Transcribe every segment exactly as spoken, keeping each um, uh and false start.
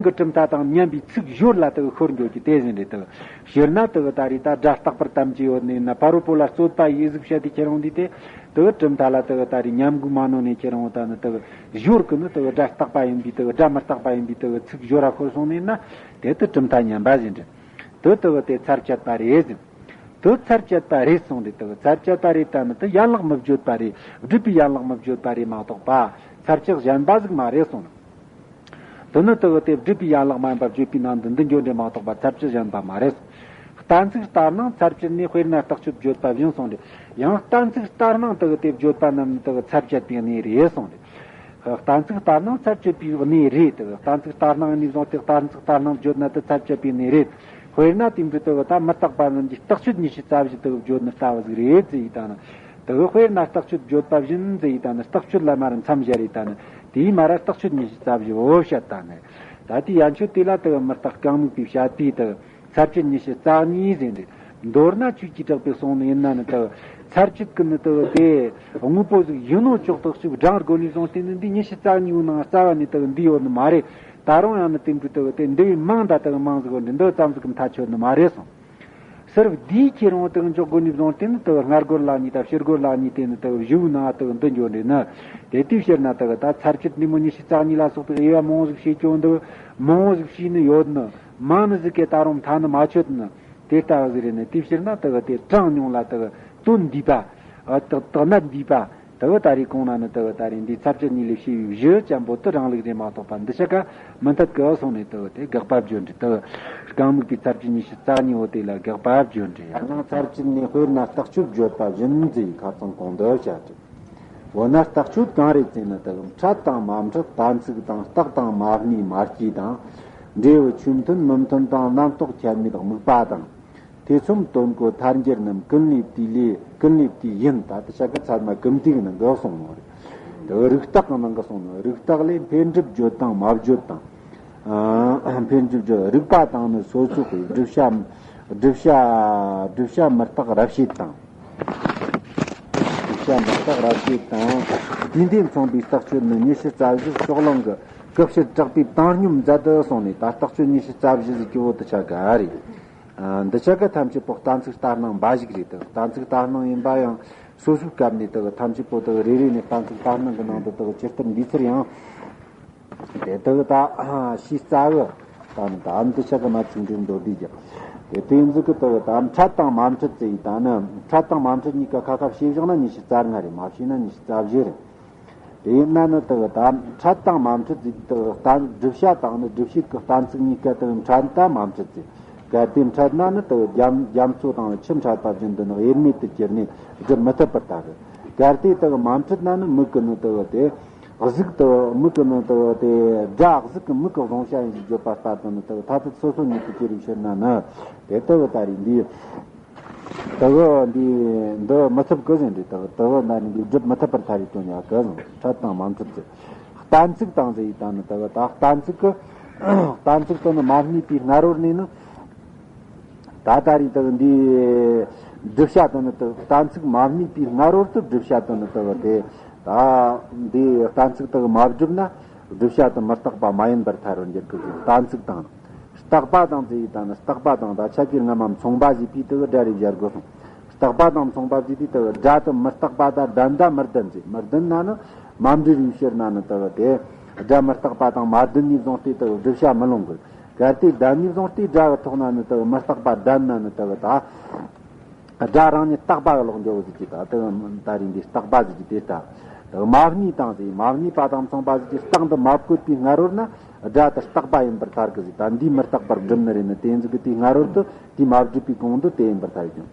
གི་གྲུབ་མཐའ་དང་མཉམ་པའི་ཚིག་ཞོར་ལ་དེ་གི་ཤོར་འགྱོ་རྒྱུ་དེ་བཞིན་རེད། དེ་གི་ཕྱིར་ན་དེ་གི་ད་རེས་ད་སྒྲ་རྟག་པར་དམ་གྱི་ཡོད་ནི་ན། ཕ་རོལ་པོ་ལ་རྩོད་པ་ཡིས་ཟིག་བཤད་དེ་ཁྱེར་འོང་དུས་དེ། དེ་གི་གྲུབ་མཐའ་ལ་དེ་གི་ད་རེས་ཉམས་རྒུད་མ་ནོར་ནས་ཁྱེར་འོང་ད་ནི། དེ་གི་ཞོར་གི་ནི་དེ་གི་སྒྲ་རྟག་པ་ཡིན་པའི་དེ་གི་སྒྲ་མི་རྟག་པ་ཡིན་པའི་དེ་གི་ཚིག་ཞོར་ར་ཤོར་སོང་ནི་ན། དེ་དེ་གྲུབ་མཐའ་ཉམས་པ་བཞིན་རེད། དེ་དེ་གི་དེ་ཚར་བཅད་པ་རེད་ཟེར། དེ་ཚར་བཅད་པ་རེད་གསུངས་རེད། དེ་གི་ཚར་བཅད་པ་རེད་ད་ནི་དེ་ཡན་ལག་མི་བརྗོད་པ་རེད། སྒྲུབ་པའི་ཡན་ལག་མི་བརྗོད་པ་རེད་མ་གཏོགས་པ། ཚར་བཅད་གཞན་པ་ཟིག་མ་རེད་གསུངས། དེ་ནི་དེ་གི་དེ་སྒྲུབ་པའི་ཡན་ལག་མ་ཡིན་པ་བརྗོད་པའི་ནང་དུ་འདི་འགྱོ་འདྲེ་མ་གཏོགས་པ་ཚར་བཅད་གཞན་པ་མ་རེད། གཏན་ཚིགས་ལྟར་སྣང་ཚར་བཅད་ནས། དཔེར་ན་རྟགས་ཆོས་བརྗོད་པ་བཞིན་གསུངས་ཏེ། ཡང་གཏན་ཚིགས་ལྟར་སྣང་དེ་གི་དེ་བརྗོད་པ་རྣམས་ནི་དེ་གི་ཚར་བཅད་པའི་གནས་རེད་གསུངས་ཏེ། གཏན་ཚིགས་ལྟར་སྣང་ཚར་བཅད་པའི་གནས་རེད། དེ་གི་གཏན་ཚིགས་ལྟར་སྣང་ནས་བཟུང་སྟེ་གཏན་ཚིགས་ལྟར་སྣང་བརྗོད་ན་དེ་ཚར་བཅད་པའི་གནས་རེད། དཔེར་ན་དེ་འདྲ་དེ་གི་ད་མི་རྟག་པ་རྣམས་ཀྱི་རྟགས་ཆོས་ཉི་ཤུ་རྩ་བཞི་དེ་གི་བརྗོད་ནི་ལྟ་བུ་ཟིག་རེད་ཟེར་ཡི་ད་ནི། དེ་གི་དཔེར་ན་རྟགས་ཆོས་བརྗོད་པ་བཞིན་ཟེར་ཡི་ད་ནི། རྟགས་ཆོས་ལ་མར་མཚམས་སྦྱར་ཡི་ད་ནི། དེའི་མར་རྟགས་ཆོས་ཉི་ཤུ་རྩ་བཞི་བོ་བཤད་ད་ནི། ད་དེའི་ཡན་ཆོད་དེ་ལ་དེ་གི་མི་རྟག་རྐང་མུག་པའི་བཤད་པའི་དེ་གི་ཚར་བཅད་ཉི་ཤུ་རྩ་གཉིས་ཟེར་འདི། མདོར་ན་ཆོས་ཀྱི་གྲགས་པས་གསུངས་ནི་ཡིན་ན་ནི་དེ་གི་ཚར་བཅད་ཀྱི་ནི་དེ་གི་དེ་དངོས་པོ་ཟིག་ཡིན་ནོ་ཅོག་རྟགས་ཤིག་བགྲང་དགོས་ནས་བཟུང་སྟེ་ནི་འདི་ཉི་ཤུ་རྩ་གཉིས་པོ་ནང་རྩ་བ་ནས་དེ་གི་འདི་ཡོད་ནི་མ་རེད། ད་རུང་ཡང་ནི་དེ་འདྲ་དེ་གི་དེ་འདི་བས་མང་ད་དེ་གི་མང་ཟིག་ཡོད་འདི་འདི་ཙམ་ཟིག་གི་མཐའ་ཆོད་ནི་མ་རེད་གསུངས། ཟེར་བ་འདིའི་ཁྱེད་རང་དེ་འཇོག་དགོས་ནས་བཟུང་སྟེ་ནི་དེ་སྔ་རྒོལ་ལ་གཉིས་དང་ཕྱི་རྒོལ་ལ་གཉིས་དེ་ནི་དེ་བཞི་བོའི་ནང་དེ་འདི་འགྱོ་འདྲེ་ནི། དེ་དུས་ཕྱིར་ན་དེ་ད་ཚར་བཅད་ནི་མོ་ཉི་ཤུ་རྩ་གཉིས་ལ་སོགས་པའི་དབྱེ་བ་མང་བོ་ཟིག་བྱེད་ཀྱང་འདི་མང་བོ་ཟིག་བྱས་ནི་ཡོད་ནི། མང་ནི་ཟིག་གི་ད་རུང་མཐའ་ནི་མ་ཆོད་ནི། དེ་ལྟ་བུ་ཟིག་རེད་ནི། དེ་ཕྱིར་ན་དེ་དེ་གྲངས་ཉུང་ལ་དེ་དོན་འདུས་པ། ཨ་དག་དག་ན་འདུས་པ། དེ་ད་རེས་གོང་ན་ནི་དེ་ད་རེས་འདི་ཚར་བཅད་གཉིས་ལས་བྱས་པའི་བཞི་ཅན་པོ་དེ་རང་ལུགས་རེད་མ་གཏོགས་པ་འདི་ཆ་ག་མི་འཐད་གི་གསུངས་ནས་དེ་དེ་དགག་པ་བརྗོད་འདྲི། དེ་རྐང་མུག་པའི་ཚར་བཅད་ཉི་ཤུ་རྩ་གཉིས་པོ་དེ་ལ་དགག་པ་བརྗོད་འདྲི། ཡང་ཚར་བཅད་ནས་དཔེར་ན་རྟགས་ཆོས་བརྗོད་པ་བཞིན་ཟེར་ཁ་ཚང་གོང་དུ་བཤད་འདྲི། འོ་ན་རྟགས་ཆོས་གང་རེད་ཟེར་ན། དེ་འཕྲལ་དང་མ་འཕྲལ་གཏན་ཚིགས་དང་རྟགས་དང་མ་གནས་མ་སྐྱེས་དང་། འབྲས་བུ་ཆོས་མཐུན་མི་མཐུན་དང་རྣམ་རྟོག་ཁྱད་མེད་དམིགས་པ་དང་། ཐེ་ཚོམ་དོན་གོ་ཐལ་འགྱུར་རྣམས་ཀུན་ལས་བཏུས་ལས་ཀུན་ལས་བཏུས་ཡིན། ད་ལྟ་བྱ་དགའ་ཚད་མ་ཀུན་བཏུས་ནང་གི་གསུངས་ནོ་རེད། དེ་རིགས་རྟགས་ཀྱི་ནང་གི་གསུངས་ནོ། རིགས་རྟགས་ལས་འཕེལ་འགྲིབ་བརྗོད་དང་མ་བརྗོད་དང་། ཨ་འཕེལ་འགྲིབ་བརྗོད་རིགས་པ་དང་ནི་སོ་སོ་གི་བསྒྲུབ་བྱ་བསྒྲུབ་བྱ་བསྒྲུབ་བྱ་མི་རྟག་རབ་བྱེད་དང་། བསྒྲུབ་བྱ་མི་རྟག་རབ་བྱེད་དང་། དེ་འདྲ་མཚུངས་པའི་རྟགས་ཆོས་ནི་ཉི་ཤུ་རྩ་བཞི་ཕྱོགས་གླང་གི་སྐུ་ཕྱིར་གྲགས་པའི་བཏང་སྙོམས་མཛད་དུ་སོང་ནས། ད་རྟགས་ཆོས་ཉི་ཤུ་རྩ་བཞི་ཟིག་གི་བོ་དུ་ཆ་ག་རེད། ཨ་འདི་ཆ་ག་ཐམས་ཅད་པོ་གཏན་ཚིགས་ལྟར་སྣང་འབའ་ཞིག་རེད། དེ་གཏན་ཚིགས་ལྟར་སྣང་ཡིན་པ་ཡང་སོ་སོའི་སྐབས་ནས་དེ་ཐམས་ཅད་པོ་དེ་རེ་རེ་ནས་གཏན་ཚིགས་ལྟར་སྣང་གི་ནང་དུ་དེ་ཇི་ལྟར་འདུས་ཚུལ་ཡང་དེ་དེ་ད་ཤེས་རྩ་གི་ད་ནི་ད་འདི་ཆ་ག་མ་ཚིག་འགྲེལ་མདོར་བསྡུས་ཀྱང་དེ་དེ་ཟིག་གི་དེ་ད་འཕྲལ་དང་མ་འཕྲལ་ཟེར་ཡི་ད་ནི་འཕྲལ་དང་མ་འཕྲལ་གཉིས་ཀ་ཁ་ཁ་ཕྱེ་བཞག་ན་ཉི་ཤུ་རྩ་ལྔ་རེད། མ་ཕྱེ་ན་ཉི་ཤུ་རྩ་བཞི་རེད། དེ་ཡིན་ན་ནི་དེ་གི་ད་འཕྲལ་དང་མ་འཕྲལ་ཟིག་དེ་གི་གཏན་བསྒྲུབ་བྱ་དང་ནི་སྒྲུབ་བྱེད་ཀྱི་གཏན་ཚིགས་གཉིས་ཀ་དེ་གི་འཕྲལ་དང་མ་འཕྲལ་ཟིག་གལ་ཏེ་འཕྲལ་ན་ནི་དེ་གི་རྒྱ་རྒྱ་མཚོ་དང་ཆུ་འཕྲལ་པ་བཞིན་དུ་ནི་དབྱེར་མེད་དུ་གྱུར་ནས་སྒྲུབ་མི་ཐུབ་པར་ཐལ་གི། གལ་ཏེ་དེ་གི་མ་འཕྲལ་ན་ནི་མིག་གི་ནི་དེ་གི་དེ་གཟུགས་དེ་མིག་གི་ནི་དེ་གི་དེ་སྒྲ་གཟུགས་ཀྱི་མིག་གི་གཟུང་བྱ་ཡིན་ཞེས་བརྗོད་པ་ལྟར་དུ་ནི་དེ་གི་མཐར་ཐུག་སོ་སོ་ཉིད་དུ་གྱུར་པའི་ཕྱིར་ན་ནི་དེ་དེ་གི་ད་རེས་འདིའི། དེ་གི་འདི་འདི་མི་ཐུབ་གི་ཟེར་འདི་དེ་གི་དེ་གི་ན་ནི་འདི་སྒྲུབ་མི་ཐུབ་པར་ཐལ་རེ་དོན་ཡག་གི་ཟེར། འཕྲལ་དང་མ་འཕྲལ་ཟེར། གཏན་ཚིགས་དང་ཟེར་ཡི་ད་ནི་དེ་གི་ད་གཏན་ཚིགས་གི་གཏན་ཚིགས་དེ་ནི་མ་གནས་པའི་སྔ་རོལ་ནས་ནི། ད་ད་རེས་དེ་གི་འདི་བསྒྲུབ་བྱ་དེ་ནི་དེ་གི་གཏན་ཚིགས་མ་གནས་པའི་སྔ་རོལ་དུ་བསྒྲུབ་བྱ་དེ་ནི་དེ་གི་དེ་ད་འདི་གཏན་ཚིགས་དེ་གི་མ་བསྒྲུབས་ན། བསྒྲུབ་བྱ་དེ་མི་རྟག་པ་མ་ཡིན་པར་ཐལ་བར་འགྱུར་གི་ཟེར། གཏན་ཚིགས་དང་། རྟག་པ་དང་ཟེར་ཡི་ད་ནི་རྟག་པ་དང་ད་ཆ་གི་སྔ་མ་མཚུངས་པ་ཟེར་བའི་དེ་གི་སྒྲ་རེ་སྦྱར་དགོས་སོང་། རྟག་པ་དང་མཚུངས་པ་ཟེར་དུས་དེ་གི་སྒྲ་དེ་མི་རྟག་པ་དང་ལྡན་ད་མི་ལྡན་ཟེར། མི་ལྡན་ན་ནི་མ་འབྲེལ་བའི་ཕྱིར་ན་ནི་དེ་གི་དེ་སྒྲ་མི་རྟག་པ་དང་མ་ལྡན་ནས་བཟུང་སྟེ་དེ་གི་བསྒྲུབ་བྱ་མི་ལོང་གི། གལ་ཏེ་ལྡན་ནས་བཟུང་སྟེ་སྒྲ་གི་ཐོག་ན་ནི་དེ་གི་མི་རྟག་པ་ལྡན་ན་ནི་དེ་གི་ད། སྒྲ་རང་ཉིད་རྟག་པ་གི་ལོག་འགྱོ་བ་ཟིག་གི་ད་དེ་ད་རིང་འདི་རྟག་པ་ཟིག་གི་དེ་ལྟ། དེ་མ་གནས་དང་ཟེར། མ་གནས་པ་དང་མཚུངས་པ་ཟིག་གི་རྟགས་འདི་མ་བཀོད་པའི་སྔ་རོལ་ན་སྒྲ་དེ་རྟག་པ་ཡིན་པར་ཐལ་གི་ཟིག་ད་འདིས་མི་རྟག་པར་སྒྲུབ་ནི་རེད་ནི། དེ་ཟིག་གི་དེའི་སྔ་རོལ་དུ་དེས་མ་བསྒྲུབས་པའི་གོང་དུ་དེ་ཡིན་པར་ཐལ་ཀྱང་།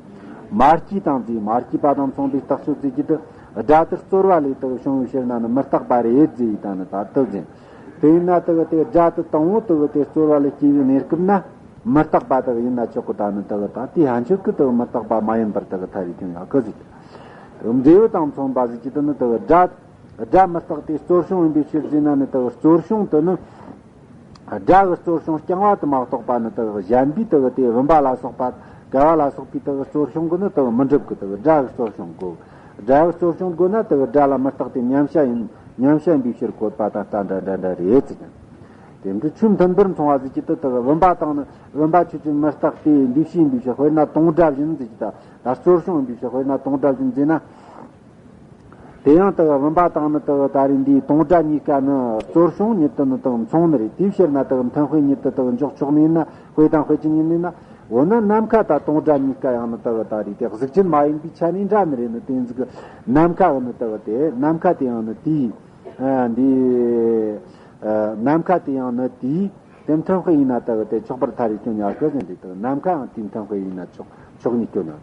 མ་སྐྱེས་དང་ཟེར། མ་སྐྱེས་པ་དང་མཚུངས་པའི་རྟགས་ཆོས་ཟིག་གི་དེ་སྒྲ་དེ་རྩོལ་བ་ལས་དེ་བྱུང་བའི་ཕྱིར་ན་ནི་མི་རྟག་པ་རེད་ཟེར་ཡི་ད་ནི་ད་དེ་ཟེར། དེ་ཡིན་ན་དེ་གི་དེ་སྒྲ་དེ་དང་པོ་དེ་གི་དེ་རྩོལ་བ་ལས་སྐྱེས་པའི་གནས་སྐབས་ན། མི་རྟག་པ་དག་ཡིན་ན་ཆོག་གི་ད་ནི་དག་ད་དེའི་ཕན་ཆོད་ཀྱི་དག་མི་རྟག་པ་མ་ཡིན་པར་དག་ཐལ་རེ་ཁྱོད་ཡང་ཀི་ཟིག་འབྲས་བུ་དང་མཚུངས་པ་ཟིག་གི་དུ་ནི་དག་སྒྲ། སྒྲ་མི་རྟག་སྟེ་རྩོལ་བྱུང་ཡིན་པའི་ཕྱིར་ཟེར་ན་ནི་དག་རྩོལ་བྱུང་དུ་ནི། སྒྲ་གི་རྩོལ་བྱུང་རྐྱང་བ་དུ་མ་གཏོགས་པ་ནི་དག་གཞན་པའི་དག་དེ་བུམ་པ་ལ་སོགས་པ་ག་བ་ལ་སོགས་པའི་དག་རྩོལ་བྱུང་གི་ནི་དག་མི་འགྲུབ་གི། དག་སྒྲ་གི་རྩོལ་བྱུང་དགོས། སྒྲ་གི་རྩོལ་བྱུང་དགོས་ན་དག་སྒྲ་ལ་མི་རྟག་སྟེ་མཉམ་བྱ་ཡིན། མཉམ་བྱ་ཡིན་པའི་ཕྱིར་བཀོད་པ་དང་ལྟ་འདྲ་འདྲ་འདྲ་རེད་ཟེར། དེ་འདྲ་ཆོས་མཐུན་པར་མཚུངས་པ་ཟེར་གྱི་དེ་དག་བུམ་པ་དང་ནི་བུམ་པ་ཆོས་ཅན་མི་རྟག་སྟེ་འདུས་བྱས་ཡིན་པའི་ཕྱིར། དཔེར་ན་དུང་སྒྲ་བཞིན་ཟེར་གྱི་ད་ད་རྩོལ་བྱུང་ཡིན་པའི་ཕྱིར། དཔེར་ན་དུང་སྒྲ་བཞིན་ཟེར་ན། དེ་ཡང་དག་བུམ་པ་དང་ནི་དག་ད་རེས་འདིའི་དུང་སྒྲ་གཉིས་ཀ་ནི་རྩོལ་བྱུང་ཉིད་དུ་ནི་དག་མཚུངས་ནི་རེད། དེའི་ཕྱིར་ན་དག་མཐུན་དཔེ་ཉིད་དུ་དག་འཇོག་ཆོག་ནི་ཡིན་ན། དཔེ་དང་དཔེ་ཅན་ཡིན་ནི་ན། འོ་ན་ནམ་མཁའ་དང་དུང་སྒྲ་གཉིས་ཀ་ཡང་ནི་དག་ད་རེས་དེ་གཟུགས་ཅན་མ་ཡིན་པའི་ཆ་ནས་འདྲ་ནི་རེད། ནི་དེ་ཟིག་གི་ནམ་མཁའ་ནི་དག་དེ་ནམ་མཁའ་དེ་ཡང་ནི་དེའི་ཨ་འདི་ཨ་ནམ་མཁའ་དེ་ཡང་ནི་དེའི་དེ་མཐུན་དཔེ་ཡིན་ན་དག་དེ་ཆོག་པར་ཐལ་རེ་སྐྱོན་ཡང་ཨ་ཁུ་ཟིན་རེད། དག་ནམ་མཁའ་ཡང་དེའི་མཐུན་དཔེ་ཡིན་ན་ཆོག་ཆོག་ནི་སྐྱོན་ཡང་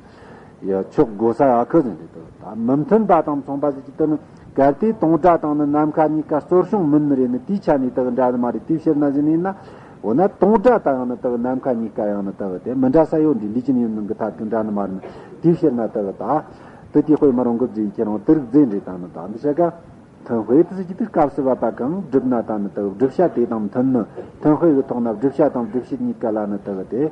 ཡ་ཆོག་དགོས་ས་ཡང་ཨ་ཁུ་ཟིན་རེད། དག་ད་མི་མཐུན་པ་དང་མཚུངས་པ་ཟེར་གྱི་དེ་ནི་གལ་ཏེ་དུང་སྒྲ་དང་ནི་ནམ་མཁའ་གཉིས་ཀ་རྩོལ་བྱུང་མིན་ནི་རེད། ནི་དེའི་ཆ་ནས་དག་འདྲ་ནི་མ་རེད། དེའི་ཕྱིར་ན་ཟིན་ཡིན་ན། འོ་ན་དུང་སྒྲ་དང་ནི་དག་ནམ་མཁའ་གཉིས་ཀ་ཡང་ནི་དག་དེ་མི་འདྲ་ས་ཡོད་འདྲ། ལུས་ཅན་ཡིན་ནི་གི་ཐ་དུང་འདྲ་ནི་མ་རེད། ནི་དེའི་ཕྱིར་ན་དག་ད་དེ་དེ་དཔེ་མི་རུང་གི་ཟེར་ཁྱེད་རང་དེ་རིགས་ཟིན་རེད། ད་ནི་ད་འདི་ཆ་ག་མཐུན་དཔེ་དེ་ཟེར་གྱི་དེ་སྐབས་སུ་བབ་པ་གང་བསྒྲུབ་ན་ད་ནི་དག་བསྒྲུབ་བྱ་དེ་དང་མཐུན་ནི། མཐུན་དཔེ་གི་ཐོག་ན་བསྒྲུབ་བྱ་དང་བསྒྲུབ་བྱེད་གཉིས་ཀ་ལ་ནི་དག་དེ་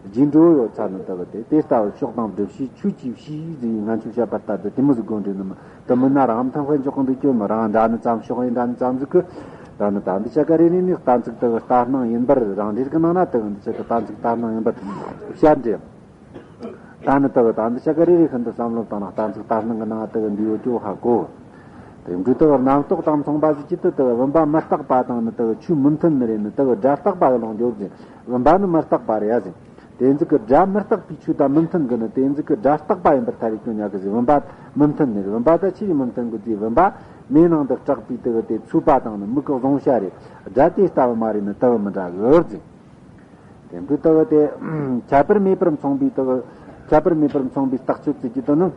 རྗེས་འགྲོ་ཡོད་ཚ་ནི་དག་དེ་དེ་ལྟ་བུར་ཕྱོགས་དང་བསྒྲུབ་བྱའི་ཆོས་ཀྱི་གཞི་ཟེར་ངན་ཆོས་བཤད་པ་ལྟར་དུ་དེ་མོ་ཟིག་དགོས་འདྲེ་ནི་མི་དུ་མི་ན་རང་མཐུན་དཔེ་འཇོག་གི་འདུག་སྐྱོན་མི་རང་འདྲ་ནི་ཙམ་ཕྱོགས་ཡིན་འདྲ་ནི་ཙམ་ཟིག་གི་ད་ནི་ད་འདི་ཆ་ག་རེ་རེ་ནི་གཏན་ཚིགས་དག་ལྟར་སྣང་ཡིན་པར་རང་རེ་གི་ནང་ན་དག་འདི་ཆ་གི་གཏན་ཚིགས་ལྟར་སྣང་ཡིན་པར་བཤད་འདྲེ། ད་ནི་དག་ད་འདི་ཆ་ག་རེ་རེ་ཤིན་ཏུ་བསམ་བློ་བཏང་ན་གཏན་ཚིགས་ལྟར་སྣང་གི་ནང་དག་འདི་ཡོད་ཀྱོ་ཧ་གོ། དེ་འདྲའི་དག་རྣམ་རྟོག་དང་མཚུངས་པ་ཟིག་གི་དུ་དག་བུམ་པ་མི་རྟག་པ་དང་ནི་དག་ཆོས་མི་མཐུན་ནི་རེད། ནི་དག་སྒྲ་རྟག་པ་གི་ལོག་འགྱོ་ཟིན། བུམ་པ་ནི་མི་རྟག་པ་རེད་ཡ་ཟིན། དེ་ཟིག་གི་སྒྲ་མི་རྟག་པའི་ཆོས་དང་མི་མཐུན་གི་ནི་དེ་ཟིག་གི་སྒྲ་རྟག་པ་ཡིན་པར་ཐལ་རེ་སྐྱོན་ཡག་གི་ཟིན། བུམ་པ་མི་མཐུན་ནི་རེད། བུམ་པ་ད་ཆི་ཡིས་མི་མཐུན་གི་ཟིན། བུམ་པ་མེ་ནང་དུ་གྲགས་པའི་དག་དེ་ཚོས་པ་དང་ནི་མིག་གི་གཟུང་བྱ་རེད། སྒྲ་དེ་ལྟ་བུ་མ་རེད། ནི་དག་མི་འདྲ་གི་ཟིན། དེ་འདྲའི་དག་དེ་ཁྱད་པར་མེད་པར་མཚུངས་པའི་དག་ཁྱད་པར་མེད་པར་མཚུངས་པའི་རྟགས་ཆོས་ཟེར་གྱི་དུ་ནི།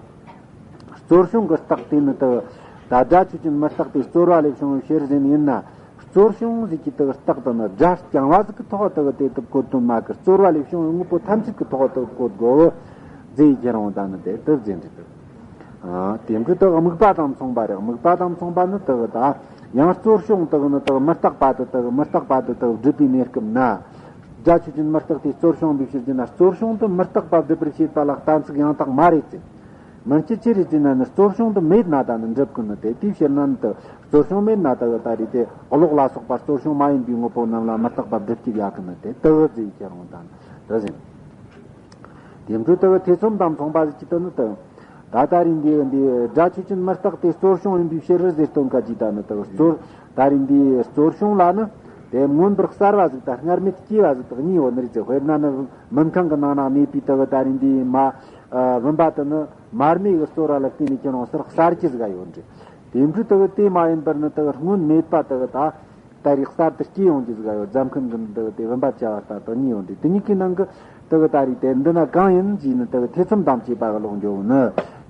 རྩོལ་བྱུང་གི་རྟགས་དེ་ནི་དག་ད་སྒྲ་ཆོས་ཅན་མི་རྟག་སྟེ་རྩོལ་བ་ལས་བྱུང་བའི་ཕྱིར་ཟིན་ཡིན་ན། རྩོལ་བྱུང་ཟེར་གྱི་དག་རྟགས་དེ་ནི་སྒྲ་རྐྱང་བ་ཟིག་གི་ཐོག་དག་དེ་དུ་བཀོད་དོན་མ་གི། རྩོལ་བ་ལས་བྱུང་བའི་དངོས་པོ་ཐམས་ཅད་ཀྱི་ཐོག་དག་བཀོད་དགོས་ཟེར་ཁྱེད་རང་ད་ནི་དེ་དུ་ཟིན་རེད་དུ། ཨ་དེ་འདྲའི་དག་དམིགས་པ་དང་མཚུངས་པ་རེད། དམིགས་པ་དང་མཚུངས་པ་ནི་དག་ད་ཡང་རྩོལ་བྱུང་དག་ནི་དག་མི་རྟག་པ་དུ་དག་མི་རྟག་པ་དུ་དག་སྒྲུབ་པའི་གནས་སྐབས་ན། སྒྲ་ཆོས་ཅན་མི་རྟག་སྟེ་རྩོལ་བྱུང་བའི་ཕྱིར་ཟིན་ན། རྩོལ་བྱུང་དུ་མི་རྟག་པ་སྒྲུབ་པར་བྱེད་པ་ལ་གཏན་ཚིགས་ཡང་དག་མ་རེད་ཟེར། མིན་སྤྱི་ཅི་རེད་ཟེར་ན་ནི་རྩོལ་བྱུང་དུ་མེད་ན་ད་ནི་འགྲུབ་ཀྱི་ནི་དེ། དེའི་ཕྱིར་ན་ནི་དུ་རྩོལ་བྱུང་མེད་ན་དུ་ད་རེད་དེ་གློག་ལ་སོགས་པ་རྩོལ་བྱུང་མ་ཡིན་པའི་དངོས་པོ་རྣམས་ལ་མི་རྟག་པ་སྒྲུབ་བྱེད་ཡག་གི་ནི་དེ་དུ་ཟེར་ཁྱེད་རང་ད་ནི་དུ་ཟིན། དེ་འཕྲོས་དུ་ཐེ་ཚོམ་དང་མཚུངས་པ་ཟེར་གྱི་དུ་ནི་དུ། ད་ད་རེས་འདི་འདི་སྒྲ་ཆོས་ཅན་མི་རྟག་སྟེ་རྩོལ་བྱུང་ཡིན་པའི་ཕྱིར་རོ་ཟེར་སྟོན་ཁ་ཅིག་ད་ནི་དུ་རྩོལ་ད་རེས་འདི་རྩོལ་བྱུང་ལ་ནི་དེ་མངོན་པར་གསལ་བ་ཟིག་དང་སྔར་མེད་སྐྱེ་བ་ཟིག་དང་གཉིས་ཡོད་ནི་རེད་ཟེར། དཔེར་ན་ནི་མུན་ཁང་གི་ནང་ན་གནས་པའི་དུ་བུ་ད་རེས་འདི་མ་ཨ་བུམ་པ་དུ་ནི་མར་མེ་གི་རྩོལ་བ་ལ་བརྟེན་ནས་ཁྱེད་རང་སར་གསལ་གྱི་ཟིག་ཡོད་རེད། དེ་འཕྲོས་དུ་དེ་མ་ཡིན་པར་ནི་དུ་སྔོན་མེད་པ་དུ་ད། ད་རེས་གསར་དུ་སྐྱེ་ཡོང་རྒྱུ་ཟིག་ཡོད། རྫ་མཁན་གྱི་འདི་དེ་བུམ་པ་བྱ་བ་ལྟ་དང་གཉིས་ཡོང་དུས་དེ་གཉིས་ཀྱི་ནང་གི་དེ་གི་ད་རེས་དེ་འདི་ན་གང་ཡིན་ཞེས་ནི་དེ་གི་ཐེ་ཚོམ་དང་བཅས་པ་གི་ལོག་འགྱོ་བོ་ནི།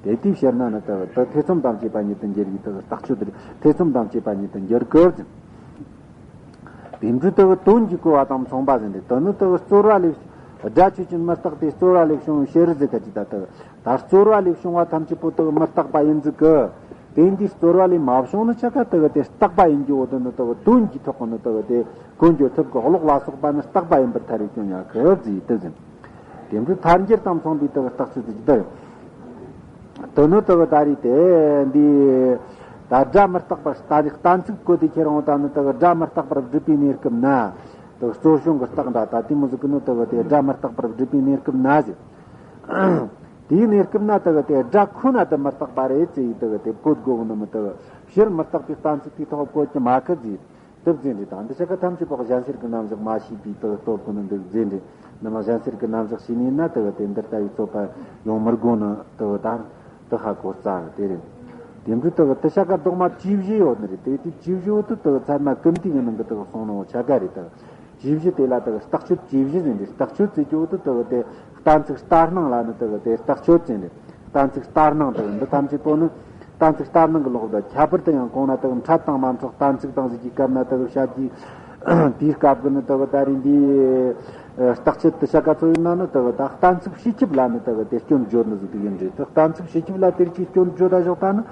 དེ་དེའི་ཕྱིར་ན་ནི་དེ་གི་དེ་ཐེ་ཚོམ་དང་བཅས་པ་ཉིད་དུ་འགྱུར་བའི་དེ་གི་རྟགས་ཆོས་དེ་ཐེ་ཚོམ་དང་བཅས་པ་ཉིད་དུ་འགྱུར་གི་ཟིན། དེ་འཕྲོས་དེ་གི་དོན་གྱིས་གོ་བ་དང་མཚུངས་པ་ཟིན་ཏེ་དེ་ནི་དེ་གི་རྩོལ་བ་ལས། སྒྲ་ཆོས་ཅན་མི་རྟག་སྟེ་རྩོལ་བ་ལས་བྱུང་བའི་ཕྱིར་ཟེར་ཁ་ཅིག་ད་དེ་གི་ད་རྩོལ་བ་ལས་བྱུང་བ་ཐམས་ཅད་པོ་དག་མི་རྟག་པ་ཡིན་ཟིག་གི། དེ་འདི་རྩོལ་བ་ལས་མ་བྱུང་ནི་ཆ་ག་དག་དེ་རྟག་པ་ཡིན་རྒྱུ་བོ་དེ་ནི་དག་དོན་གྱི་ཐོག་གི་ནི་དག་དེ་གོ་འགྱུར་ཐུབ་གི། གློག་ལ་སོགས་པ་ནི་རྟག་པ་ཡིན་པར་ཐལ་རེ་སྐྱོན་ཡང་ཁེ་ཟིག་དེ་ཟིན། དེ་འདི་ཐལ་འགྱུར་དང་མཚུངས་པའི་དག་རྟགས་ཆོས་དེ་ཇི་ལྟར། དེ་ནི་དག་ད་རེས་དེ་འདི་ད་སྒྲ་མི་རྟག་པར་ད་རེས་གཏན་ཚིགས་བཀོད་དེ་ཁྱེད་རང་ད་ནི་དག་སྒྲ་མི་རྟག་པར་སྒྲུབ་པའི་གནས་སྐབས་ན། དག་རྩོལ་བྱུང་གི་རྟགས་འདྲ་ད་དེ་མོ་ཟིག་གི་ནི་དག་དེ་སྒྲ་མི་རྟག་པར་སྒྲུབ་པའི་གནས་སྐབས་ན་ཟེར། དེའི་གནས་སྐབས་ན་དག་དེ་སྒྲ་ཁོ་ན་དུ་མི་རྟག་པ་རེད་ཟེར་ཡི་དག་དེ་བཀོད་དགོས་ནི་མི་དག་ཕྱིར་མི་རྟག་པའི་གཏན་ཚིགས་དེའི་ཐོག་བཀོད་ཀྱི་མ་ཁུ་ཟིག་དུ་ཟིན་རེད། ད་འདི་ཆ་ག་ཐམས་ཅད་པོ་གཞན་ཕྱིར་གྱི་རྣམ་གཞག་མ་ཤེས་པའི་དག་སྟོབས་ཀུན་ནི་འདུག་ཟིན་རེད། ནི་མ་གཞན་ཕྱིར་གྱི་རྣམ་གཞག་ཤེས་ནས་ན་དག་དེ་འདི་ལྟ་བུའི་རྩོད་པ་ཡོང་མི་དགོས་ནི་དག་ད་དུ་ཧ་གོ་རྩ་དེ་རེད། དེ་འདྲའི་དག་དུ་ཆ་ག་རྡོག་མ་བཅུ་བཞི་ཡོད་ནི་རེད། དེ་དུས་བཅུ་བཞི་བོ་དུ་དག་ཚད་མ་ཀུན་བཏུས་ཀྱི་ནང་གི་དག་སོང་ནོ་ཆ་ག་རེད་དག་བཅུ་བཞི་དེ་ལ་དག་རྟགས་ཆོས་བཅུ་བཞི་ཟེར་འདི་རྟགས་ཆོས་ཟེར་རྒྱུ་དུ་དག་དེ་གཏན་ཚིགས་ལྟར་སྣང་ལ་ནི་དག་དེ་རྟགས་ཆོས་ཟེར་འདི་གཏན་ཚིགས་ལྟར་སྣང་དག་འདི་ཐམས་ཅད་པོ་ནི་གཏན་ཚིགས་ལྟར་སྣང་གི་ལོག་ཏུ་ཁྱད་པར་དུ་ཡང་གོང་ན་དག་འཕྲལ་དང་མ་འཕྲོག་གཏན་ཚིགས་དང་ཟེར་གྱི་སྐབས་ན་དག་བཤད་ཀྱི་དེའི་སྐབས་ཀྱི་ནི་དག་ད་རེས་འདི་རྟགས་ཆོས་དུ་བྱ་ག་ཚོ་ཡིན་ན་ནི་དག་ད་གཏན་ཚིགས་སྤྱི་ཁྱབ་ལ་ནི་དག་དེ་སྐྱོན་བརྗོད་ནི་ཟིག་དུ་ཡིན་རེད། དག་གཏན་ཚིགས་སྤྱི་ཁྱབ་ལ་དེར་གྱི་སྐྱོན་བརྗོད་ད་ཞོག་ད་ནི་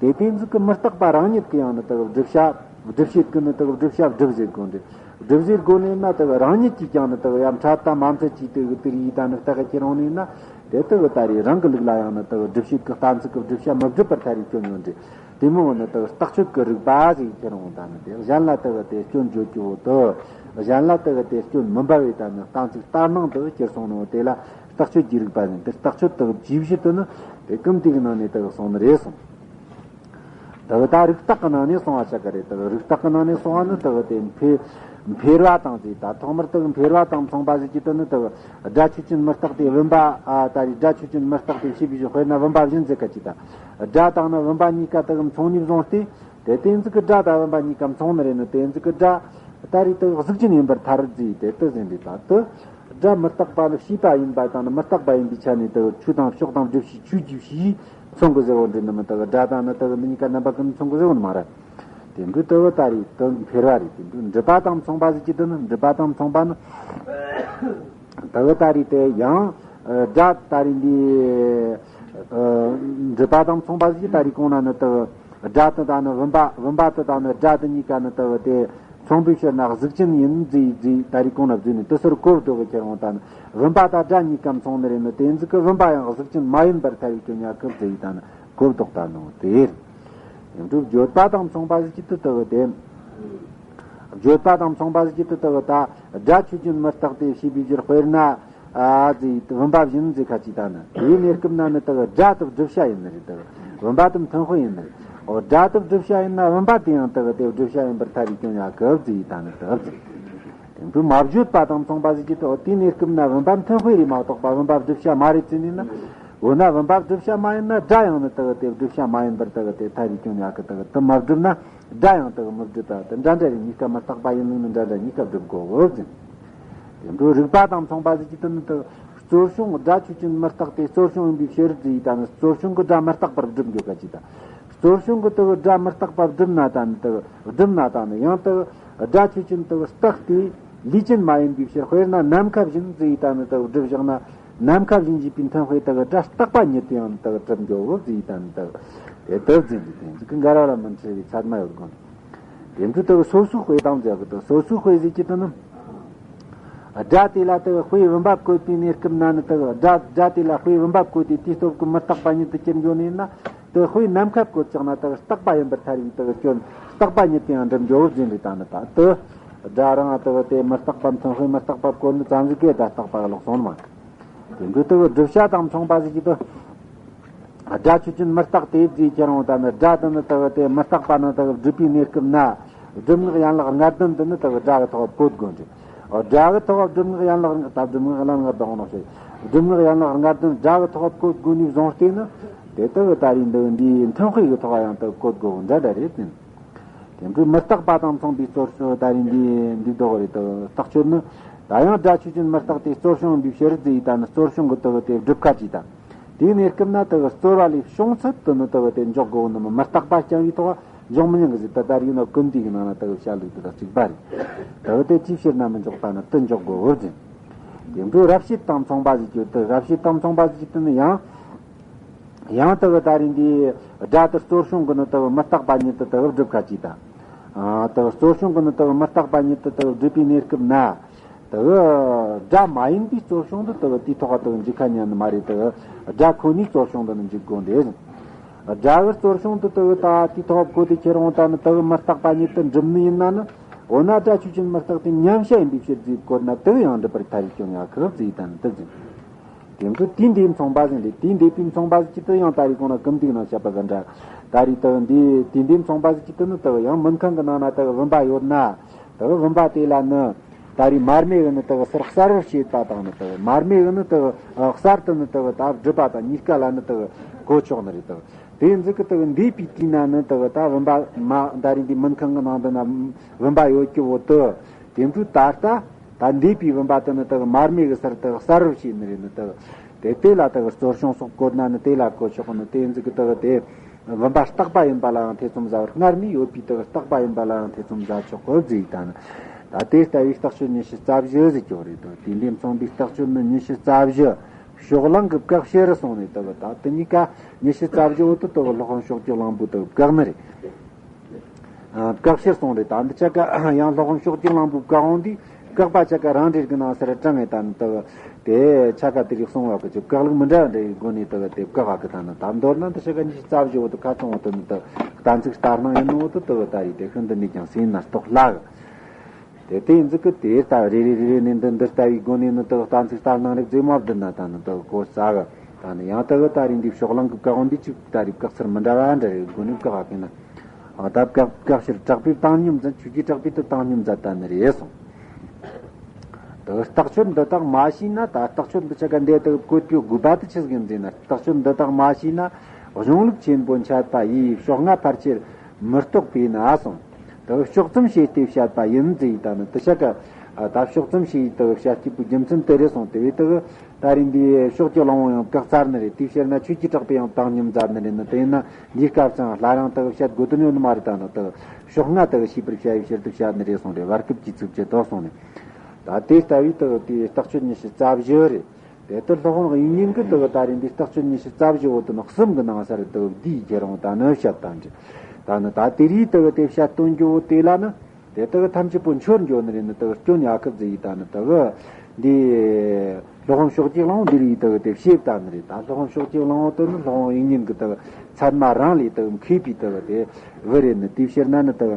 དེ་དེ་ཟིག་གི་མི་རྟག་པ་རང་ཉིད་ཀྱི་ཡང་ནི་དག་བསྒྲུབ་བྱ། སྒྲུབ་བྱེད་ཀྱི་ནི་དག་སྒྲུབ་བྱ་སྒྲུབ་ཟེར་དགོས་འདི། སྒྲུབ་ཟེར་དགོས་ནས་ན་དག་རང་ཉིད་ཀྱིས་ཀྱང་ནི་དག་ཡ་འཕྲལ་དང་མ་འཕྲལ་གྱི་དེ་གི་དེ་རིགས་དང་ནི་རྟགས་ཀྱི་རང་ནས་ན་དེ་དག་ད་རེས་རང་གི་ལུགས་ལ་ཡང་ནི་དག་སྒྲུབ་བྱེད་ཀྱི་གཏན་ཚིགས་ཀྱི་བསྒྲུབ་བྱ་མི་སྒྲུབ་པར་ཐལ་བའི་སྐྱོན་ཡོད་འདི། དེ་མོ་ནི་དག་རྟགས་ཆོས་ཀྱི་རིགས་པ་ཟེར་ཁྱེར་འོང་ད་ནི་དེ་གཞན་ལ་དག་དེ་སྐྱོན་བརྗོད་རྒྱུ་བོ་དུ། གཞན་ལ་དག་དེ་སྐྱོན་མི་འབབ་པའི་ད་ནི་གཏན་ཚིགས་ལྟར་སྣང་དུ་གྱུར་སོང་ནོ་དེ་ལ་རྟགས་ཆོས་ཀྱི་རིགས་པ་ནི་དེ་རྟགས་ཆོས་དག་ཇི་བཞིན་དུ་ནི་དེ་ཀུན་དེ་གི་ནང་ནས་དག་སོང་ནི་རེད་སོང་། དག་ད་རིགས་རྟགས་ཀྱི་ནང་ནས་སོང་བ་བྱ་གི་རེད། དག་རིགས་རྟགས་ཀྱི་ནང་ནས་སོང་བ་ནི་དག་དེ་འཕེལ་འཕེལ་བ་དང་ཟེར་ད་ཐོག་མར་དག་འཕེལ་བ་དང་མཚུངས་པ་ཟེར་གྱི་དུ་ནི་དག་སྒྲ་ཆོས་ཅན་མི་རྟག་སྟེ་བུམ་པ་ཨ་ད་རེས་སྒྲ་ཆོས་ཅན་མི་རྟག་སྟེ་ཞེས་པའི་གཞི་དཔེར་ན་བུམ་པ་བཞིན་ཟེར་ག་ཅིག་ད་སྒྲ་དང་ནི་བུམ་པ་གཉིས་ཀ་དག་མཚུངས་ནས་བཟུང་སྟེ། དེ་དེ་ཟིག་གི་སྒྲ་དང་བུམ་པ་གཉིས་ཀ་མཚུངས་ནི་རེད་ནི་དེ་ཟིག་གི་སྒྲ་ད་རེས་དག་གཟུགས་ཅན་ཡིན་པར་ཐལ་ཟེར་དེ་དུ་ཟིན་རེད་ད་དུ། སྒྲ་མི་རྟག་པ་ནི་ཤེས་པ་ཡིན་པ་དང་ནི་མི་རྟག་པ་ཡིན་པའི་ཆ་ནས་དུ་ཆོས་དང་ཕྱོགས་དང་སྒྲུབ་བྱའི་ཆོས་ཀྱི་ཕྱིའི་མཚུངས་གི་ཟེར་བོ་འདྲི་ནི་མི་དག་སྒྲ་དང་ནི་དག་འདི་གཉིས་ཀ་རྣམ་པ་ཀུན་མཚུངས་གི་ཟེར་བོ་ནི་མ་རེད། དེ་འདྲ་དུ་ད་རེས་དུ་འཕེལ་བ་རེད། དེ་འདྲ་འགྲུབ་པ་དང་མཚུངས་པ་ཟེར་གྱི་དུ་ནི་འགྲུབ་པ་དང་མཚུངས་པ་ནི། དག་ད་རེས་དེ་ཡང་སྒྲ་ད་རེས་འདི་འགྲུབ་པ་དང་མཚུངས་པ་ཟིག་ད་རེས་གོང་ན་ནི་དག་སྒྲ་དེ་དང་ནི་བུམ་པ་བུམ་པ་དེ་དང་ནི་སྒྲ་དེ་གཉིས་ཀ་ནི་དག་དེ་མཚུངས་པའི་ཕྱིར་ན་གཟུགས་ཅན་ཡིན་ཟེར་ཟེར་ད་རེས་གོང་ན་བཟོས་ནས་དེ་སོར་གོ་བཟློག་གི་ཁྱེར་འོང་ད་ནི་བུམ་པ་དང་སྒྲ་གཉིས་ཀ་མཚུངས་ནི་རེད་ནི་དེ་ཟིག་གི་བུམ་པ་ཡང་གཟུགས་ཅན་མ་ཡིན་པར་ཐལ་བའི་སྐྱོན་ཡང་གི་ཟེར་ད་ནི་གོ་བཟློག་ད་ནོ་དེ་རེད། དེ་འདྲ་བརྗོད་པ་དང་མཚུངས་པ་ཟིག་གི་དུ་དག་དེ། བརྗོད་པ་དང་མཚུངས་པ་ཟིག་གི་དུ་དག་ད་སྒྲ་ཆོས་ཅན་མི་རྟག་སྟེ་ཞེས་པའི་རྒྱུར་དཔེར་ན། ཨ་ཙི་བུམ་པ་བཞིན་ཟེར་ཁ་ཅིག་ད་ནི་དེའི་གནས་སྐབས་ན་ནི་དག་སྒྲ་དེ་བསྒྲུབ་བྱ་ཡིན་ནི་རེད་དག་བུམ་པ་དེ་མཐུན་དཔེ་ཡིན་ནི་རེད། འོ་སྒྲ་དེ་བསྒྲུབ་བྱ་ཡིན་ན་བུམ་པ་དེ་ཡང་དག་དེ་བསྒྲུབ་བྱ་ཡིན་པར་ཐལ་བའི་སྐྱོན་ཡང་གི་ཟེར་ད་ནི་དག་ཟེར། དེ་འདྲ་མ་བརྗོད་པ་དང་མཚུངས་པ་ཟིག་གི་དོ་དེའི་གནས་སྐབས་ན་བུམ་པ་མཐུན་དཔེ་རེད་མ་གཏོགས་པ་བུམ་པ་བསྒྲུབ་བྱ་མ་རེད་ཟེར་ནི་ན། འོ་ན་བུམ་པ་བསྒྲུབ་བྱ་མ་ཡིན་ན་སྒྲ་ཡང་ནི་དག་དེ་བསྒྲུབ་བྱ་མ་ཡིན་པར་དག་དེ་ཐལ་བའི་སྐྱོན་ཡང་གི་དག་དེ་མ་བསྒྲུབ་ན་སྒྲ་ཡང་དག་མི་བསྒྲུབ་པ་དེ་འདྲ་འདྲ་རེད། གཉིས་ཀ་མི་རྟག་པ་ཡིན་ནི་ནི་འདྲ་འདྲ་གཉིས་ཀ་བསྒྲུབ་དགོས་འོ་ཟེར། དེ་འདྲ་རིགས་པ་དང་མཚུངས་པ་ཟིག་གི་དོན་ནི་དག་གཙོར་བྱུང་སྒྲ་ཆོས་ཅན་མི་རྟག་སྟེ་གཙོར་བྱུང་ཡིན་པའི་ཕྱིར་ཟེར་ཡི་ད་ནི་གཙོར་བྱུང་གི་སྒྲ་མི་རྟག་པར་བསྒྲུབ་འགྱོད་ག་ཅིག་ད། གཙོར་བྱུང་གི་དག་སྒྲ་མི་རྟག་པ་བསྒྲུབ་ན་ད་ནི་དག་བསྒྲུབ་ན་ད་ནི་ཡང་དག་སྒྲ་ཆོས་ཅན་དག་རྟག་སྟེ་ལུས་ཅན་མ་ཡིན་པའི་ཕྱིར་དཔེར་ན་ནམ་མཁའ་བཞིན་ཟེར་ཡི་ད་ནི་དག་བསྒྲུབ་བཞག་ན་ནམ་མཁའ་བཞིན་ཞེས་པའི་མཐུན་དཔེ་དག་སྒྲ་རྟག་པ་ཉིད་དུ་ཡང་དག་གྲུབ་འགྱོ་བོ་ཟེར་ཡི་ད་ནི་དག་དེ་དག་ཟེར་འདི་དེ་ཟིག་གི་འགལ་བ་ལ་མི་འཁྲི་བའི་ཚད་མ་ཡོད་དགོས། དེ་འདྲ་དག་སོ་སོའི་དཔེ་དང་མཛད་གི་དག་སོ་སོའི་དཔེ་ཟེར་གྱི་དུ་ནི། སྒྲ་དེ་ལ་དག་དཔེ་བུམ་པ་བཀོད་པའི་གནས་སྐབས་ན་ནི་དག་སྒྲ་སྒྲ་དེ་ལ་དཔེ་བུམ་པ་བཀོད་དེ་དེའི་སྟོབས་ཀྱིས་མི་རྟག་པ་ཉིད་དུ་གྱུར་འགྱོ་ནས་ན། དེ་དཔེ་ནམ་མཁའ་བཀོད་ཀྱང་ན་དག་རྟག་པ་ཡིན་པར་ཐལ་བའི་དག་སྐྱོན་རྟག་པ་ཉིད་དུ་ཡང་འགྲུབ་འགྱོ་བོ་ཟེར་རེད་ད་ནི་ད་དུ། སྒྲ་རང་དག་དེ་མི་རྟག་པ་མཐུན་དཔེ་མི་རྟག་པ་བཀོད་ནི་ཙམ་ཟིག་གིས་སྒྲ་རྟག་པ་ལོག་སོང་མ། དེ་འདྲ་དག་བསྒྲུབ་བྱ་དང་མཚུངས་པ་ཟིག་གི་དུ། སྒྲ་ཆོས་ཅན་མི་རྟག་སྟེ་ཟེར་ཁྱེར་འོང་ད་ནི་སྒྲ་དེ་ནི་དག་དེ་མི་རྟག་པ་ནི་དག་བསྒྲུབ་པའི་གནས་སྐབས་ན། སྒྲུབ་ངག་ཡན་ལག་ལྔ་ལྡན་དེ་ནི་དག་སྒྲ་གི་ཐོག་བཀོད་དགོས་འདྲ། སྒྲ་གི་ཐོག་སྒྲུབ་ངག་ཡན་ལག་ལྔ་ད་སྒྲུབ་ངག་ལ་ལྔ་བདག་ནོ་ཞེས། སྒྲུབ་ངག་ཡན་ལག་ལྔ་ལྡན་སྒྲ་གི་ཐོག་བཀོད་དགོས་ནས་བཟུང་སྟེ་ནི། དེ་དག་ད་རེས་འདི་འདིའི་མཐུན་དཔེ་གི་ཐོག་ཡང་དག་བཀོད་དགོས་འདྲ་འདྲ་རེད་ཟེར། དེ་འདྲའི་མི་རྟག་པ་དང་མཚུངས་པའི་གཙོར་ད་རེས་འདི་འདི་ལྡོག་རེད་དོ། རྟགས་ཆོས་ནི། ད་ཡང་སྒྲ་ཆོས་ཅན་མི་རྟག་སྟེ་གཙོར་བྱུང་བའི་ཕྱིར་ཟེར་ཡི་ད་ནི་གཙོར་བྱུང་གི་དག་དེ་བསྒྲུབ་ཁ་ཅིག་དང་། དེའི་གནས་སྐབས་ན་དག་གཙོར་བ་ལས་བྱུང་ཚུལ་དུ་ནི་དག་དེ་འཇོག་དགོས་ནི་མི་རྟག་པ་རྐྱང་བའི་ཐོག་འཇོག་མི་ཉན་གི་ཟེར། ད་ད་རེས་ན་ཀུན་འདུས་ཀྱི་ནང་ན་དག་བཤད་ལུགས་དེ་དང་གཅིག་པ་རེད། དག་དེ་ཅིའི་ཕྱིར་ན་མི་འཇོག་པ་ནི་དེ་འཇོག་དགོས་འོ་ཟེར། དེ་འདྲའི་རབ་བྱེད་དང་མཚུངས་པ་ཟེར་རྒྱུ་དེ་རབ་བྱེད་དང་མཚུངས་པ་ཟེར་རྒྱུ་དེ་ནི་ཡང་། ཡང་དག་ད་རེས་འདི་སྒྲ་དེ་གཙོར་བྱུང་གི་ནི་དག་མི་རྟག་པ་ཉིད་དུ་དག་བསྒྲུབ་ཁ་ཅིག་དང་། ཨ་དག་གཙོར་བྱུང་གི་ནི་དག་མི་རྟག་པ་ཉིད་དུ་དག་བསྒྲུབ་པའི་གནས་སྐབས་ན། དག་སྒྲ་མ་ཡིན་པའི་གཙོར་བྱུང་དུ་དག་དེའི་ཐོག་དག་འཇུག་ཁ་ཉན་ནི་མ་རེད་དག་སྒྲ་ཁོ་ནའི་གཙོར་བྱུང་དུ་ནི་འཇུག་དགོས་འདྲ། སྒྲ་གི་གཙོར་བྱུང་དུ་དག་ད་དེའི་ཐོག་བཀོད་དེ་ཁྱེར་འོང་ད་ནི་དག་མི་རྟག་པ་ཉིད་དུ་འགྲུབ་ནི་ཡིན་ན་ནི། འོ་ན་སྒྲ་ཆོས་ཅན་མི་རྟག་སྟེ་མཉམ་བྱ་ཡིན་པའི་ཕྱིར་ཟེར་བཀོད་ན་དག་ཡང་འགྲུབ་པར་ཐལ་བའི་སྐྱོན་ཡང་ཁག་ཟེར་ཡི་ད་ནི་དག་ཟེར། དེ་འདྲ་དེ་འདྲའི་མཚུངས་པ་ཟིན་ཏེ་དེ་འདྲའི་པའི་མཚུངས་པ་ཟིན་གྱི་དུ་ཡང་ད་རེས་གོང་ན་ཀུན་འདུས་ནང་བཤད་པ་ག་འདྲ། ད་རེས་དག་འདི་དེ་འདྲའི་མཚུངས་པ་ཟིན་གྱི་དུ་ནི་དག་ཡང་མུན་ཁང་གི་ནང་ན་དག་བུམ་པ་ཡོད་ན། དག་བུམ་པ་དེ་ལ་ནི། ད་རེས་མར་མེ་གི་ནི་དག་སར་གསལ་བར་བྱེད་པ་དང་ནི་དག་མར་མེ་གི་ནི་དག་གསར་དུ་ནི་དག་ད་སྒྲུབ་པ་དང་གཉིས་ཀ་ལ་ནི་དག་གོ་ཆོག་ནི་རེད་དག་དེ་འཛི་གི་དག་འདས་པའི་དུས་ན་ནི་དག་ད་བུམ་པ་མ་ད་རེས་འདི་མུན་ཁང་གི་ནང་དུ་ན་བུམ་པ་ཡོད་ཀྱི་བོ་དུ། དེ་འདྲ་ད་ལྟ། ད་འདས་པའི་བུམ་པ་དེ་ནི་དག་མར་མེ་གི་སར་དག་གསར་བར་བྱེད་ནི་རེད་ནི་དག་དེ་དེ་ལ་དག་གཙོར་བྱུང་སོགས་བཀོད་ན་ནི་དེ་ལ་གོ་ཆོག་ནི་དེ་འཛི་གི་དག་དེ་བུམ་པ་རྟག་པ་ཡིན་པ་ལའང་ཐེ་ཚོམ་ཟ་བར་སྔར་ནས་ཡོད་པའི་དག་རྟག་པ་ཡིན་པ་ལའང་ཐེ་ཚོམ་ཟ་ཆོག་གོ་ཟེར་ཡི་ད་ནི། ད་དེ་ལྟ་བུའི་རྟགས་ཆོས་ཉི་ཤུ་རྩ་བཞི་ཟེར་གྱི་རེད་དོ། དེ་འདྲའི་མཚུངས་པའི་རྟགས་ཆོས་ནི་ཉི་ཤུ་རྩ་བཞི། ཕྱོགས་གླང་གི་བཀའ་ཕྱིར་སོང་ནས་དག་ད་དེ་གཉིས་ཀ་ཉི་ཤུ་རྩ་བཞི་བོ་དུ་དག་སློབ་དཔོན་ཕྱོགས་ཀྱི་གླང་པོ་དག་བཀག་ནི་རེད། བཀག་ཕྱིར་སོང་རེད། ད་འདི་ཆ་ག་ཡང་སློབ་དཔོན་ཕྱོགས་ཀྱི་གླང་པོའི་བཀག་འོང་དུས་བཀག་པ་ཆ་ག་རང་འགྲེལ་གྱི་ནང་གསལ་དྲངས་ངེས་ད་ནི་དག་དེ་ཆ་ག་དེ་རིགས་གསུང་བ་གི་ཅིག་བཀག་ལུགས་མི་འདྲ་བ་འདྲ་ཡི་སྒོ་ནས་དག་དེ་བཀག་ག་གི་ད་ནི་ད་མདོར་ན་འདི་ཆ་ག་ཉི་ཤུ་རྩ་བཞི་བོ་དུ་ཁ་ཚང་བོ་དུ་ནི་དག་གཏན་ཚིགས་ལྟར་སྣང་ཡིན་ནོ་དུ་དག་ད་རེད། དེ་ཤིན་ཏུ་ནས་ཀྱང་སྲིད་ན་རྟོགས་སླ་གི། དེ་དེ་ཡིན་ཙི་གི་དེ་ལྟ་རེ་རེ་རེ་རེ་ནས་འདི་འདི་ལྟ་བུའི་སྒོ་ནས་ནི་དག་གཏན་ཚིགས་ལྟར་སྣང་རེ་རྫས་མ་བསྡུ་ན་ད་ནི་དག་གོ་ས་གི། ད་ནི་ཡང་དག་ད་རེ་འདི་ཕྱོགས་གླང་གི་བཀག་འོང་འདི་ཅིག་ད་རེ་བཀག་ཚུལ་མི་འདྲ་བ་འདྲ་རེ་སྒོ་ནས་བཀག་ག་གི་ན། ཨ་ད་བཀག་བཀག་ཕྱིར་དྲག་པོའི་བཏང་སྙོམས་མཛད། ཆོས་ཀྱི་དྲག་པོའི་དུ་བཏང་སྙོམས་མཛད་ད་ནི་རེད་གསུངས། དུ་རྟགས་ཆོས་འདི་དག་མ་ཤེས་ན། ད་རྟགས་ཆོས་འདི་ཆ་ག་འདི་དུ་བཀོད་པའི་དགོས་པ་དུ་ཆི་ཟིག་ཡིན་ཟེར་ན། རྟགས་ཆོས་འདི་དག་མ་ཤེས་ན། གཞུང་ལུགས་ཆེན་པོ་འཆད་པ་ཡིས་ཕྱོགས་སྔ་ཕལ་ཆེར་མི་རྟོགས་པས་ན་གསུངས། དུ་ཕྱོགས་ཙམ་ཤེས་ཏེ་བཤད་པ་ཡིན་ཟེར་ཡི་ད་ནི་དུ་ཆ་ག་ད་ཕྱོགས་ཙམ་ཤེས་ཡི་དུ་བཤད་སྐྱིད་པོའི་རྒྱུ་མཚན་དེ་རེད་གསུངས། དེ་བས་དུ། ད་རེས་འདི་ཕྱོགས་ཀྱི་གླང་པོ་ཡང་བཀག་ཚར་ནི་རེད། དེའི་ཕྱིར་ན་ཆོས་ཀྱི་དྲག་པོས་ཡང་བཏང་སྙོམས་མཛད་ནི་རེད་ནི། དེས་ན་འདིའི་སྐབས་སུ་ལྷ་རང་དག་བཤད་དགོས་དོན་ཡོད་ནི་མ་རེད། ད་ནི་དག་ཕྱོགས་སྔ་དག་ཤེས་པར་བྱ་བའི་ཕྱིར་དུ་བཤད་ནི་རེད་གསུངས་རེད། བར་སྐབས་ཀྱི་ཚིགས་བཅད་དག་གསུངས་ནས། ད་དེ་ལྟ་བུའི་དག་དེའི་རྟགས་ཆོས་ཉི་ཤུ་རྩ་བཞི་རེད། དེ་ལྟར་སློབ་དཔོན་དབྱིག་གཉེན་གྱིས་དག་ད་རེས་འདི་རྟགས་ཆོས་ཉི་ཤུ་རྩ་བཞི་བོ་དེ་ནི་གསུམ་གྱི་ནང་གསར་དུ་བསྡུས་ཁྱེར་འོང་ད་ནི་བཤད་ད་འདྲི། ད་ནི་ད་དེ་རིགས་དག་དེ་བཤད་སྟོན་རྒྱུ་བོ་དེ་ལ་ནི། དེ་དག་ཐམས་ཅད་པོ་འཆོར་འགྱོ་ནི་རེད་ནི། དག་སྐྱོན་ཡ་ཁབ་ཟེར་ཡི་ད་ནི་དག་འདི་སློབ་དཔོན་ཕྱོགས་ཀྱི་གླང་པོ་འདི་རིགས་དག་དེ་བཤད་ད་ནི་རེད། ད་སློབ་དཔོན་ཕྱོགས་ཀྱི་གླང་པོ་དེ་ནི་སློབ་དཔོན་དབྱིག་གཉེན་གྱི་དག་ཚད་མ་རང་ལས་དག་མཁས་པའི་དག་དེ་བུ་རེད་ནི། དེའི་ཕྱིར་ན་ནི་དག་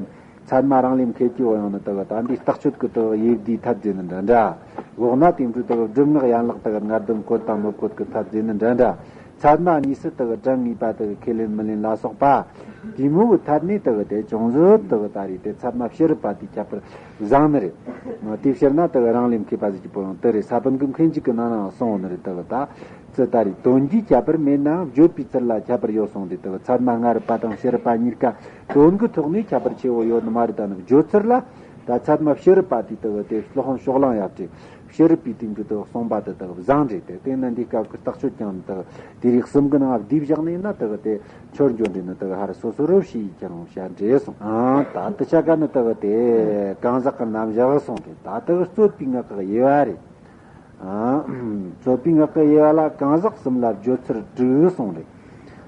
ཚད་མ་རང་ལས་མཁས་ཀྱི་འོ་ཡང་ནི་དག་ད་འདི་རྟགས་ཆོས་ཀྱི་དག་ཡེ་བསྡུས་ཐབས་ཟེར་ནི་འདྲ་འདྲ། འོག་ན་དེ་འདྲ་དག་སྒྲུབ་ངག་ཡན་ལག་དག་ལྔ་བདུན་བཀོད་དང་མི་བཀོད་ཀྱི་ཐབས་ཟེར་ནི་འདྲ་འདྲ། ཚད་མ་གཉིས་སུ་དག་དྲན་ངེས་པ་དག་ཁས་ལེན་མི་ལེན་ལ་སོགས་པ། དེ་མོ་གི་ཐད་ནས་དག་དེ་ཅུང་ཟད་དག་ད་རེས་དེ་ཚད་མ་ཕྱི་རབས་པ་དེ་ཁྱད་པར་བཟང་ནི་རེད། དེའི་ཕྱིར་ན་དག་རང་ལས་མཁས་པ་ཟིག་གི་པོ་ཡང་དེ་རེད། ས་པཎ་གྱི་མཁན་ཅིག་གི་ནང་ན་གསུངས་ནི་རེད། དག་ད་ཙི་ད་རེས་དོན་གྱིས་ཁྱད་པར་མེད་ནའང་བརྗོད་པའི་ཚུལ་ལ་ཁྱད་པར་ཡོད་གསུངས་ཏེ། དག་ཚད་མ་སྔ་རབས་པ་དང་ཕྱི་རབས་པ་གཉིས་ཀ་དོན་གྱི་ཐོག་ནས་ཁྱད་པར་ཆེ་བོ་ཡོད་ནི་མ་རེད། ད་ནི་བརྗོད་ཚུལ་ལ་ད་ཚད་མ་ཕྱི་རབས་པ་དེ་དག་དེ་སློབ་དཔོན་ཕྱོགས་གླང་ཡབ་ཀྱི་ཕྱི་རབས་པའི་དེང་གི་དག་གསུངས་པ་དེ་དག་བཟང་རེད། དེ་དེ་ནི་འདི་སྐབས་ཀྱི་རྟགས་ཆོས་ཀྱང་དག་དེ་རིགས་གསུམ་གི་ནང་བསྡུས་བཞག་ནས་ན་དག་དེ་འཆོར་འགྱོ་འདྲེ་ནི་དག་ཧར་སོ་སོ་རུ་ཤེས་ཀྱང་བཤད་འདྲེ་གསུངས། ཨང་ད་དེ་ཆ་ག་ནི་དག་དེ་གང་ཟག་གི་རྣམ་གཞག་གསུངས་ཏེ། ད་དག་རྩོད་པའི་ངག་གི་དབྱེ་བ་རེད། ཨང་རྩོད་པའི་ངག་གི་དབྱེ་བ་ལ་གང་ཟག་གསུམ་ལ་བརྗོད་ཚུལ་དྲུག་གསུངས་རེད།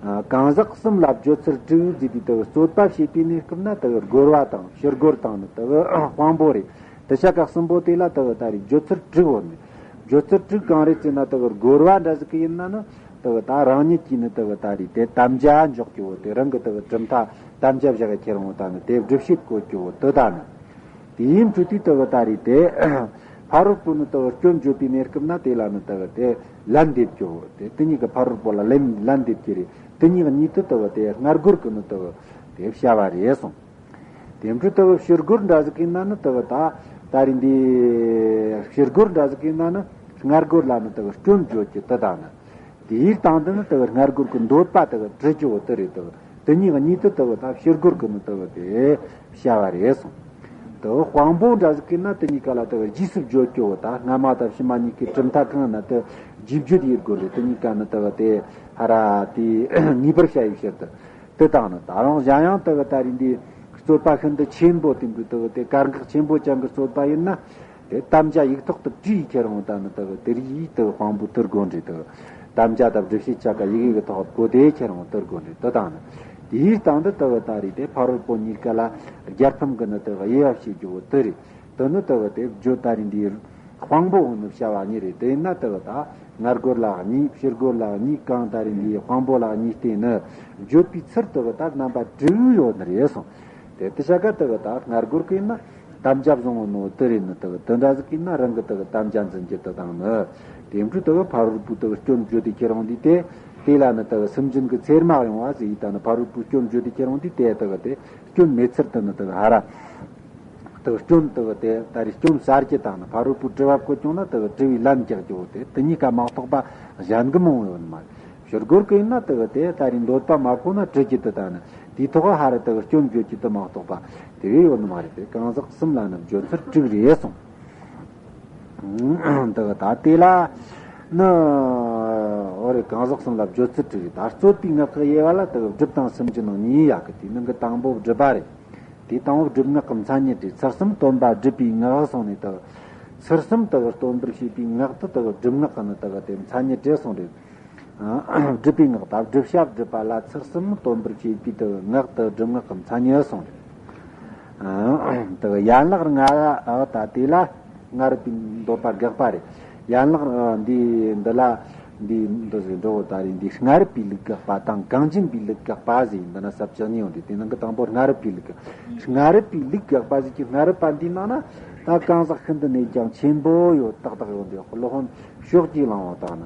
ཨ་གང་ཟག་གསུམ་ལ་བརྗོད་ཚུལ་དྲུག་ཟེར་དུས་དག་རྩོད་པ་བྱེད་པའི་གནས་སྐབས་ན་དག་རྒོལ་བ་དང་ཕྱིར་རྒོལ་དང་ནི་དག་དཔང་པོ་རེད། དེ་ཆ་ག་གསུམ་པོ་དེ་ལ་དག་ད་རེས་བརྗོད་ཚུལ་དྲུག་ཡོད་ནི། བརྗོད་ཚུལ་དྲུག་གང་རེད་ཟེར་ན། དག་རྒོལ་བ་འདྲ་ཟིག་གི་ཡིན་ན་ནི་དག་ད་རང་ཉིད་ཀྱིས་ནི་དག་ད་རེས་དེ་དམ་བཅའ་འཇོག་རྒྱུ་བོ་དེ། རང་གི་དག་གྲུབ་མཐའ་དམ་བཅའ་བཞག་གི་ཁྱེར་འོང་ད་ནི་དེ་སྒྲུབ་བྱེད་བཀོད་རྒྱུ་བོ་དེ་ད་ནི། དེའི་འཕྲོས་དུས་དག་ད་རེས་དེ་ཕ་རོལ་པོ་ནི་དག་སྐྱོན་བརྗོད་པའི་གནས་སྐབས་ན་དེ་ལ་ནི་དག་དེ་ལན་འདེབས་རྒྱུ་བོ་དེ། དེ་གཉིས་ཀྱི་ཕ་རོལ་པོ་ལ་ལན་ལན་འདེབས་ཀྱི་རེད། དེ་གཉིས་གཉིས་དུ་དག་དེ་སྔ་རྒོལ་གྱི་ནི་དག་དེ་བྱ་བ་རེད་གསུངས། དེ་འཕྲོས་དག་ཕྱིར་རྒོལ་འདྲ་ཟིག་གི་ན་ནི་དག་ད་ད་རེས་འདི་ཕྱིར་རྒོལ་འདྲ་ཟིག་གི་ན་ནི་སྔ་རྒོལ་ལ་ནི་དག་སྐྱོན་བརྗོད་ཀྱི་དེ་ད་ནི། དེའི་སྟེང་དུ་ནི་དེ་སྔ་རྒོལ་གྱི་འདོད་པ་དེ་བྲི་རྒྱུ་བོ་དེ་རེད། དེ་དེ་གཉིས་གཉིས་དུ་དེ་ད་ཕྱིར་རྒོལ་གྱི་ནི་དེ་དེ་བྱ་བ་རེད་གསུངས། དེ་དཔང་པོ་འདྲ་ཟིག་གི་ན་དེ་གཉིས་ཀ་ལ་དེ་རྗེས་སུ་བརྗོད་རྒྱུ་བོ་ད་སྔ་མ་དང་ཕྱི་མ་གཉིས་ཀའི་གྲུབ་མཐའ་གང་ན་དེ་རྗེས་བརྗོད་ཡེད་དགོས་རེད། དེ་གཉིས་ཀ་ནི་དེ་དེ་ཧ་ར་དེ་ངེས་པར་བྱ་ཡི་ཕྱིར་དུ་དེ་དང་ནི། ད་རུང་གཞན་ཡང་དེ་ད་རེས་འདི་རྩོད་པ་ཤིན་ཏུ་ཆེན་པོ་དེ་འདྲ་དེ་དེ་དཀར་འགག་ཆེན་པོ་ཅན་གྱི་རྩོད་པ་ཡིན་ན། དེ་དམ་བཅའ་ཡིག་ཐོག་ཏུ་བྲིས་ཁྱེར་འོང་ད་ནི་དག་དེ་རིགས་དག་དཔང་པོ་དུར་དགོས་འདྲེ་དག་དམ་བཅའ་དང་སྒྲུབ་བྱེད་ཆ་ག་ཡི་གེ་གི་ཐོག་བཀོད་དེ་ཁྱེར་འོང་དུར་དགོས་འདྲེ་དེ་དང་ནི། དེའི་སྟེང་དུ་དག་ད་རེས་དེ་ཕ་རོལ་པོ་གཉིས་ཀ་ལ་རྒྱལ་ཕམ་གི་ནི་དག་དབྱེ་བ་ཕྱེ་རྒྱུ་བོ་དེ་རེད། དེ་ནི་དག་དེ་བརྗོད་ད་རེས་འདིའི་དཔང་པོ་འོ་ནི་བྱ་བ་གཉིས་རེད། དེ་ན་དག་ད་སྔ་རྒོལ་ལ་གཉིས། ཕྱི་རྒོལ་ལ་གཉིས། གང་ད་རེས་འདིའི་དཔང་པོ་ལ་གཉིས་ཏེ་ནི་བརྗོད་པའི་ཚུལ་དག་ད་རྣམ་པ་དྲུག་ཡོད་ནི་རེད་གསུངས། དེ་དེ་ཆ་ག་དག་ད་སྔ་རྒོལ་གི་ཡིན་ན། དམ་བཅའ་བཟང་བོ་ནོ་དེ་རེད་ནི་དག་དེ་འདྲ་ཟིག་གི་ན་རང་གི་དག་དམ་བཅའ་འཛིན་རྒྱུ་དེ་དང་ནི། དེ་འཕྲོས་དག་ཕ་རོལ་པོའི་དག་སྐྱོན་བརྗོད་དེ་ཁྱེར་འོང་དུས་དེ། དེ་ལ་ནི་དག་སུན་འབྱིན་གྱི་ཚེར་མ་ཡོང་བ་ཟིག་ཡིན། ད་ནི་ཕ་རོལ་པོའི་སྐྱོན་བརྗོད་དེ་ཁྱེར་འོང་དུས་དེ་དག་དེ་སྐྱོན་མེད་ཚུལ་དུ་ནི་དག་ཧ་ར། དག་སྐྱོན་དག་དེ་ད་རེས་སྐྱོན་གསར་གྱི་དང་ནི་ཕ་རོལ་པོའི་དྲི་བ་བཀོད་བྱུང་ན་དག་དྲི་བའི་ལན་རྒྱག་རྒྱུ་བོ་དེ། དེ་གཉིས་ཀ་མ་གཏོགས་པ་གཞན་གྱི་མང་བོ་ཡོད་ནི་མ་རེད། ཕྱིར་རྒོལ་གི་ཡིན་ན་དག་དེ་ད་རེས་འདོད་པ་མ་གོ་ན་དྲི་རྒྱུ་དེ་དང་ནི་དེའི་ཐོག་ཧ་ར་དག་སྐྱོན་བརྗོད་རྒྱུ་དེ་མ་གཏོགས་པ་དེ་བས་ཡོད་ནི་མ་རེད། དེ་གང་ཟག་གསུམ་ལ་ནི་བརྗོད་ཚུལ་དྲུག་རེད་གསུངས། དག་ད་དེ་ལ་ནི་འོ་རེད། གང་ཟག་གསུམ་ལ་བརྗོད་ཚུལ་དྲུག་རེད། ད་རྩོད་པའི་ངག་གི་དབྱེ་བ་ལ་དག་སྒྲུབ་དང་སུན་འབྱིན་གཉིས་ཡོད་གི། དེའི་ནང་གི་དང་པོ་སྒྲུབ་པ་རེད། དེའི་དང་པོ་སྒྲུབ་ངག་གི་མཚན་ཉིད་རེད། ཚུལ་གསུམ་སྟོན་པ་སྒྲུབ་པའི་ངག་གསུངས་ནས་དག་ཚུལ་གསུམ་དག་སྟོན་པར་བྱེད་པའི་ངག་དེ་དག་སྒྲུབ་ངག་གི་ནི་དག་དེ་མཚན་ཉིད་རེད་གསུངས་རེད། སྒྲུབ་པའི་ངག་དང་བསྒྲུབ་བྱ་སྒྲུབ་པ་ལ་ཚུལ་གསུམ་སྟོན་པར་བྱེད་པའི་དག་ངག་དེ་སྒྲུབ་ངག་གི་མཚན་ཉིད་གསུངས་རེད། ཨ། དེ་གི་ཡན་ལག་ལྔ་ལ། ཨ། ད་དེ་ལ་སྔ་རབས་པའི་འདོད་པ་དགག་པ་རེད། ཡན་ལག་ཨ། འདི་འདི་ལ་འདི་འདི་ཟིག་འགྲོ་ད་རེད། འདི་སྔ་རབས་པའི་ལུགས་དགག་པ་དང་གངས་ཅན་པའི་ལུགས་དགག་པ་ཟེར། འདི་ན་ས་བཅུ་གཉིས་ཡོད་རེད། དེ་ནང་གི་དང་པོ་སྔ་རབས་པའི་ལུགས། སྔ་རབས་པའི་ལུགས་དགག་པ་ཟེར་གྱི། སྔ་རབས་པ་འདིའི་ནང་ན་ད་གང་ཟག་ཤིན་ཏུ་ནས་ཀྱང་ཆེན་པོ་ཡོད། ཏག་ཏག་ཡོད་འདི། སློབ་དཔོན་ཕྱོགས་ཀྱི་གླང་པོ་དང་ནི།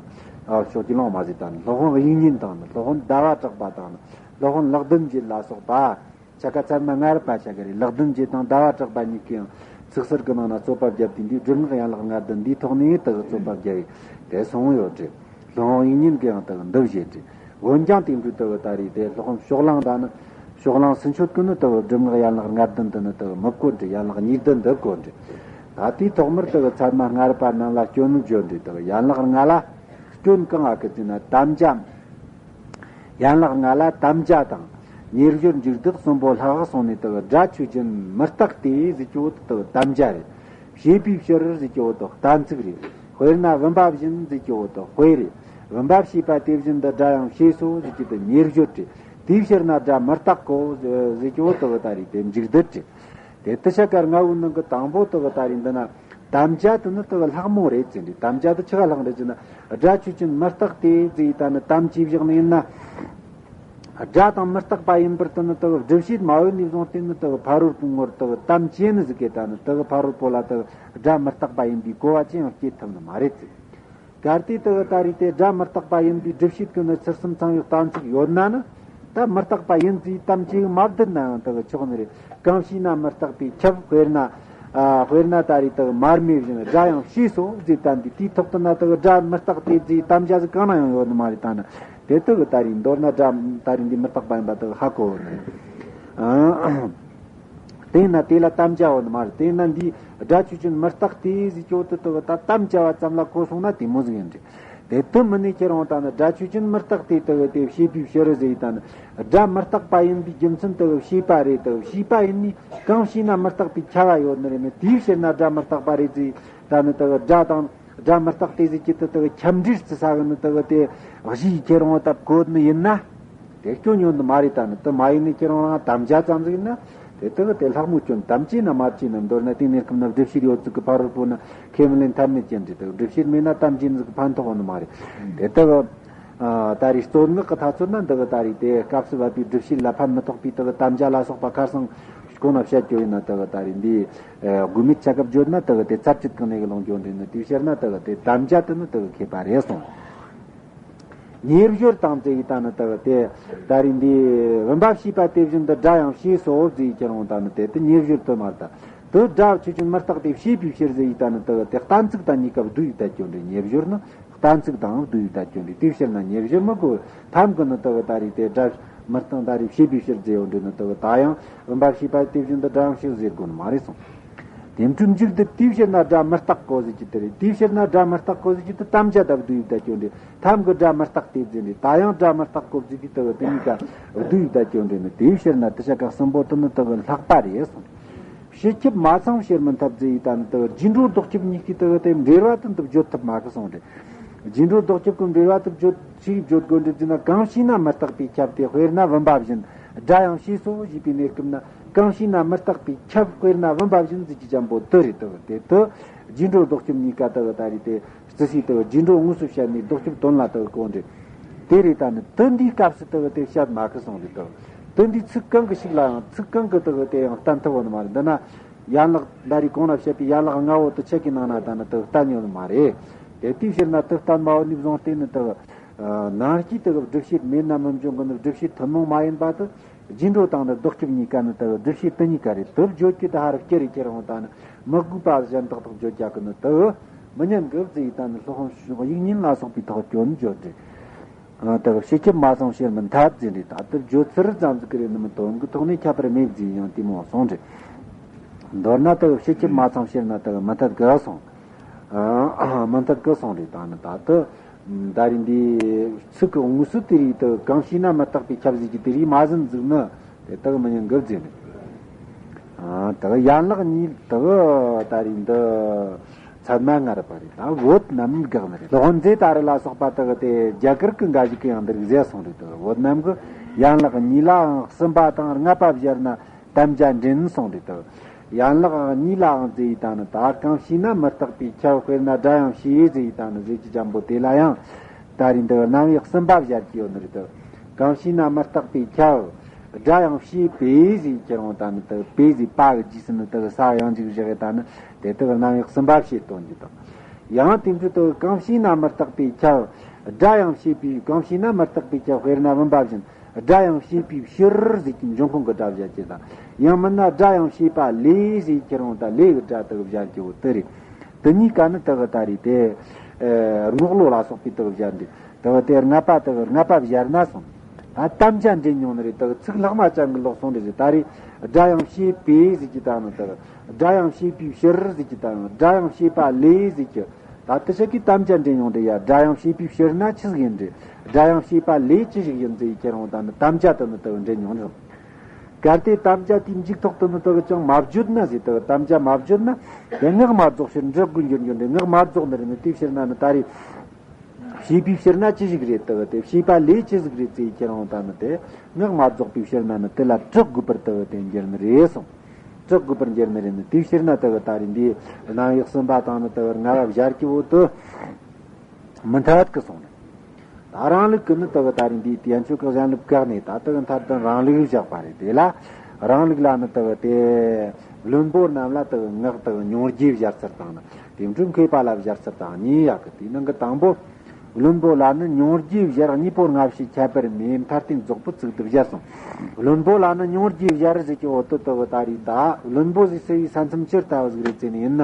ཨ། ཕྱོགས་ཀྱི་གླང་པོ་མ་ཟེར། ད་ནི་སློབ་དཔོན་དབྱིག་གཉེན་དང་ནི། སློབ་དཔོན་ཟླ་བ་གྲགས་པ་དང་ནི། སློབ་དཔོན་ལེགས་ལྡན་འབྱེད་ལ་སོགས་པ། ཆ་ག་ཚད་མ་སྔ་རབས་པ་ཆ་ག་རེད། ལེགས་ལྡན་འབྱེད་དང་ཟླ་བ་གྲགས་པ་གཉིས་ཀྱིས་ཡང་ཚིག་གསལ་གྱི་ནང་ན་རྩོད་པ་བརྒྱབ་སྟེ། འདིའི་སྒྲུབ་ངག་ཡན་ལག་ལྔ་བདུན་འདིའི་ཐོག་ནས་དག་རྩོད་པ་བརྒྱབ་ཡོད་དེ་གསུངས་ཡོད་དེ། སློབ་དཔོན་དབྱིག་གཉེན་གྱིས་ཡང་དག་འདི་བཞེད་དེ། འོན་ཀྱང་དེ་འདྲའི་དག་ད་རེས་དེ་སློབ་དཔོན་ཕྱོགས་གླང་དང་ནི། ཕྱོགས་གླང་སུ་འཆོད་ཀྱི་ནི་དག་སྒྲུབ་ངག་ཡན་ལག་ལྔ་བདུན་དུ་ནི་དག་མི་བཀོད་དེ། ཡན་ལག་གཉིས་བདུན་འདི་བཀོད་དེ། ད་དེའི་ཐོག་མར་དག་ཚད་མ་སྔ་རབས་པ་རྣམས་ལ་སྐྱོན་བརྗོད་དེ། དག་ཡན་ལག་ལྔ་ལ་སྐྱོན་གང་ཨ་གི་ཟེར་ན། དམ་བཅའ། ཡན་ལག་ལྔ་ལ་དམ་བཅའ་དང་། ཉེར་སྦྱོར་འཇུག་ལྡོག་གསུམ་པོ་ལྷག་གསུངས་ནས། དག་སྒྲ་ཆོས་ཅན་མི་རྟག་སྟེ་ཟེར་གྱི་བོ་དག་དམ་བཅའ་རེད། བྱས་པའི་ཕྱིར་ཟེར་གྱི་བོ་དག་གཏན་ཚིགས་རེད། དཔེར་ན་བུམ་པ་བཞིན་ཟེར་གྱི་བོ་དག་དཔེ་རེད། བུམ་པ་བྱས་པ་དེ་བཞིན་དུ་སྒྲ་ཡང་བྱས་སོ་ཟེར་གྱི་དེ་ཉེར་སྦྱོར་རེད། དེའི་ཕྱིར་ན་སྒྲ་མི་རྟག་གོ་ཟེར་གྱི་བོ་དག་ད་རེས་དེ་འཇུག་ལྡོག་རེད། དེ་ལྟ་བྱ་ཀ་ལྔ་བོའི་ནང་གི་དང་པོ་དག་ད་རེས་འདི་ན། དམ་བཅའ་དེ་ནི་དག་ལྷག་མོ་རེད་ཟེར་རེད། དམ་བཅའ་དེ་ཆི་ག་ལྷག་རེད་ཟེར་ན། སྒྲ་ཆོས་ཅན་མི་རྟག་སྟེ་ཟེར་ཡི་ད་ནི་དམ་བཅས་བཞག་ནི་ཡིན་ན། སྒྲ་དང་མི་རྟག་པ་ཡིན་པར་དེ་ནི་དག་སྒྲུབ་བྱེད་མ་ཡོད་ནས་བཟུང་སྟེ་ནི་དག་ཕ་རོལ་པོའི་ངོར་དག་དམ་བཅས་ནི་ཟིག་གི་ད་ནི་དག་ཕ་རོལ་པོ་ལ་དག་སྒྲ་མི་རྟག་པ་ཡིན་པའི་གོ་བ་ཅི་ཡང་སྐྱེ་ཐུབ་ནི་མ་རེད་ཟེར། གལ་ཏེ་དེ་ད་རེས་དེ་སྒྲ་མི་རྟག་པ་ཡིན་པའི་སྒྲུབ་བྱེད་ཀྱི་ནི་ཚུལ་གསུམ་ཚང་བའི་གཏན་ཚིགས་ཡོད་ན་ནི། ད་མི་རྟག་པ་ཡིན་ཟེར་དམ་བཅས་མ་བསྡད་ན་ཡང་དེ་ཆོག་ནི་རེད། གང་ཞེ་ན་མི་རྟག་པའི་ཁྱབ། དཔེར་ན། ཨ། དཔེར་ན་ད་རེས་དེ་མར་མེ་བཞིན། སྒྲ་ཡང་བྱས་སོ་ཟེར་ད་འདི། དེའི་ཐོག་ཏུ་ན་དེ་སྒྲ་མི་རྟག་སྟེ་ཟེར་དམ་བཅའ་ཟིག་གང་ན་ཡང་ཡོད་ནི་མ་རེད། ད་ནི་དེ་དེ་ད་རེས་མདོར་ན་སྒྲ་ད་རེས་འདི་མི་རྟག་པ་ཡིན་པ་དེ་ཧ་གོ་ནི་རེད། ཨ། དེས་ན་དེ་ལ་དམ་བཅའ་བ་ནི་མ་རེད། དེས་ན་འདིའི་སྒྲ་ཆོས་ཅན་མི་རྟག་སྟེ་ཟེར་གྱི་བོ་དེ་དག་ད་དམ་བཅའ་བ་ཙམ་ལ་གོ་སོང་ན་དེ་མོ་ཟིག་ཡིན་རེད། དེ་དེ་མིན་ནས་ཁྱེད་རང་ད་ནི་སྒྲ་ཆོས་ཅན་མི་རྟག་སྟེ་དག་དེ་བྱས་པའི་ཕྱིར་ཟེར་ཡི་ད་ནི། སྒྲ་མི་རྟག་པ་ཡིན་པའི་རྒྱུ་མཚན་དག་བྱས་པ་རེད། དག་བྱས་པ་ཡིན་ནས་གང་ཞེ་ན་མི་རྟག་པའི་ཁྱབ་པ་ཡོད་ནི་རེད། མི་དེའི་ཕྱིར་ན་སྒྲ་མི་རྟག་པ་རེད་ཟེར་ད་ནི་དག་སྒྲ་དང་། སྒྲ་མི་རྟག་སྟེ་ཟེར་གྱི་དེ་དག་ཁྱབ་འབྲེལ་བརྩི་ས་གི་ནི་དག་དེ་གཞི་ཡི་ཁྱེད་རང་ད་བཀོད་ནི་ཡིན་ན། དེ་སྐྱོན་ཡོད་ནི་མ་རེད། ད་ནི་དེ་མ་ཡིན་ནི་ཁྱེད་རང་རང་དམ་བཅའ་ཙམ་ཟིག་ཡིན་ན། དེ་དག་དེ་ལྷག་མོ་སྐྱོན། དམ་བཅས་ན་མ་བཅས་ན། མདོར་ན་དེ་གནས་སྐབས་ན་སྒྲུབ་བྱེད་ཡོད་ཚུལ་གྱི་ཕ་རོལ་པོ་ན་ཁས་མི་ལེན་ཐབས་མེད་ཅན་རེད། དེ་སྒྲུབ་བྱེད་མེད་ན་དམ་བཅས་ནི་ཟིག་གི་ཕན་ཐོགས་ནི་མ་རེད། དེ་དག་ཨ། ད་རེས་རྩོད་ངག་གི་ཐ་ཚོད་ན་འདི་གི་ད་རེས་དེ་སྐབས་སུ་བབ་པའི་སྒྲུབ་བྱེད་ལ་ཕན་མི་ཐོགས་པའི་དག་དམ་བཅའ་ལ་སོགས་པ་ཁ་སང་གོང་ན་བཤད་རྒྱུ་ཡིན་ན། དག་ད་རེས་འདི་ཨ། དགོས་མེད་ཆ་གབ་བརྗོད་ན་དག་དེ་ཚར་གཅིག་གི་གནས་གི་ལོང་རྒྱུ་འདྲ་ནི། དེའི་ཕྱིར་ན་དག་དེ་དམ་བཅའ་དེ་ནི་དག་མཁས་པ་རེད་གསུངས། ཉེར་སྦྱོར་དང་ཟེར་ཡི་ད་ནི་དག་དེ་ད་རེས་འདི་བུམ་པ་བྱས་པ་དེ་བཞིན་དུ་སྒྲ་ཡང་བྱས་སོ་ཟེར་ཡི་ཁྱེད་རང་ད་ནི་དེ་དེ་ཉེར་སྦྱོར་དུ་མ་རེད། ད་དེ་སྒྲ་ཆོས་ཅན་མི་རྟག་སྟེ་བྱས་པའི་ཕྱིར་ཟེར་ཡི་ད་ནི་དག་དེ་གཏན་ཚིགས་དང་གཉིས་ཀ་བསྡུས་ཡི་ད་སྐྱོན་འདྲ། ཉེར་སྦྱོར་ནི་གཏན་ཚིགས་དང་བསྡུས་ཡི་ད་སྐྱོན་འདྲ། དེའི་ཕྱིར་ན་ཉེར་སྦྱོར་མི་དགོས། ཐམ་གི་ནི་དག་ད་རེས་དེ་སྒྲ་མི་རྟག་ད་རེས་བྱས་པའི་ཕྱིར་ཟེར་ཡོད་འདྲ་ནི། དག་ད་ཡང་བུམ་པ་བྱས་པ་དེ་བཞིན་དུ་སྒྲ་ཡང་བྱས་ཟེར་དགོས་ནི་མ་རེད་གསུངས། དེ་འཕྲོས་འཇུག་ཏུ་དེའི་ཕྱིར་ན་སྒྲ་མི་རྟག་གོ་ཟེར་གྱི་དེ་རེད། དེའི་ཕྱིར་ན་སྒྲ་མི་རྟག་གོ་ཟེར་གྱི་དེ་དམ་བཅའ་དང་བསྡུས་ཡི་ད་སྐྱོན་འདྲ། ཐམ་གི་སྒྲ་མི་རྟག་སྟེ་ཟེར་འདྲ། ད་ཡང་སྒྲ་མི་རྟག་གོ་ཟེར་གྱི་དེ་དེ་གཉིས་ཀ་བསྡུས་ཡི་ད་སྐྱོན་འདྲ་ནི། དེའི་ཕྱིར་ན་དེ་ཆ་ག་གསུམ་པོ་དེ་ནི་དག་ལྷག་པ་རེད་གསུངས། སྤྱི་ཁྱབ་མ་ཚང་བྱེད་མི་འཐད་ཟེར་ཡི་ད་ནི་དག་རྗེས་འགྲོ་ལྡོག་ཁྱབ་གཉིས་ཀྱི་དག་དེ་འབྲེལ་བ་དེ་འདི་བརྗོད་ཐུབ་མ་གི་གསུངས་འདྲ། རྗེས་འགྲོ་ལྡོག་ཁྱབ་ཀྱི་འབྲེལ་བ་དེ་བརྗོད་ཅི་བརྗོད་དགོས་འདྲ་ཟེར་ན། གང་ཞེ་ན་མི་རྟག་པའི་ཁྱབ་སྟེ། དཔེར་ན་བུམ་པ་བཞིན། སྒྲ་ཡང་བྱས་སོ་ཞེས་པའི་གནས་སྐབས་ན། གང་ཞེ་ན་མི་རྟག་པའི་ཁྱབ། དཔེར་ན་བུམ་པ་བཞིན་ཟེར་གྱི་འཇམ་པོ་དེ་རེད། དེ་དེ་རྗེས་འགྲོ་ལྡོག་ཁྱབ་གཉིས་ཀ་དེ་ད་རེས་དེ་བརྩི་སྲིད་དེ་རྗེས་འགྲོ་དངོས་སུ་བཤད་ནས་ལྡོག་ཁྱབ་དོན་ལ་དེ་གོ་འདྲ། དེ་རེད། ད་ནི་དེ་འདིའི་སྐབས་སུ་དེ་དེ་བཤད་མ་གི་གསུངས་རེད། དེ་དེ་འདི་ཚིག་གང་གི་ཞིག་ལའང་ཚིག་གང་གི་དེ་དེ་ཡང་བསྟན་ཐུབ་བོ་ནི་མ་རེད། འདི་ན། ཡན་ལག་ད་རེས་གོང་ན་བཤད་པའི་ཡན་ལག་ལྔ་བོ་དེ་ཆ་གི་ནང་ན་ད་ནི་དེ་བསྟན་ཡོད་ནི་མ་རེད། དེ་དེའི་ཕྱིར་ན་དེ་བསྟན་མ་བོ་ནི་བཟུང་སྟེ་ནི་དེ་ནང་སྐྱིད་དེ་སྒྲུབ་བྱེད་མེད་ན་མི་འབྱུང་གི་ནི། སྒྲུབ་བྱེད་ཐུན་མོང་མ་ཡིན་པ་དེ་རྗེས་འགྲོ་དང་ནི་ལྡོག་ཁྱབ་གཉིས་ཀ་ནི་དེ་སྒྲུབ་བྱེད་དེ་གཉིས་ཀ་རེད། དེ་བརྗོད་ཀྱི་དེ་ཧ་རུ་སྐྱེ་རེ་ཁྱེད་རང་ད་ནི་མི་དགོས་པ་གཞན་དག་དག་བརྗོད་རྒྱག་གི་ནི་དེ་མི་ཉན་གི་ཟེར་ཡི་ད་ནི་སློབ་དཔོན་དབྱིག་གཉེན་ལ་སོགས་པའི་ཐོག་སྐྱོན་བརྗོད་རེད། ཨ། དག་སྤྱི་ཁྱབ་མ་ཚང་བྱེད་མི་འཐད་ཟེར་རེད། ད་དེ་བརྗོད་ཚུལ་ཙམ་ཟིག་གི་རེད་ནི་མི། དོན་གྱི་ཐོག་ནས་ཁྱད་པར་མེད་ཟེར་ཡང་དེ་མོ་གསུངས་རེད། མདོར་ན་དག་སྤྱི་ཁྱབ་མ་ཚང་བྱེད་ན་དག་མི་འཐད་གི་གསུངས། ཨ། མི་འཐད་གི་གསུངས་རེད། ད་ནི་ད་དེ་ད་རེས་འདི་ཚིག་གི་དངོས་སུ་དེ་རེད། དེ་གང་ཞེ་ན་མི་རྟག་པའི་ཁྱབ་ཟེར་གྱི་དེ་རེད་མ་ཟིན་ཟིག་ནི། དེ་དག་མི་ཉན་གི་ཟེར་ནས། ཨ། དག་ཡན་ལག་གཉིས་དག་ད་རེས་འདི་ཚད་མ་སྔ་རབས་པ་རེད། ད་བོད་རྣམས་དགག་ནི་རེད། སློབ་དཔོན་མཛེས་ཏཱ་རུ་ལ་སོགས་པ་དག་དེ་རྒྱ་གར་གྱི་འགའ་ཞིག་གིས་ཡང་འདི་རིགས་ཟེར་གསུངས་རེད། དག་བོད་རྣམས་ཀྱི་ཡན་ལག་གཉིས་ལའང་གསུམ་པ་དང་ལྔ་པ་སྦྱར་ན་ དམ་བཅའ་འདྲེན་གསུངས་རེད་དོ། ཡན་ལག་གཉིས་ལའང་ཟེར་ཡི་དང་ནི་ད་གང་ཤེས་ན་མི་རྟག་པའི་ཁྱབ། དཔེར་ན་སྒྲ་ཡང་ཤེས་ཟེར་ཡི་དང་ནི་ཟེར་གྱི་འཇམ་པོ་དེ་ལ་ཡང་ད་རེས་འདི་རྣམ་དབྱེ་གསུམ་པ་སྦྱར་གྱི་ཡོད་ནི་རེད་དོ། གང་ཤེས་ན་མི་རྟག་པའི་ཁྱབ། སྒྲ་ཡང་ཤེས་པས་ཟེར་ཁྱེར་འོང་ད་ནི་དེ་པས་ཟེར་པ་གི་རྗེས་སུ་ནི་དེ་གི་ས་ཡང་འཇུག་བཞག་ཡི་ད་ནི་དེ་དེ་གི་རྣམ་དབྱེ་གསུམ་པ་བྱས་སྟོན་གྱི་དང་། ཡང་དེ་འཕྲོས་དེ་གང་ཤེས་ན་མི་རྟག་པའི་ཁྱབ། སྒྲ་ཡང་ཤེས་པའི་གང་ཤེས་ན་མི་རྟག་པའི་ཁྱབ། དཔེར་ན་བུམ་པ་བཞིན། སྒྲ་ཡང་ཤེས་པའི་ཕྱིར་ཟེར་གྱི་འབྱུང་ཁུངས་ཀྱི་སྒྲ་སྦྱར་གྱི་དང་། ཡང་མིན་ན་སྒྲ་ཡང་ཤེས་པ་ལས་ཟེར་ཁྱེར་འོང་ད་ལས་ཀྱི་སྒྲ་དེ་གི་སྦྱར་གྱི་འོ་དེ་རེད། དེ་གཉིས་ཀ་ནི་དེ་གི་ད་རེད་དེ། ཨེ། རྔོག་ལོ་ལ་སོགས་པའི་དེ་གི་སྦྱར་འདི། དེ་གི་དེ་ལྔ་པ་དེ་གི་ལྔ་པ་སྦྱར་ན་སོང་། ད་དམ་བཅའ་འདྲེན་མྱོང་ནི་རེད། དེ་གི་ཚིག་ལྷག་མ་ཅན་གི་ལོག་སོང་རེད་ཟེར། ད་རེད་སྒྲ་ཡང་ཤེས་པས་ཟེར་གྱི་དང་ནི་དེ་གི་སྒྲ་ཡང་ཤེས་པའི་ཕྱིར་ཟེར་གྱི་དང་སྒྲ་ཡང་ཤེས་པ་ལས་ཟེར་གྱི། ད་དེ་ཆ་གི་དམ་བཅའ་འདྲེན་མྱོང་རེད་ཡ། སྒྲ་ཡང་ཤེས་པའི་ཕྱིར་ན་ཆི་ཟིག་ཡིན་རེད། སྒྲ་ཡང་ཤེས་པ་ལས་ཅི་ཞིག་ཡིན་ཟེར་ཁྱེར་འོང་ད་ནི་དམ་བཅའ་དེ་ནི་དེ་གི་འདྲེན་མྱོང་རེད། གལ་ཏེ་དམ་བཅའ་དེའི་མཇུག་ཐོག་ཏུ་ནི་དེ་གི་ཅང་མ་བརྗོད་ན་ཟེར། དེ་གི་དམ་བཅའ་མ་བརྗོད་ན་དེ་ངག་མ་རྫོགས་ཕྱིར་འབྲི་དགོས་འགྱུར་འགྱུར་འདྲེ། ངག་མ་རྫོགས་ནི་རེད་ནི་དེའི་ཕྱིར་ན་ནི་ད་རེད། ཤེས་པའི་ཕྱིར་ན་ཅི་ཞིག་རེད། དེ་གི་དེ་ཤེས་པ་ལས་ཅི་ཞིག་རེད་ཟེར་ཁྱེར་འོང་ད་ནི་དེ་ངག་མ་རྫོགས་པའི་ཕྱིར་ན་ནི་དེ་ལ་གྲག་དགོས་པར་དེ་གི་དེ་འགྱུར་ནི་རེད་སོང་། གྲག་དགོས་པར་འགྱུར་ནི་རེད་ནི་དེའི་ཕྱིར་ན་དེ་གི་ད་རེད་འདིའི་རྣམ་དབྱེ་གསུམ་པ་དང་ནི་དེ་གི་ལྔ་བ་སྦྱར་གྱི་འོ་དེ། མི་འཐད་གི་སོང་ནས། ད་རང་ལུགས་ཀྱི་ནི་དེ་གི་ད་རེས་འདིའི་དེ་ཡན་ཆོད་ཀྱི་གཞན་ལུགས་བཀག་ནས་ད་དེ་གི་མཐར་ཐུག་རང་ལུགས་བཞག་པ་རེད། དེ་ལ་རང་ལུགས་ལ་ནི་དེ་གི་དེ་བླུན་པོ་རྣམས་ལ་དེ་གི་ངག་དེ་གི་མྱོང་རྒྱུའི་སྦྱར་ཚུལ་དང་ནི་དེ་འཕྲོས་མཁས་པ་ལ་སྦྱར་ཚུལ་དང་གཉིས་ཡོད་གི། དེའི་ནང་གི་དང་པོ་བླུན་པོ་ལ་ནི་མྱོང་རྒྱུའི་སྦྱར་གཉིས་པོ་སྔ་ཕྱི་ཁྱད་པར་མེད། མཐར་ཐུག་རྫོགས་པའི་ཚིག་ཏུ་སྦྱར་སོང་། བླུན་པོ་ལ་ནི་མྱོང་རྒྱུའི་སྦྱར་ཟེར་གྱི་འོ་དེ་དེ་གི་ད་རེས་ད་བླུན་པོ་ཟེར་ཟེར་བའི་ས་མཚམས་ཅི་ལྟ་བུ་ཟིག་རེད་ཟེར་ནི་ཡིན་ན།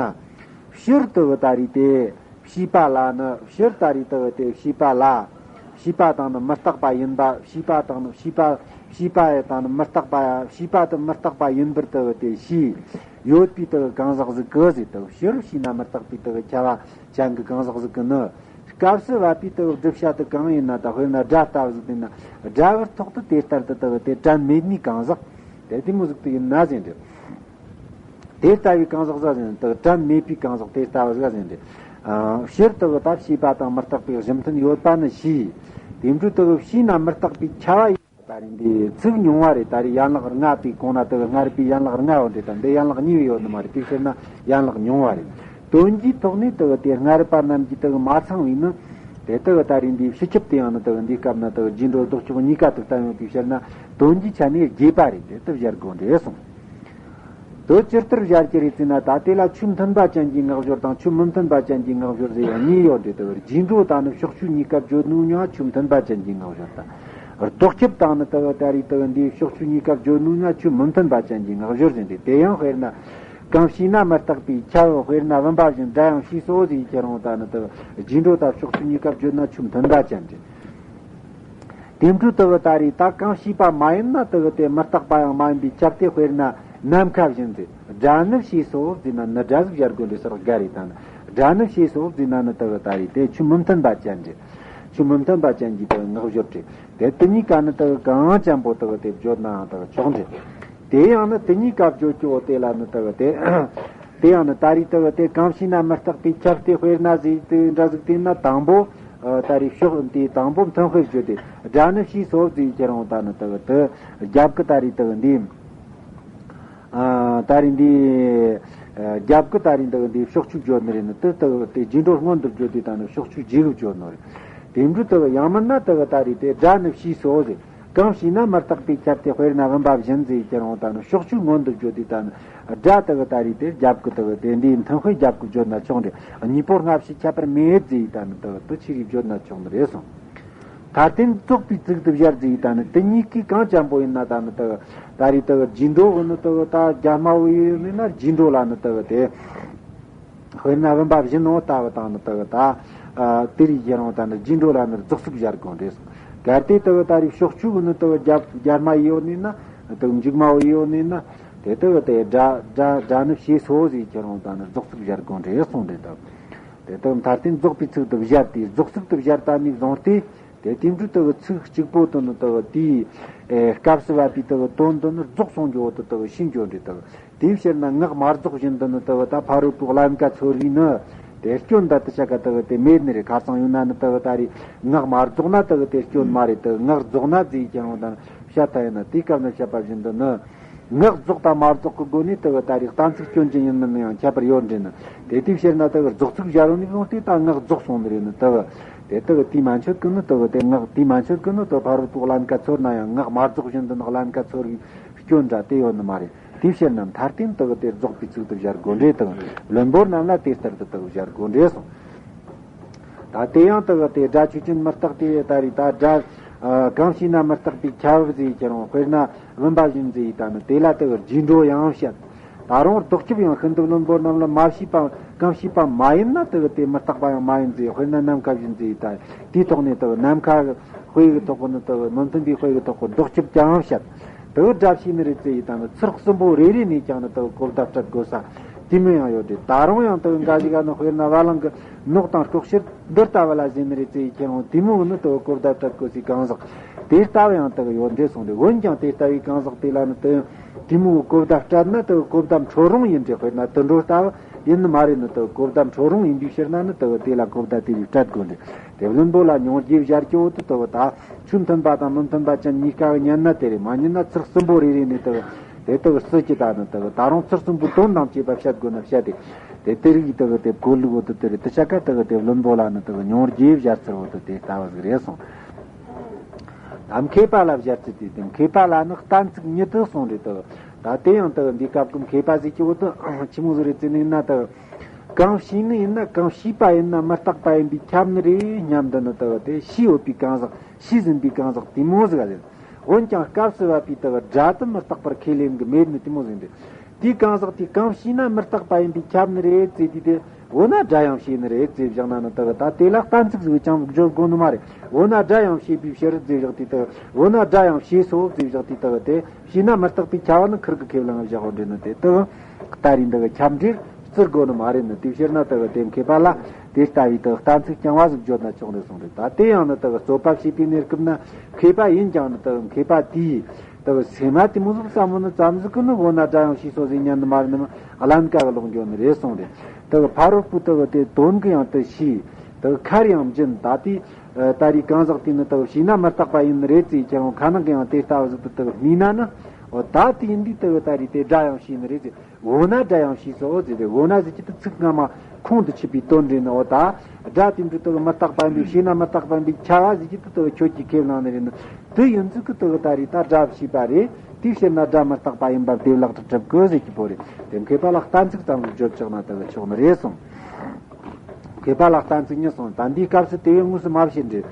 ཕྱིར་དེ་གི་ད་རེས་དེ། ཤེས་པ་ལ་ནི་ཕྱིར་ད་རེས་དེ་གི་དེ་ཤེས་པ་ལ། ཤེས་པ་དང་ནི་མི་རྟག་པ་ཡིན་པ། ཤེས་པ་དང་ནི་ཤེས་པ། ཤེས་པ་དང་ནི་མི་རྟག་པ་ཡ། ཤེས་པ་དེ་མི་རྟག་པ་ཡིན་པར་དེ་གི་དེ་ཤེས་ཡོད་པའི་དེ་གི་གང་ཟག་ཟིག་གི་ཟེར། དེ་གི་ཕྱིར་ཤེས་ན་མི་རྟག་པའི་དེ་གི་ཁྱབ་པ་ཅན་གྱི་གང་ཟག་ཟིག་གི་ནི། སྐབས་སུ་བབ་པའི་དེ་གི་བསྒྲུབ་བྱ་དེ་གང་ཡིན་ན་ད་དཔེར་ན་སྒྲ་ལྟ་བུ་ཟིག་དེ་ན་སྒྲ་གི་ཐོག་ཏུ་དེ་ལྟར་དུ་དེ་གི་དེ་དྲན་མེད་ནི་གང་ཟག་དེ་དེ་མོ་ཟིག་དེ་ཡིན་ན་ཟེར་འདྲི། དེ་ལྟ་བུའི་གང་ཟག་ཟ་ཟིན་དུ་དྲན་མེད་པའི་གང་ཟག་དེ་ལྟ་བུ་ཟ་ཟིན་ཏེ། ཕྱིར་དུ་ད་ཤེས་པ་དང་མི་རྟག་པའི་གཞི་མཐུན་ཡོད་པ་ནི་ཤེས། དེ་འཕྲོས་དུ་ཤེས་ན་མི་རྟག་པའི་ཁྱབ་པ་ཡིན། ད་རེས་འདི་ཚིག་ཉུང་བ་རེད། ད་རེས་ཡན་ལག་ལྔ་པའི་གོང་ན་དུ་སྔ་རབས་པའི་ཡན་ལག་ལྔ་ཡོད་འདྲེ། ད་འདི་ཡན་ལག་གཉིས་པའི་ཡོད་ནི་མ་རེད། དེ་ཕྱིར་ན་ཡན་ལག་ཉུང་བ་རེད། དོན་གྱི་ཐོག་ནས་དུ་དེ་སྔ་རབས་པ་རྣམས་ཀྱིས་དུ་མ་ཚང་བས་ནི། དེ་དུ་ད་རེས་འདི་ཕྱི་ཁྱབ་དེ་ཡང་ནི་དུ་འདིའི་སྐབས་ན་དུ་རྗེས་འགྲོ་ལྡོག་ཕྱོགས་གཉིས་ཀ་དུ་བསྟན་ཡོད་པའི་ཕྱིར་ན་དོན་གྱི་ཆ་ནས་རྒྱས་པ་རེད། དེ་དུ་སྦྱར་དགོས་འདྲེ་གསུངས། དོན་ཇི་ལྟར་སྦྱར་གྱི་རེད་ཟེར་ན། ད་དེ་ལ་ཆོས་མཐུན་པ་ཅན་གྱི་ངག་སྦྱོར་དང་ཆོས་མི་མཐུན་པ་ཅན་གྱི་ངག་སྦྱོར་ཟེར་ཡང་གཉིས་ཡོད་འདྲེ། དེ་བར་རྗེས་འགྲོ་དང་ནི་ཕྱོགས་ཆོས་གཉིས་ཀ་བརྗོད་ནུས་ཡང་ཆོས་མཐུན་པ་ཅན་གྱི་ངག་སྦྱོར་དང་། ལྡོག་ཁྱབ་དང་ནི་དེ་བར་ད་རེས་དེ་བར་འདིའི་ཕྱོགས་ཆོས་གཉིས་ཀ་བརྗོད་ནུས་ཡང་ཆོས་མི་མཐུན་པ་ཅན་གྱི་ངག་སྦྱོར་ཟེར་འདྲེ། དེ་ཡང་དཔེར་ན། གང་ཤེས་ན་མི་རྟག་པའི་ཁྱབ། དཔེར་ན་བུམ་པ་བཞིན་སྒྲ་ཡང་ཤེས་སོ་ཟེར་ཁྱེར་འོང་ད་ནི་དེ་བར་རྗེས་འགྲོ་དང་ཕྱོགས་ཆོས་གཉིས་ཀ་བརྗོད་ན་ཆོས་མཐུན་པ་ཅན་འདྲེ། དེ་འཕྲོས་དུ་བུ་ད་རེས་ད་གང་ཤེས་པ་མ་ཡིན་ན་དུ་བུ་དེ་མི་རྟག་པ་ཡང་མ་ཡིན་པའི་ཁྱབ་སྟེ། དཔེར་ན་ནམ་མཁའ་བཞིན་ཏེ། སྒྲ་ནི་ཤེས་སོ་ཟེར་ན་ནི་སྒྲ་ཟིག་སྦྱར་དགོས་འདྲེ་ཟེར་དགའ་རེ་དང་། སྒྲ་ནི་ཤེས་སོ་ཟེར་ན་ནི་དུ་བུ་ད་རེས་དེ་ཆོས་མི་མཐུན་པ་ཅན་འདྲེ། ཆོས་མི་མཐུན་པ་ཅན་གྱི་དུ་བུ་ངག་སྦྱོར་འདྲེ། དེ་དེ་གཉིས་ཀ་ནི་དུ་བུ་གང་ཅན་པོ་དུ་བུ་དེ་བརྗོད་ནའང་དུ་བུ་ཆོག་འདྲེ། དེ་ཡང་ནི་དེ་གཉིས་ཀ་བརྗོད་ཀྱི་འོ་དེ་ལ་ནི་དུ་བུ་དེ། དེ་ཡང་ནི་ད་རེས་དུ་བུ་དེ་གང་ཤེས་ན་མི་རྟག་པའི་ཁྱབ་སྟེ། དཔེར་ན་ཟེར་དུས་འདྲ་ཟིག་དེ་ན་དང་པོ། ཨ། ད་རེས་ཕྱོགས་འདི་དང་པོ་མཐུན་དཔེ་བརྗོད་དེ། སྒྲ་ནི་ཤེས་སོ་ཟེར་ཁྱེར་འོང་ད་ནི་དུ་བུ་དེ་རྒྱབ་ཀྱི་ད་རེས་དུ་བུ་འདི། ཨ། ད་རེས་འདི། ཨ། རྒྱབ་ཀྱི་ད་རེས་དུ་བུ་འདི་ཕྱོགས་ཆོས་བརྗོད་ནི་རེད་ནི་དུ་དུ་བུ་དེ་རྗེས་འགྲོ་སྔོན་དུ་བརྗོད་དེ་ད་ནི་ཕྱོགས་ཆོས་རྗེས་ཀྱི་བརྗོད་ནོ་རེད། དེ་འདྲ་དུ་བུ་ཡང་མིན་ན་དུ་བུ་ད་རེས་དེ་སྒྲ་ནི་ཤེས་སོ་ཟེར། གང་ཤེས་ན་མི་རྟག་པའི་ཁྱབ་སྟེ། དཔེར་ན་བུམ་པ་བཞིན་ཟེར་ཁྱེར་འོང་ད་ནི་ཕྱོགས་ཆོས་སྔོན་དུ་བརྗོད་དེ་ད་ནི་སྒྲ་དུ་བུ་ད་རེས་དེ་རྒྱབ་ཀྱི་དུ་བུ་དེ་འདིའི་མཐུན་དཔེ་རྒྱབ་ཀྱི་བརྗོད་ན་ཆོག་འདྲེ། གཉིས་པོ་སྔ་ཕྱི་ཁྱད་པར་མེད་ཟེར་ད་ནི་དུ་བུ་དུ་ཆི་རིགས་བརྗོད་ན་ཆོག་ནི་རེད་གསུངས། མཐར་ཐུག་རྫོགས་པའི་ཚིག་ཏུ་སྦྱར་ཟེར་ད་ནི་དེ་གཉིས་ཀའི་གང་ཅན་པོ་ཡིན་ན་ད་ནི་དུ་བུ་ད་རེས་དུ་བུ་རྗེས་འགྲོ་གི་ནི་དུ་བུ་ད་རྒྱ་སྨྲ་བོ་ཡོད་ནི་ན་རྗེས་འགྲོ་ལ་ནི་དུ་བུ་དེ། དཔེར་ན་བུམ་པ་བཞིན་ནོ་ལྟ་བུ་དང་ནི་དུ་བུ་ད། ཨ། དེ་རིགས་ཡིན་རུང་ད་ནི་རྗེས་འགྲོ་ལ་ནི་རྫོགས་ཚིག་སྦྱར་དགོས་འདྲེ། གལ་ཏེ་དུ་བུ་ད་རེས་ཕྱོགས་ཆོས་ཀྱི་ནི་དུ་བུ་རྒྱ་རྒྱ་སྨྲ་ཡོད་ནི་ན། དུ་བུ་མཇུག་སྨྲ་བོ་ཡོད་ནི་ན། དེ་དུ་བུ་དེ་སྒྲ་སྒྲ་སྒྲ་ནི་ཤེས་སོ་ཟེར་ཁྱེར་འོང་ད་ནི་རྫོགས་ཚིག་སྦྱར་དགོས་འདྲེ་གསུངས་འདྲེ་དུ། དེ་དུ་མཐར་ཐུག་རྫོགས་པའི་ཚིག་ཏུ་སྦྱར་ཏེ་རྫོགས་ཚིག་ཏུ་སྦྱར་ད་ནི་བཟུང་སྟེ། དེ་དེ་འདྲ་དུ་བུ་ཚིག་གཅིག་པོ་དུ་ནི་དུ་བུ་དེའི། ཨེ། སྐབས་སུ་བབ་པའི་དུ་བུ་དོན་དུ་ནི་རྫོགས་སོང་རྒྱུ་བོ་དུ་དུ་བུ་ཤེས་འགྱོ་འདྲེ་དུ། དེའི་ཕྱིར་ན་ངག་མ་རྫོགས་བཞིན་དུ་ནི་དུ་བུ་ད་ཕ་རོལ་པོའི་ཀླན་ཀ་ཚོར་བས་ནི། དེ་སྐྱོན་ད་དུ་ཆ་ག་དུ་བུ་དེ་མེད་ནི་རེད། ཁ་སང་ཡོད་ན་ནི་དུ་བུ་ད་རེས་ངག་མ་རྫོགས་ན་དུ་བུ་དེ་སྐྱོན་མ་རེད། དུ་ངག་རྫོགས་ན་ཟེར་ཀྱང་རུང་ད་ནི་བཤད་ཐ་ཡིན་ན་དེའི་སྐབས་ན་བཤད་པ་བཞིན་དུ་ནི། ངག་རྫོགས་དང་མ་རྫོགས་ཀྱི་སྒོ་ནས་དེ་གི་ད་རེས་གཏན་ཚིགས་སྐྱོན་ཅན་ཡིན་མིན་ཡང་ཁྱད་པར་ཡོད་འདྲེ་ནི། དེ་དུས་ཕྱིར་ན་དེ་གི་རྫོགས་ཚིག་སྦྱར་ཡོང་ནས་བཟུང་སྟེ་ད་ངག་རྫོགས་སོང་ནི་རེད་ནི། དེ་གི་དེ་དེ་གི་དེའི་མན་ཆད་ཀྱི་ནི་དེ་གི་དེ་ངག་དེའི་མན་ཆད་ཀྱི་ནི་དེ་ཕ་རོལ་པོ་ཀླན་ཀ་ཚོར་ན་ཡང་ངག་མ་རྫོགས་བཞིན་དུ་ནི་ཀླན་ཀ་ཚོར་བའི་སྐྱོན་འདྲ་དེ་ཡོད་ནི་མ་རེད། དེའི་ཕྱིར་ན་མཐར་ཐུག་དེ་གི་དེ་རྫོགས་པའི་ཚིག་ཏུ་སྦྱར་དགོས་འདྲེ་དང་། བླུན་པོ་རྣམས་ལ་དེ་ལྟར་དུ་དེ་གི་སྦྱར་དགོས་འདྲེ་གསུངས། ད་དེ་ཡང་དེ་གི་དེ་སྒྲ་ཆོས་ཅན་མི་རྟག་དེ་ད་རེད། ད་སྒྲ་ཨ་གང་ཞེ་ན་མི་རྟག་པས་ཁྱབ་ཟེར་ཁྱེར་འོང་། དཔེར་ན་བུམ་པ་བཞིན་ཟེར་ཡི་ད་ནི་དེ་ལ་དེ་གི་རྗེས་འགྲོ་ཡང་བཤད། ད་རུང་ལྡོག་ཁྱབ་ཡང་ཤིན་ཏུ་བླུན་པོ་རྣམས་ལ་མ་ཤེས་པ་གང་ཤེས་པ་མ་ཡིན་ན་དེ་གི་དེ་མི་རྟག་པ་ཡང་མ་ཡིན་ཟེར། དཔེར་ན་ནམ་མཁའ་བཞིན་ཟེར་ཡི་ད་དེའི་ཐོག་ནས་དེ་གི་ནམ་མཁའ་དཔེ་གི་ཐོག་གི་ནི་དེ་གི་མི་མཐུན་པའི་དཔེ་གི་ཐོག་གི་ལྡོག་ཁྱབ་ཀྱང་བཤད། དེ་གི་སྒྲ་ཤེས་ནི་རེད་ཟེར་ཡི་ད་ནི་ཚུལ་གསུམ་པོ་རེ་རེ་ནས་ཀྱང་ནི་དེ་གི་གོ་བརྡ་སྤྲད་དགོས་ས་དེ་མོ་ཡང་ཡོད་དེ། ད་རུང་ཡང་དེ་གི་འགའ་ཞིག་ག་ནི་དཔེར་ན་བ་ལང་གི་ནོག་དང་ལྐོག་ཤལ་འདི་ལྟ་བུ་ལ་ཟེར་ནི་རེད་ཟེར་ཡི་ཁྱེར་འོང་། དེ་མོ་གི་ནི་དེ་གི་གོ་བརྡ་སྤྲད་དགོས་སའི་གང་ཟག་དེ་ལྟ་བུ་ཡང་དེ་གི་ཡོད་འདྲེ་གསུངས་ཏེ། འོན་ཀྱང་དེ་ལྟ་བུའི་གང་ཟག་དེ་ལ་ནི་དེ་དེ་མོའི་གོ་བརྡ་སྤྲད་ན་དེ་གི་གོ་བརྡ་འཕྲོད་རུང་ཡིན་འདྲེ། དཔེར་ན་དུད་འགྲོ་ལྟ་བུ་ཡིན་ནི་མ་རེད་ནི། དེ་གི་གོ་བརྡ་འཕྲོད་རུང་ཡིན་པའི་ཕྱིར་ན་ནི་དེ་གི་དེ་ལ་གོ་བརྡ་དེ་རིགས་སྤྲད་དགོས་འདྲེ། དེ་བླུན་པོ་ལ་མྱོང་རྒྱུའི་བཞར་གྱི་འོ་དེ་དེ་གི་ད་ཆོས་མཐུན་པ་དང་མི་མཐུན་པ་ཅན་གཉིས་ཀ་གི་ཉན་ན་དེ་རེད། མ་ཉན་ན་ཚུལ་གསུམ་པོ་རེ་རེ་ནས་དེ་གི་དེ་དེ་གི་སྲིད་ཀྱི་ད་ནི་དེ་གི་ད་རུང་ཚུལ་གསུམ་པོའི་དོན་དང་བཅས་པ་བཤད་དགོས་ན་བཤད་དེ། དེ་དེ་རིགས་དེ་གི་དེ་གོ་ལུགས་འོ་དེ་དེ་རེད། དེ་ཆ་ཀ་དེ་གི་དེ་བླུན་པོ་ལ་ནི་དེ་གི་མྱོང་རྒྱུའི་བཞར་ཚུལ་འོ་དེ་དེ་ལྟ་བུ་ཟིག་རེད་གསུངས། ད་མཁས་པ་ལ་སྦྱར་ཚུལ་དེ། དེ་མཁས་པ་ལ་ནི་གཏན་ཚིགས་ཉིད་དུ་གསུངས་རེད་དོ། ད་དེ་ཡང་དུ་འདི་སྐབས་ཀྱི་མཁས་པ་ཟེར་གྱི་འོ་དུ་ཆི་མོ་ཟིག་རེད་ཟེར་ནས་ན་དུ། གང་ཤེས་ནི་ཡིན་ན་གང་ཤེས་པ་ཡིན་ན་མི་རྟག་པ་ཡིན་པས་ཁྱབ་ནི་རེད་སྙམ་དུ་ནི་དུ་དེ་ཤེས་ཡོད་པའི་གང་ཟག་ཤེས་ཟིན་པའི་གང་ཟག་དེ་མོ་ཟིག་རེད། འོན་ཀྱང་སྐབས་སུ་བབ་པའི་དུ་སྒྲ་དུ་མི་རྟག་པར་ཁས་ལེན་གྱི་མེད་ནི་དེ་མོ་ཟིག་རེད། དེའི་གང་ཟག་དེ་གང་ཤེས་ན་མི་རྟག་པ་ཡིན་པས་ཁྱབ་ནི་རེད་ཟེར་དུས་དེ། འོ་ན་སྒྲ་ཡང་ཤེས་ནི་རེད་ཅེས་བཞག་ན་ནི་དག་ད་དེ་ལ་གཏན་ཚིགས་ཟིག་ཀྱང་བརྗོད་དགོས་ནི་མ་རེད། འོ་ན་སྒྲ་ཡང་ཤེས་པའི་ཕྱིར་ཅེས་བཞག་དུས་དག་འོ་ན་སྒྲ་ཡང་ཤེས་སོ་ཅེས་བཞག་དུས་དག་དེ་ཤེས་ན་མི་རྟག་པའི་ཁྱབ་པ་ནི་ཁིར་གི་ཁས་བླངས་བཞག་འོ་འདྲེ་ནི་དེ་དག་ད་རིང་དག་ཁྱབ་འབྲེལ་བརྩི་དགོས་ནི་མ་རེད་ནི། དེ་ཕྱིར་ན་དག་དེ་མཁས་པ་ལ་དེ་ལྟ་བུའི་དག་གཏན་ཚིགས་རྐྱང་བ་ཟིག་བརྗོད་ན་ཆོག་ནི་གསུངས་རེད། ད་དེ་ཡང་ནི་དག་རྩོད་པ་བྱེད་པའི་གནས་སྐབས་ན་མཁས་པ་ཡིན་ཀྱང་ནི་དག་མཁས་པ་དེས། དེ་གི་སེམས་མ་དེ་མོ་ཟིག་བསམ་བློ་ནི་ཙམ་ཟིག་གི་ནི་འོ་ན་སྒྲ་ཡང་ཤེས་སོ་ཟེར་ཉན་ནི་མ་རེད་ནི། ཀླན་ཀ་གི་ལོག་འགྱོ་ནི་རེད་གསུངས་རེད། དེ་གི་ཕ་རོལ་པོ་དེ་གི་དེ་དོན་གི་ཡང་དེ་ཤེས། དེ་གི་ཁར་ཡང་འབྱིན། ད་དེ་ད་རེས་གང་ཟག་དེ་ནི་དེ་གི་ཤེས་ན་མི་རྟག་པ་ཡིན་ནི་རེད་ཟེར་ཀྱང་ཁ་ནང་གི་ཡང་དེ་ལྟ་བུ་ཟིག་ཏུ་དེ་གི་སྨྲས་ན་ནི། འོ་ད་དེ་ཡིན་དུས་དེ་གི་ད་རེས་དེ་སྒྲ་ཡང་ཤེས་ནི་རེད་ཟེར། འོ་ན་སྒྲ་ཡང་ཤེས་སོ་ཟེར་ཏེ། འོ་ན་ཟེར་གྱི་དེ་ཚིག་སྔ་མ་ཁོང་དུ་ཆུད་པའི་དོན་རེད་ནི། འོ་ད་སྒྲ་དེ་འདྲ་དེ་གི་མི་རྟག་པ་ཡིན་པས་ཤེས་ན་མི་རྟག་པ་ཡིན་པས་ཁྱབ་པ་ཟེར་གྱི་དེ་དེ་གི་ཁྱོད་ཀྱིས་ཁས་བླངས་ནི་རེད་ནི། དེ་ཡིན་ཚུལ་གྱི་དེ་གི་ད་རེས་ད་སྒྲ་ཤེས་པ་རེད། དེའི་ཕྱིར་ན་སྒྲ་མི་རྟག་པ་ཡིན་པ་དེ་ལག་ཏུ་གྲུབ་དགོས་ཟེར་གྱི་བོ་རེད། དེ་མཁས་པ་ལ་གཏན་ཚིགས་ཙམ་ཞིག་བརྗོད་ཆོག་ན་དེ་གི་ཆོག་ནི་རེད་གསུངས། མཁས་པ་ལ་གཏན་ཚིགས་ཉིད་གསུངས། ད་འདིའི་སྐབས་སུ་དེ་བས་དངོས་སུ་མ་བཤད་འདྲི།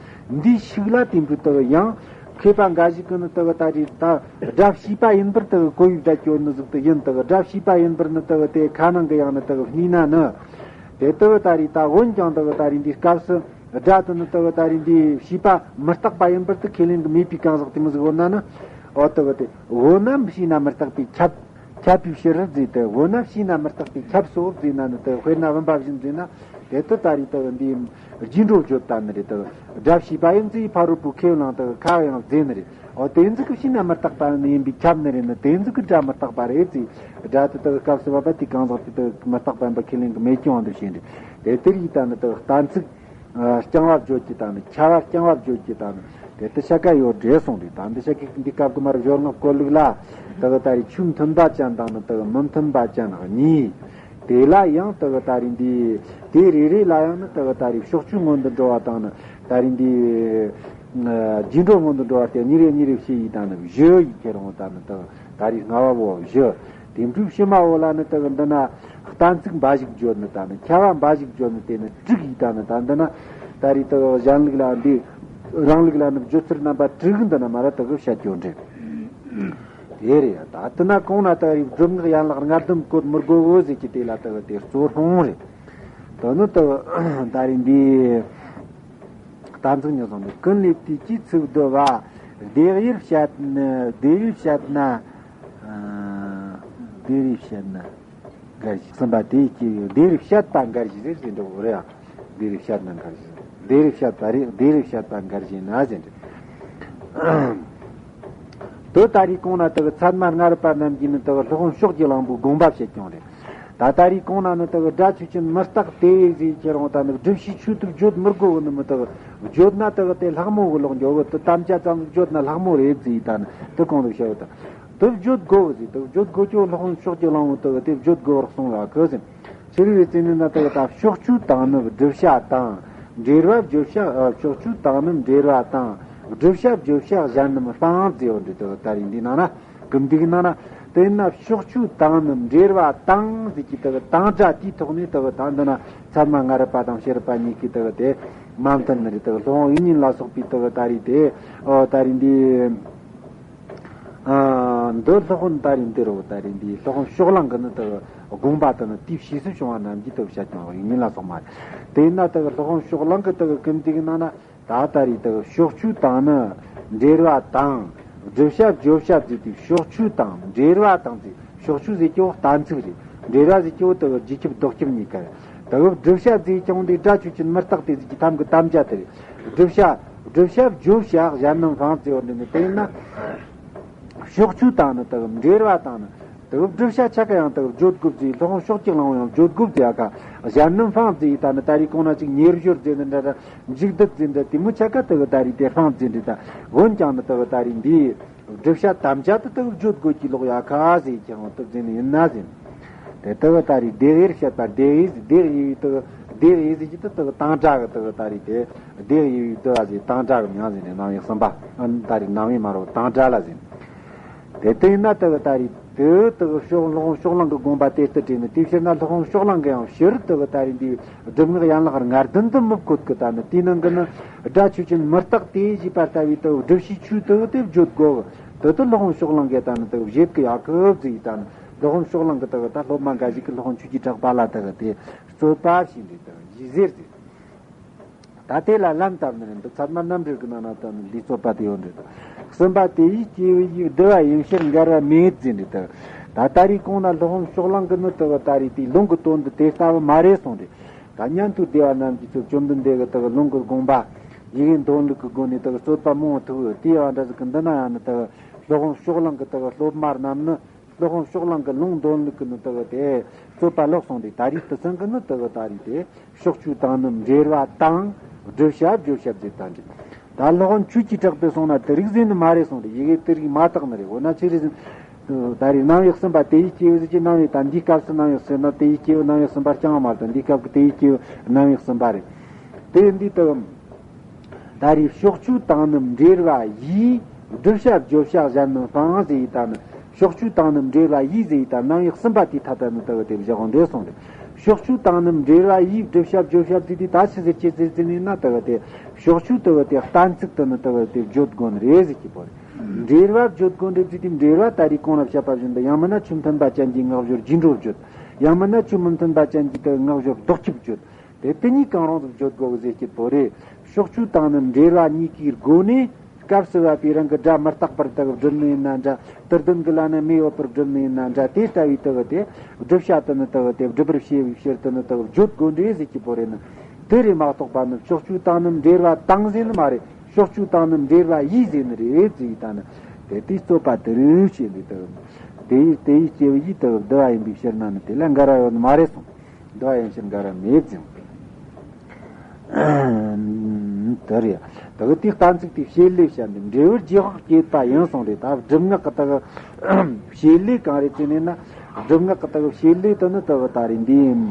འདིའི་ཤུགས་ལ་དེ་འདྲ་དེ་གི་ཡང་མཁས་པ་འགའ་ཞིག་གིས་ནི་དེ་གི་ད་རེས་ད་སྒྲ་ཤེས་པ་ཡིན་པར་དེ་གི་གོ་བའི་བརྡ་སྐྱོར་ནི་ཟིག་ཏུ་ཡིན། དེ་གི་སྒྲ་ཤེས་པ་ཡིན་པར་ནི་དེ་གི་དེ་ཁ་ནང་གི་ཡང་ནི་དེ་གི་སྨྲས་ན་ནི། དེ་དེ་གི་ད་རེས་ད་འོན་ཀྱང་དེ་གི་ད་རེས་འདིའི་སྐབས་སུ་སྒྲ་དེ་ནི་དེ་གི་ད་རེས་འདིའི་ཤེས་པ་མི་རྟག་པ་ཡིན་པར་དུ་ཁས་ལེན་གྱི་མེད་པའི་གང་ཟག་དེ་མོ་ཟིག་འོ་ན་ནི། འོ་དེ་གི་དེ་འོ་ན་ཤེས་ན་མི་རྟག་པས་ཁྱབ། ཁྱབ་པའི་ཕྱིར་རོ་ཟེར་ཏེ། འོ་ན་ཤེས་ན་མི་རྟག་པས་ཁྱབ་སོ་ཟེར་ན་ནི་དེ་དཔེར་ན་བུམ་པ་བཞིན་ཟེར་ན། དེ་དུ་ད་རེས་དེ་འདིའི་རྗེས་འགྲོ་བརྗོད་ད་ནི་རེད། དེ་སྒྲ་ཤེས་པ་ཡིན་ཚེ་ཕ་རོལ་པོའི་ཁས་བླངས་དེ་ཁ་ཡང་ཟེར་ནི་རེད། འོ་དེ་ཚིག་གི་ཤེས་ན་མི་རྟག་པ་ཡིན་པས་ཁྱབ་ནི་རེད་ནི། དེ་ཚིག་གི་སྒྲ་མི་རྟག་པ་རེད་ཟེར། སྒྲ་དེ་དེ་སྐབས་སུ་བབ་པ་དེ་གང་ཟག་དེ་དེ་མི་རྟག་པ་ཡིན་པ་ཁས་ལེན་གྱི་མེད་ཀྱང་འདུ་བྱེད་རེད། དེ་དེ་རིགས་ད་ནི་དེ་གཏན་ཚིགས། ཨ་རྐྱང་བ་བརྗོད་ཀྱི་དང་ནི། ཁྱབ་པ་རྐྱང་བ་བརྗོད་ཀྱི་དང་ནི། དེ་ལྟར་ཤ་ཀ་ཡོད་འདྲེ་གསུངས་རེད། ད་འདི་ཤ་ཀའི་འདི་སྐབས་ཀྱི་མར་སྦྱོར་ངག་གོ་ལུགས་ལ། དེ་གི་ད་རེས་ཆོས་མཐུན་པ་ཅན་དང་ནི་དེ་གི་མི་མཐུན་པ་ཅན་གཉིས། དེ་ལ་ཡང་དེ་གི་ད་རེས་འདི། དེ་རེ་རེ་ལ་ཡང་ནི་དེ་གི་ད་རེས་ཕྱོགས་ཆོས་སྔོན་དུ་འགྲོ་བ་དང་ནི། ད་རེས་འདི། ཨ་རྗེས་འགྲོ་སྔོན་དུ་འགྲོ་བ་སྟེ་གཉིས་རེ་གཉིས་རེ་བྱས་ཡི་དང་ནི་བཞི་ཡི་ཁྱེར་འོང་དང་ནི་དེ་གི་ད་རེས་ལྔ་བ་བོ་བཞི། དེ་འཕྲོས་ཕྱི་མ་བོ་ལ་ནི་དེ་གི་འདི་ན་གཏན་ཚིགས་འབའ་ཞིག་བརྗོད་ནི་དང་ནི། ཁྱབ་པ་འབའ་ཞིག་བརྗོད་ནི་དེ་ནི་དྲུག་ཡིན་དང་ནི། ད་འདི་ན་ད་རེས་དེ་གི་གཞན་ལུགས་ལ་འདི་རང་ལུགས་ལ་ནི་བརྗོད་ཚུལ་རྣམ་པ་དྲུག་འདི་ན་མ་ར་དེ་གི་བཤད་རྒྱུ་འདྲེ། དེ་རེད། ད་དེ་ན་གོང་ན་དེ་རེས་སྒྲུབ་ངག་ཡན་ལག་ལྔ་བདུན་བཀོད་མི་དགོས་གོ་ཟེར་གྱི་དེ་ལ་དེ་གི་དེ་གཙོ་སློང་རེད། དེ་ནི་དེ་གི་ད་རེས་འདི། གཏན་ཚིགས་ཉིད་སོང་ནས་ཀུན་ལས་དུས་ཀྱི་ཚིག་བསྡུ་བ། བདེ་བར་བཤད་ན། བདེ་བར་བཤད་ན། ཨ་བདེ་བར་བཤད་ན་འགར་བཞིན། གསུམ་པ་དེའི་སྐྱེ་བོས་བདེ་བར་བཤད་པ་འགར་བཞིན་རེད་ཟེར་འདུག་རེད། བདེ་བར་བཤད་ན་འགར་བཞིན། བདེ་བར་བཤད་པ་རེད། བདེ་བར་བཤད་པ་འགར་བཞིན་ན་ཟེར་འདུག་དེ་ད་རེས་གོང་ན་དེ་གི་ཚད་མ་སྔ་རབས་པ་རྣམས་ཀྱིས་ནི་དེ་གི་སློབ་དཔོན་ཕྱོགས་ཀྱི་གླང་པོའི་དགོངས་པ་བཤད་ཀྱང་རེད། ད་ད་རེས་གོང་ན་ནི་དེ་གི་སྒྲ་ཆོས་ཅན་མི་རྟག་སྟེ་ཟེར་ཁྱེར་འོང་ད་ནི་སྒྲུབ་བྱའི་ཆོས་དེ་བརྗོད་མི་དགོས་གི་ནི་མི་དེ་གི་བརྗོད་ན་དེ་གི་དེ་ལྷག་མོ་གི་ལོག་འགྱོ་གི། དེ་དམ་བཅའ་ཙམ་བརྗོད་ན་ལྷག་མོ་རེད་ཟེར་ད་ནི་དེ་གོང་དུ་བཤད་ཡོད་ད། དེ་བརྗོད་དགོས་ཟེར། དེ་བརྗོད་དགོས་ཀྱི་སློབ་དཔོན་ཕྱོགས་ཀྱི་གླང་པོ་དེ་དེ་བརྗོད་དགོས་པར་གསུངས་ཡོད་གི་ཟེར། ཕྱི་རིགས་རེ་བཙལ་ནས་ན་དེ་ད་ཕྱོགས་ཆོས་དང་ནི་བསྒྲུབ་བྱ་དང་། འབྲེལ་བ་བརྗོད་བྱ། ཨ། ཕྱོགས་ཆོས་དང་ནི་འབྲེལ་བ་དང་། བསྒྲུབ་བྱ་བརྗོད་བྱ་གཞན་རྣམས་སྤང་ཟེར་ཡོད་འདྲ། དེ་ད་རིང་འདི་ནང་ན། གི་འདི་གི་ནང་ན། དེས་ན་ཕྱོགས་ཆོས་དང་ནི་འབྲེལ་བ་དང་ཟེར་གྱི་དེ་གི་དང་སྒྲ་དེའི་ཐོག་ནས་དེ་གི་ད་འདི་ན་ཚད་མ་སྔ་རབས་པ་དང་ཕྱི་རབས་པ་གཉིས་ཀྱིས་དེ་གི་དེ་མ་མཐུན་ནི་རེད། དེ་གི་སློབ་དཔོན་དབྱིག་གཉེན་ལ་སོགས་པའི་དེ་གི་ད་རིང་དེ། ཨོ། ད་རིང་འདི། ཨ། འདི་སློབ་དཔོན་ད་རིང་འདི་རུ་ད་རིང་འདི་སློབ་དཔོན་ཕྱོགས་གླང་གི་ནི་དེ་གི་དགོངས་པ་དེ་ནི་དེའི་ཕྱིས་སུ་བྱུང་བ་རྣམས་ཀྱིས་དེ་གི་བཤད་ཀྱང་དབྱིག་གཉེན་ལ་སོགས་མ་རེད། དེས་ན་དེ་གི་སློབ་དཔོན་ཕྱོགས་གླང་གི་དེ་གི་གི་འདི་གི་ནང་ན། ད་ལྟ་རེད། དེ་ཕྱོགས་ཆོས་དང་ནི་འབྲེལ་བ་དང་། བསྒྲུབ་བྱ་བརྗོད་བྱ་བརྗོད་དེ་ཕྱོགས་ཆོས་དང་འབྲེལ་བ་དང་ཟེར། ཕྱོགས་ཆོས་ཟེར་གྱི་བོ་གཏན་ཚིགས་རེད། འབྲེལ་བ་ཟེར་གྱི་བོ་དེ་རྗེས་ཁྱབ་ལྡོག་ཁྱབ་གཉིས་ཀ་རེད། དེ་བསྒྲུབ་བྱ་ཟེར་ཀྱང་དེ་སྒྲ་ཆོས་ཅན་མི་རྟག་སྟེ་ཟེར་གྱི་ཐམ་གི་དམ་བཅའ་དེ་རེད། བསྒྲུབ་བྱ། བསྒྲུབ་བྱ་བརྗོད་བྱ་གཞན་རྣམས་སྤང་ཟེར་བ་འདི་ནི་དེ་ཡིན་ན། ཕྱོགས་ཆོས་དང་ནི་དག་འབྲེལ་བ་དང་ནི། དག་བསྒྲུབ་བྱ་ཆ་ག་ཡང་དག་བརྗོད་དགོས་ཟེར། སློབ་དཔོན་ཕྱོགས་ཀྱི་གླང་པོ་ཡང་བརྗོད་དགོས་ཟེར་ཡ་ཁ། གཞན་རྣམས་སྤང་ཟེར་ཡི་ད་ནི་ད་རེས་གོང་ན་ཅིག་ཉེར་སྦྱོར་ཟེར་ནི་འདྲ་འདྲ། མཇུག་བསྡུ་ཟེར་འདྲ་དེ་མོ་ཆ་ག་དག་ད་རེས་དེ་སྤང་ཟེར་འདྲ་ད། འོན་ཀྱང་ནི་དག་ད་རེས་འདིའི་བསྒྲུབ་བྱ་དམ་བཅའ་དེ་དག་བརྗོད་དགོས་ཀྱི་ལོག་ཡ་ཁ་ཟེར་ཀྱང་དུ་ཟེར་ནི་ཡིན་ན་ཟེར། དེ་དག་ད་རེས་དེ་ཡིར་བཤད་པ་དེ་ཡི་དེ་ཡི་དག་དེ་ཡི་ཟེར་གྱི་དེ་དག་དང་སྒྲ་གི་དག་ད་རེས་དེ། དེ་ཡི་དུ་བ་ཟེར་དང་སྒྲ་གི་མྱང་ཟེར་ནས་རྣམ་དབྱེ་གསུམ་པ། ཨ། ད་རེས་རྣམ་དབྱེ་མ་རོ་དང་སྒྲ་ལ་ཟེར། དེ་ལྟས་ན་དུ་བ་ད་རེས་དུ་དུ་བ་ཕྱོགས་སློབ་དཔོན་ཕྱོགས་གླང་གི་དགོངས་པ་དེ་ལྟར་དྲན་ནས། དེའི་ཕྱིར་ན་སློབ་དཔོན་ཕྱོགས་གླང་གི་ཡང་ཕྱིར་དུ་བ་ད་རེས་འདིའི་སྒྲུབ་ངག་ཡན་ལག་ལྔ་བདུན་དུ་མི་བཀོད་ཀི། ད་ནི་དེའི་ནང་གི་ནི་སྒྲ་ཆོས་ཅན་མི་རྟག་སྟེ་ཞེས་པ་ལྟ་བུའི་དུ་བ་བསྒྲུབ་བྱའི་ཆོས་དུ་བ་དེ་བརྗོད་དགོས། དུ་དུ་སློབ་དཔོན་ཕྱོགས་གླང་གིས་ད་ནི་དུ་བ་བཞེད་ཀི་ཡག་གི་བཟི་ཡི། ད་ནི་སློབ་དཔོན་ཕྱོགས་གླང་གི་དུ་བ་ད་སློབ་མ་འགའ་ཞིག་གི་སློབ་དཔོན་ཆོས་ཀྱི་གྲགས་པ་ལ་དུ་བ་དེ་རྩོད་པ་བྱས་འདི་དུ་བ་ཞེས་ཟེར་ཟེར། ད་དེ་ལ་ལན་བཏབ་ནི་རེད། འདི་ཚད་མ་རྣམ་འགྲེལ་གྱི་ནང་ན་ད་ནི་འདི་རྩོད་པ་དེ་ཡོད་འདྲ་འདུག། གསུམ་པ་དེ་ཡི་སྐྱེས་བུ་ཡིས་བསྡུ་བ་ཡིན་ཕྱིར་འགལ་བ་མེད་ཟེར་འདྲ་འདུག། ད་ད་རེས་གོང་ན་སློབ་དཔོན་ཕྱོགས་གླང་གི་ནི་དུ་བ་ད་རེས་དེའི་ལུང་གི་དོན་འདི་དེ་ལྟ་བུ་མ་རེད་གསུངས་རེད། ད་ཉན་ཐོས་སྡེ་པ་རྣམས་ཀྱིས་ཚུར་བཅོམ་ལྡན་འདས་ཀྱི་དུ་བ་ལུང་གི་དགོངས་པ་ཡི་གེ་འདོན་ལུགས་ཀྱི་སྒོ་ནས་དུ་བ་རྩོད་པ་མང་བོ་ཐུག་ཡོད། དེ་ཡང་འདྲ་ཟིག་གི་འདི་ན་ཡང་ནི་དུ་བ་སློབ་དཔོན་ཕྱོགས་གླང་གི་དུ་བ་སློབ་མ་རྣམས་ནི། སློབ་དཔོན་ཕྱོགས་གླང་གི་ལུང་འདོན་ལུགས་ཀྱི་ནི་དག་དེ་རྩོད་པ་ལོག་སོང་སྟེ། ད་རེས་དེ་ཚང་གི་ནི་དག་ད་རེས་དེ་ཕྱོགས་ཆོས་དང་ནི་འབྲེལ་བ་དང་བསྒྲུབ་བྱ་བརྗོད་བྱ་བརྗོད་ད་འདི། ད་སློབ་དཔོན་ཆོས་ཀྱི་གྲགས་པས་སོང་ན་དེ་རིགས་ཟེར་ནི་མ་རེད་གསུངས་ཏེ། ཡི་གེ་དེ་རིགས་མ་དག་ནི་རེད། འོ་ན་ཆི་རེད་ཟེར། ད་རེས་རྣམ་དབྱེ་གསུམ་པ་དེ་ཡི་སྐྱེས་བུ་ཟེར་གྱི་རྣམ་དབྱེ་དང་འདིའི་སྐབས་སུ་རྣམ་དབྱེ་ཟེར་ན་དེ་ཡི་སྐྱེས་བུ་རྣམ་དབྱེ་གསུམ་པ་རྐྱང་བ་མ་རེད། འདིའི་སྐབས་ཀྱི་དེ་ཡི་སྐྱེས་བུ་རྣམ་དབྱེ་གསུམ་པ་རེད། དེ་འདི་དག་ད་རེས་ཕྱོགས་ཆོས་དང་ནི་འབྲེལ་བ་ཡིས་བསྒྲུབ་བྱ་བརྗོད་བྱ་གཞན་རྣམས་སྤང་ཟེར་ཡི་ད་ནི། ཕྱོགས་ཆོས་དང་ནི་འབྲེལ་བ་ཡིས་ཟེར་ཡི་ད་རྣམ་དབྱེ་གསུམ་པ་དེའི་ཐད་ད་ནི་དག་དེ་བཞག་འོང་འདྲེ་སོང་རེད། ཕྱོགས་ཆོས་དང་ནི་འབྲེལ་བ་ཡིས་བསྒྲུབ་བྱ་བརྗོད་བྱ་ཟེར་དེ་ད་ཆི་ཟེར་ཅི་ཟེར་ཟེར་ནི་ན་དག་དེ་ཕྱོགས་ཆོས་དག་དེ་གཏན་ཚིགས་དུ་ནི་དག་དེ་བརྗོད་དགོས་ནི་རེད་ཟེར་གྱི་པོ་རེད། འབྲེལ་བ་བརྗོད་དགོས་འདྲེ་ཟེར་དེ་འབྲེལ་བ་ད་རེས་གོང་ལ་བཤད་པ་བཞིན་དུ་ཡང་མིན་ན་ཆོས་མཐུན་པ་ཅན་གྱི་ངག་སྦྱོར་རྗེས་འགྲོ་བརྗོད། ཡང་མིན་ན་ཆོས་མི་མཐུན་པ་ཅན་གྱི་དག་ངག་སྦྱོར་ལྡོག་སྐྱབས་བརྗོད། དེ་དེ་གཉིས་གང་རུང་དུ་བརྗོད་དགོས་ཟེར་གྱི་པོ་རེད། ཕྱོགས་ཆོས་དང་ནི་འབྲེལ་བ་གཉིས་ཀའི་སྒོ་ནས་སྐབས་སུ་བབ་པའི་རང་གི་སྒྲ་མི་རྟག་པར་དག་བསྒྲུབ་ནི་ཡིན་ན་འདྲ། དུར་ལྡན་གྱི་ལ་ན་མེ་ཡོད་པར་བསྒྲུབ་ནི་ཡིན་ན་འདྲ། དེ་ལྟ་བུའི་དག་དེ་བསྒྲུབ་བྱ་དུ་ནི་དག་དེ་བསྒྲུབ་པར་བྱེད་པའི་ཕྱིར་དུ་ནི་དག་བརྗོད་དགོས་འདྲེ་ཟེར་གྱི་པོ་རེད་ནི། དེ་རེད་མ་གཏོགས་པ་ནི་ཕྱོགས་ཆོས་དང་ནི་འབྲེལ་བ་དང་ཟེར་ནི་མ་རེད། ཕྱོགས་ཆོས་དང་ནི་འབྲེལ་བ་ཡིས་ཟེར་ནི་རེད་ཟེར་ཡི་ད་ནི། དེ་དེའི་རྩོད་པ་དེ་རུ་བྱེད་འདི་དག་དེ་ཡི་དེ་ཡི་སྐྱེ་བོ་ཡིས་དག་བསྡུ་བ་ཡིན་པའི་ཕྱིར་ན་ནི་དེ་ལ་འགལ་བ་ཡོད་ནི་མ་རེད་གསུངས། འདུ་བ་ཡན་ཕྱིར་འགལ་བ་མེད་ཅིང་། དེ་རེད། དེ་གི་དེའི་གཏན་ཚིགས་དེ་བྱེད་ལས་བཤད་འདི་འབྲས་བུ་རྗེས་དཔག་བསྐྱེད་པ་ཡིན་གསུངས་རེད། ད་སྒྲུབ་ངག་གི་དེ་གི་བྱེད་ལས་གང་རེད་ཅེ་ནས་ན། སྒྲུབ་ངག་གི་དེ་གི་བྱེད་ལས་དེ་ནི་དེ་གི་ད་རེད་འདི་ཡིན།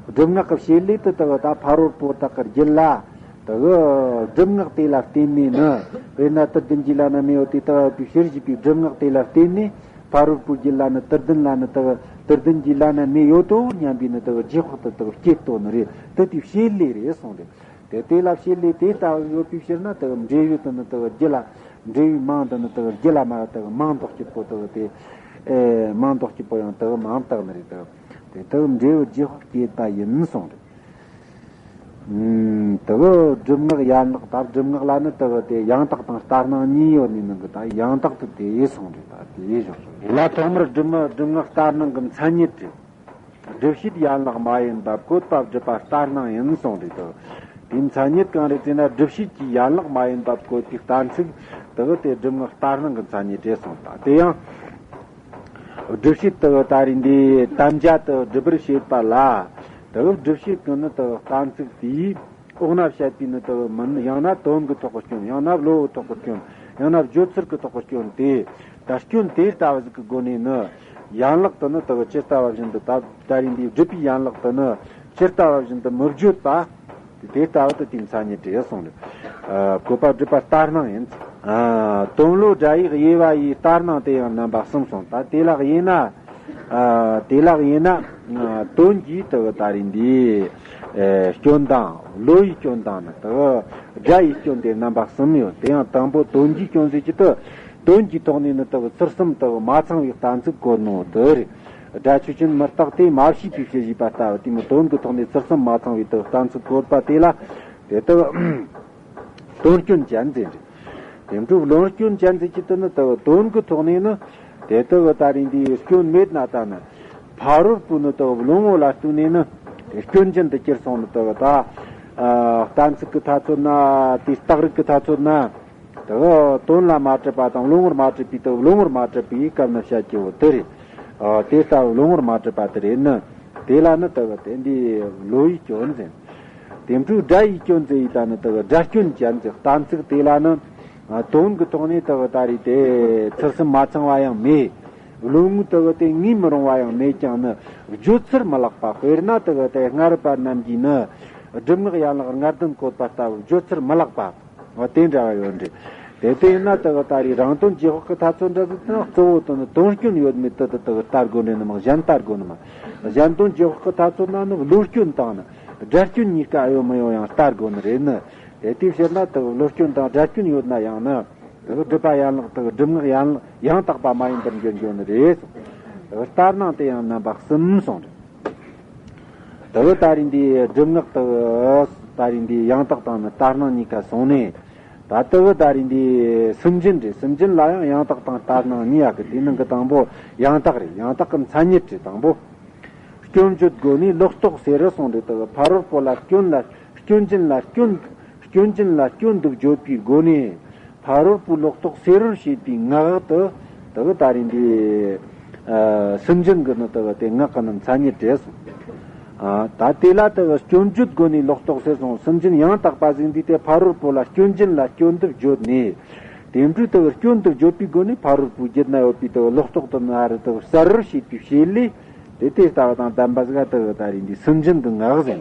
སྒྲུབ་ངག་གི་བྱེད་ལས་དེ་དེ་གི་ད་ཕ་རོལ་པོ་དག་གི་རྒྱུད་ལ། དེ་གི་སྒྲུབ་ངག་དེ་ལ་བརྟེན་ནས་ནི། དཔེར་ན་དུར་ལྡན་གྱི་ལ་ན་མེ་ཡོད་དེ་དེ་གི་ཕྱིར་བཞེད་པའི་སྒྲུབ་ངག་དེ་ལ་བརྟེན་ནས། ཕ་རོལ་པོའི་རྒྱུད་ལ་ནི་དུར་ལྡན་ལ་ནི་དག་དུར་ལྡན་གྱི་ལ་ན་མེ་ཡོད་དོ་སྙམ་པའི་ནི་དག་རྗེས་དཔག་ཏུ་དག་བསྐྱེད་དོ་ནི་རེད། དེ་དེའི་བྱེད་ལས་རེད་གསུངས་རེད། དེ་དེ་ལ་བྱེད་ལས་དེ་ལྟ་བུ་ཡོད་པའི་ཕྱིར་ན་དག་འབྲས་བུ་དེ་ནི་དག་རྒྱུད་ལ་འབྲས་བུའི་མིང་དེ་ནི་དག་རྒྱུད་ལ་མ་དག་མིང་འདོགས་སྤྱད་པོ་དག་དེ། ཨེ་མིང་འདོགས་སྤྱད་པོ་ཡང་དག་མིང་བཏགས་ནི་རེད་དག་དེ་དག་འབྲས་བུ་རྗེས་དཔག་བསྐྱེད་པ་ཡིན་གསུངས་རེད། ཨུམ། དེ་གི་སྒྲུབ་ངག་ཡན་ལག་ད་སྒྲུབ་ངག་ལ་ནི་དེ་གི་དེ་ཡང་དག་དང་ལྟར་སྣང་གཉིས་ཡོད་ནི་ནང་གི་ད་ཡང་དག་ཏུ་དེ་གསུངས་རེད། ད་དེ་བཞག་སོང་། དེ་ལ་ཐོག་མར་སྒྲུབ་ངག་སྒྲུབ་ངག་ལྟར་སྣང་གི་མཚན་ཉིད་རེད། སྒྲུབ་བྱེད་ཡན་ལག་མ་ཡིན་པ་བཀོད་པ་སྒྲུབ་པ་ལྟར་སྣང་ཡིན་གསུངས་རེད་དོ། དེའི་མཚན་ཉིད་གང་རེད་ཅེ་ན། སྒྲུབ་བྱེད་ཀྱི་ཡན་ལག་མ་ཡིན་པ་བཀོད་པའི་གཏན་ཚིགས་དེ་གི་དེ་སྒྲུབ་ངག་ལྟར་སྣང་གི་མཚན་ཉིད་རེད་གསུངས། ད་དེ་ཡང་། སྒྲུབ་བྱེད་དུ་ད་རེས་འདི་དམ་བཅའ་དུ་སྒྲུབ་པར་བྱེད་པ་ལ། དུ་སྒྲུབ་བྱེད་ཀྱི་ནི་དུ་གཏན་ཚིགས་དེའི་འོག་ན་བཤད་པའི་ནི་དུ་མིན། ཡང་ན་དོན་གྱི་ཐོག་གི་སྐྱོན། ཡང་ན་བློའི་ཐོག་གི་སྐྱོན། ཡང་ན་བརྗོད་ཚུལ་གྱི་ཐོག་གི་སྐྱོན་དེ། ད་སྐྱོན་དེ་ལྟ་བུ་ཟིག་གི་སྒོ་ནས་ནི། ཡན་ལག་ཏུ་ནི་དེ་གི་ཇི་ལྟ་བ་བཞིན་དུ། ད་ད་རིང་འདིའི་སྒྲུབ་པའི་ཡན་ལག་ཏུ་ནི་ཇི་ལྟ་བ་བཞིན་དུ་མི་བརྗོད་པ། དེ་ལྟ་བུ་དེ་དེའི་མཚན་ཉིད་རེད་གསུངས་རེད། ཨ། བཀོད་པ་སྒྲུབ་པ་ལྟར་སྣང་ཡིན། ཨ། དོན་བློ་སྒྲ་ཡིག་དབྱེ་བ་ཡི་ལྟར་སྣང་དེ་ཡང་རྣམ་པ་གསུམ་གསུངས། ད་དེ་ལ་དབྱེ་ན། ཨ། དེ་ལ་དབྱེ་ན། ཨ། དོན་གྱི་དེ་གི་ད་རིང་འདིའི། ཨེ། སྐྱོན་དང་བློ་ཡི་སྐྱོན་དང་ནི་དེ་གི་སྒྲ་ཡི་སྐྱོན་དེ་རྣམ་པ་གསུམ་ཡོད། དེ་ཡང་དང་པོ་དོན་གྱི་སྐྱོན་ཟེར་གྱི་དེ། དོན་གྱི་ཐོག་ནས་ནི་དེ་གི་ཚུལ་གསུམ་དེ་གི་མ་ཚང་བའི་གཏན་ཚིགས་བཀོད་ནོ་དེ་རེད། སྒྲ་ཆོས་ཅན་མི་རྟག་སྟེ་མ་ཤེས་པའི་ཕྱིར་ཞེས་པ་ལྟ་བུ་དེ་མོ། དོན་གྱི་ཐོག་ནས་ཚུལ་གསུམ་མ་ཚང་བའི་དེ་གི་གཏན་ཚིགས་བཀོད་པ་དེ་ལ། དེ་དག་དོན་སྐྱོན་ཅན་ཟེར་རེད། དེ་འཕྲོ་བློ་སྐྱོན་ཅན་ཟེར་གྱི་དེ་ནི་དེ་གི་དོན་གྱི་ཐོག་ནས་ནི། དེ་དག་གི་ད་རིང་འདིའི་སྐྱོན་མེད་ན་ད་ནི། ཕ་རོལ་པོ་ནི་དེ་གི་བློ་ངོ་ལ་ལྟོས་ནས་ནི། དེ་སྐྱོན་ཅན་དུ་གྱུར་སོང་ནི་དེ་གི་ད། ཨ། གཏན་ཚིགས་ཀྱི་ཐ་ཚོད་ན། དེ་རྟགས་རིགས་ཀྱི་ཐ་ཚོད་ན། དེ་གི་དོན་ལ་མ་གྲུབ་པ་དང་བློ་ངོར་མ་གྲུབ་པའི་དེ་གི་བློ་ངོར་མ་གྲུབ་པའི་སྐབས་ན་བཤད་རྒྱུ་བོ་དེ་རེད། ཨ། དེ་ལྟ་བུ་བློ་ངོར་མ་གྲུབ་པ་དེ་རེད་ནི། དེ་ལ་ནི་དེ་གི་དེ་འདི་བློ་ཡི་སྐྱོན་ཟེར། དེ་འཕྲོ་སྒྲ་ཡི་སྐྱོན་ཟེར་ཡི་ད་ནི་དེ་གི་སྒྲ་སྐྱོན་ཅན་ཟེར། གཏན་ཚིགས་དེ་ལ་ནི། ཨ། དོན་གྱི་ཐོག་ནས་དེ་གི་ད་རེས་དེ་ཚུལ་གསུམ་མ་ཚང་བ་ཡང་མེད། བློ་ངོ་དེ་གི་དེ་ངོས་མི་རུང་བ་ཡང་མེད་ཀྱང་ནི། བརྗོད་ཚུལ་མི་ལེགས་པ། དཔེར་ན་དེ་གི་དེ་སྔ་རབས་པ་རྣམས་ཀྱིས་ནི། སྒྲུབ་ངག་ཡན་ལག་ལྔ་ལྡན་བཀོད་པ་ལྟ་བུ་བརྗོད་ཚུལ་མི་ལེགས་པ། འོ། དེ་འདྲ་བ་ཡོད་རེད། དེ་དེ་ཡིན་ན་དེ་གི་ད་རེས་རང་དོན་རྗེས་དཔག་གི་ཐ་ཚོད་འདྲ་ཟིག་དང་གཙོ་བོ་དེ་ནི་དོན་སྐྱོན་ཡོད་མེད་དེ་དེ་དེ་གི་ལྟ་དགོས་ནི་ནི་མ། གཞན་ལྟ་དགོས་ནི་མ། གཞན་དོན་རྗེས་དཔག་གི་ཐ་ཚོད་ན་ནི་བློ་སྐྱོན་དང་ནི་སྒྲ་སྐྱོན་གཉིས་ཀ་ཡོད་མི་ཡོད་ཡང་ལྟ་དགོས་ནི་རེད་ནི། དེ་དེའི་ཕྱིར་ན་དེ་གི་བློ་སྐྱོན་དང་སྒྲ་སྐྱོན་ཡོད་ན་ཡང་ནི། དེ་གི་སྒྲུབ་པ་ཡན་ལག་དེ་གི་སྒྲུབ་ངག་ཡན་ལག་ཡང་དག་པ་མ་ཡིན་པར་འགྱུར་འགྱོ་ནི་རེད། དེ་གི་ལྟར་སྣང་དེ་ཡང་རྣམ་པ་གསུམ་གསུངས་རེད། དེ་གི་ད་རིང་འདི་སྒྲུབ་ངག་དེ་གི་ད་རིང་འདི་ཡང་དག་དང་ནི་ལྟར་སྣང་གཉིས་ཀ་སོང་ནས། ད་དེ་གི་ད་རིང་འདི་སུན་འབྱིན་རེད། སུན་འབྱིན་ལ་ཡང་ཡང་དག་དང་ལྟར་སྣང་གཉིས་ཡོད་གི། དེའི་ནང་གི་དང་པོ་ཡང་དག་རེད། ཡང་དག་གི་མཚན་ཉིད་རེད། དང་པོ་སྐྱོན་བརྗོད་སྒོ་ནས་ལོག་རྟོག་སེལ་རུ་གསུངས་རེད། དེ་གི་ཕ་རོལ་པོ་ལ་སྐྱོན་ལ། སྐྱོན་ཅན་ལ་སྐྱོན། སྐྱོན་ཅན་ལ་སྐྱོན་དུ་བརྗོད་པའི་སྒོ་ནས། ཕ་རོལ་པོའི་ལོག་རྟོག་སེལ་རུ་བྱེད་པའི་ངག་དེ། དེ་གི་ད་རིང་འདི། ཨ། སུན་འབྱིན་གི་ནི་དེ་གི་དེ་ངག་གི་ནི་མཚན་ཉིད་རེད་གསུངས། ཨ། ད་དེ་ལ་དེ་གི་སྐྱོན་བརྗོད་སྒོ་ནས་ལོག་རྟོག་སེལ་གསུངས། སུན་འབྱིན་ཡང་དག་པ་ཟིག་འདི་དེ་ཕ་རོལ་པོ་ལ་སྐྱོན་ཅན་ལ་སྐྱོན་དུ་བརྗོད་ནས། དེ་འཕྲོས་དེ་གི་སྐྱོན་དུ་བརྗོད་པའི་སྒོ་ནས་ཕ་རོལ་པོའི་རྒྱུད་ན་ཡོད་པའི་དེ་གི་ལོག་རྟོག་དེ་ནི་ཨ་རི་དེ་གི་བསལ་རུ་བྱེད་པའི་བྱེད་ལས། དེ་དེ་ལྟ་བུ་དང་ལྡན་པ་ཟིག་ག་དེ་གི་ད་རིང་འདི་སུན་འབྱིན་གི་ངག་ཟེར།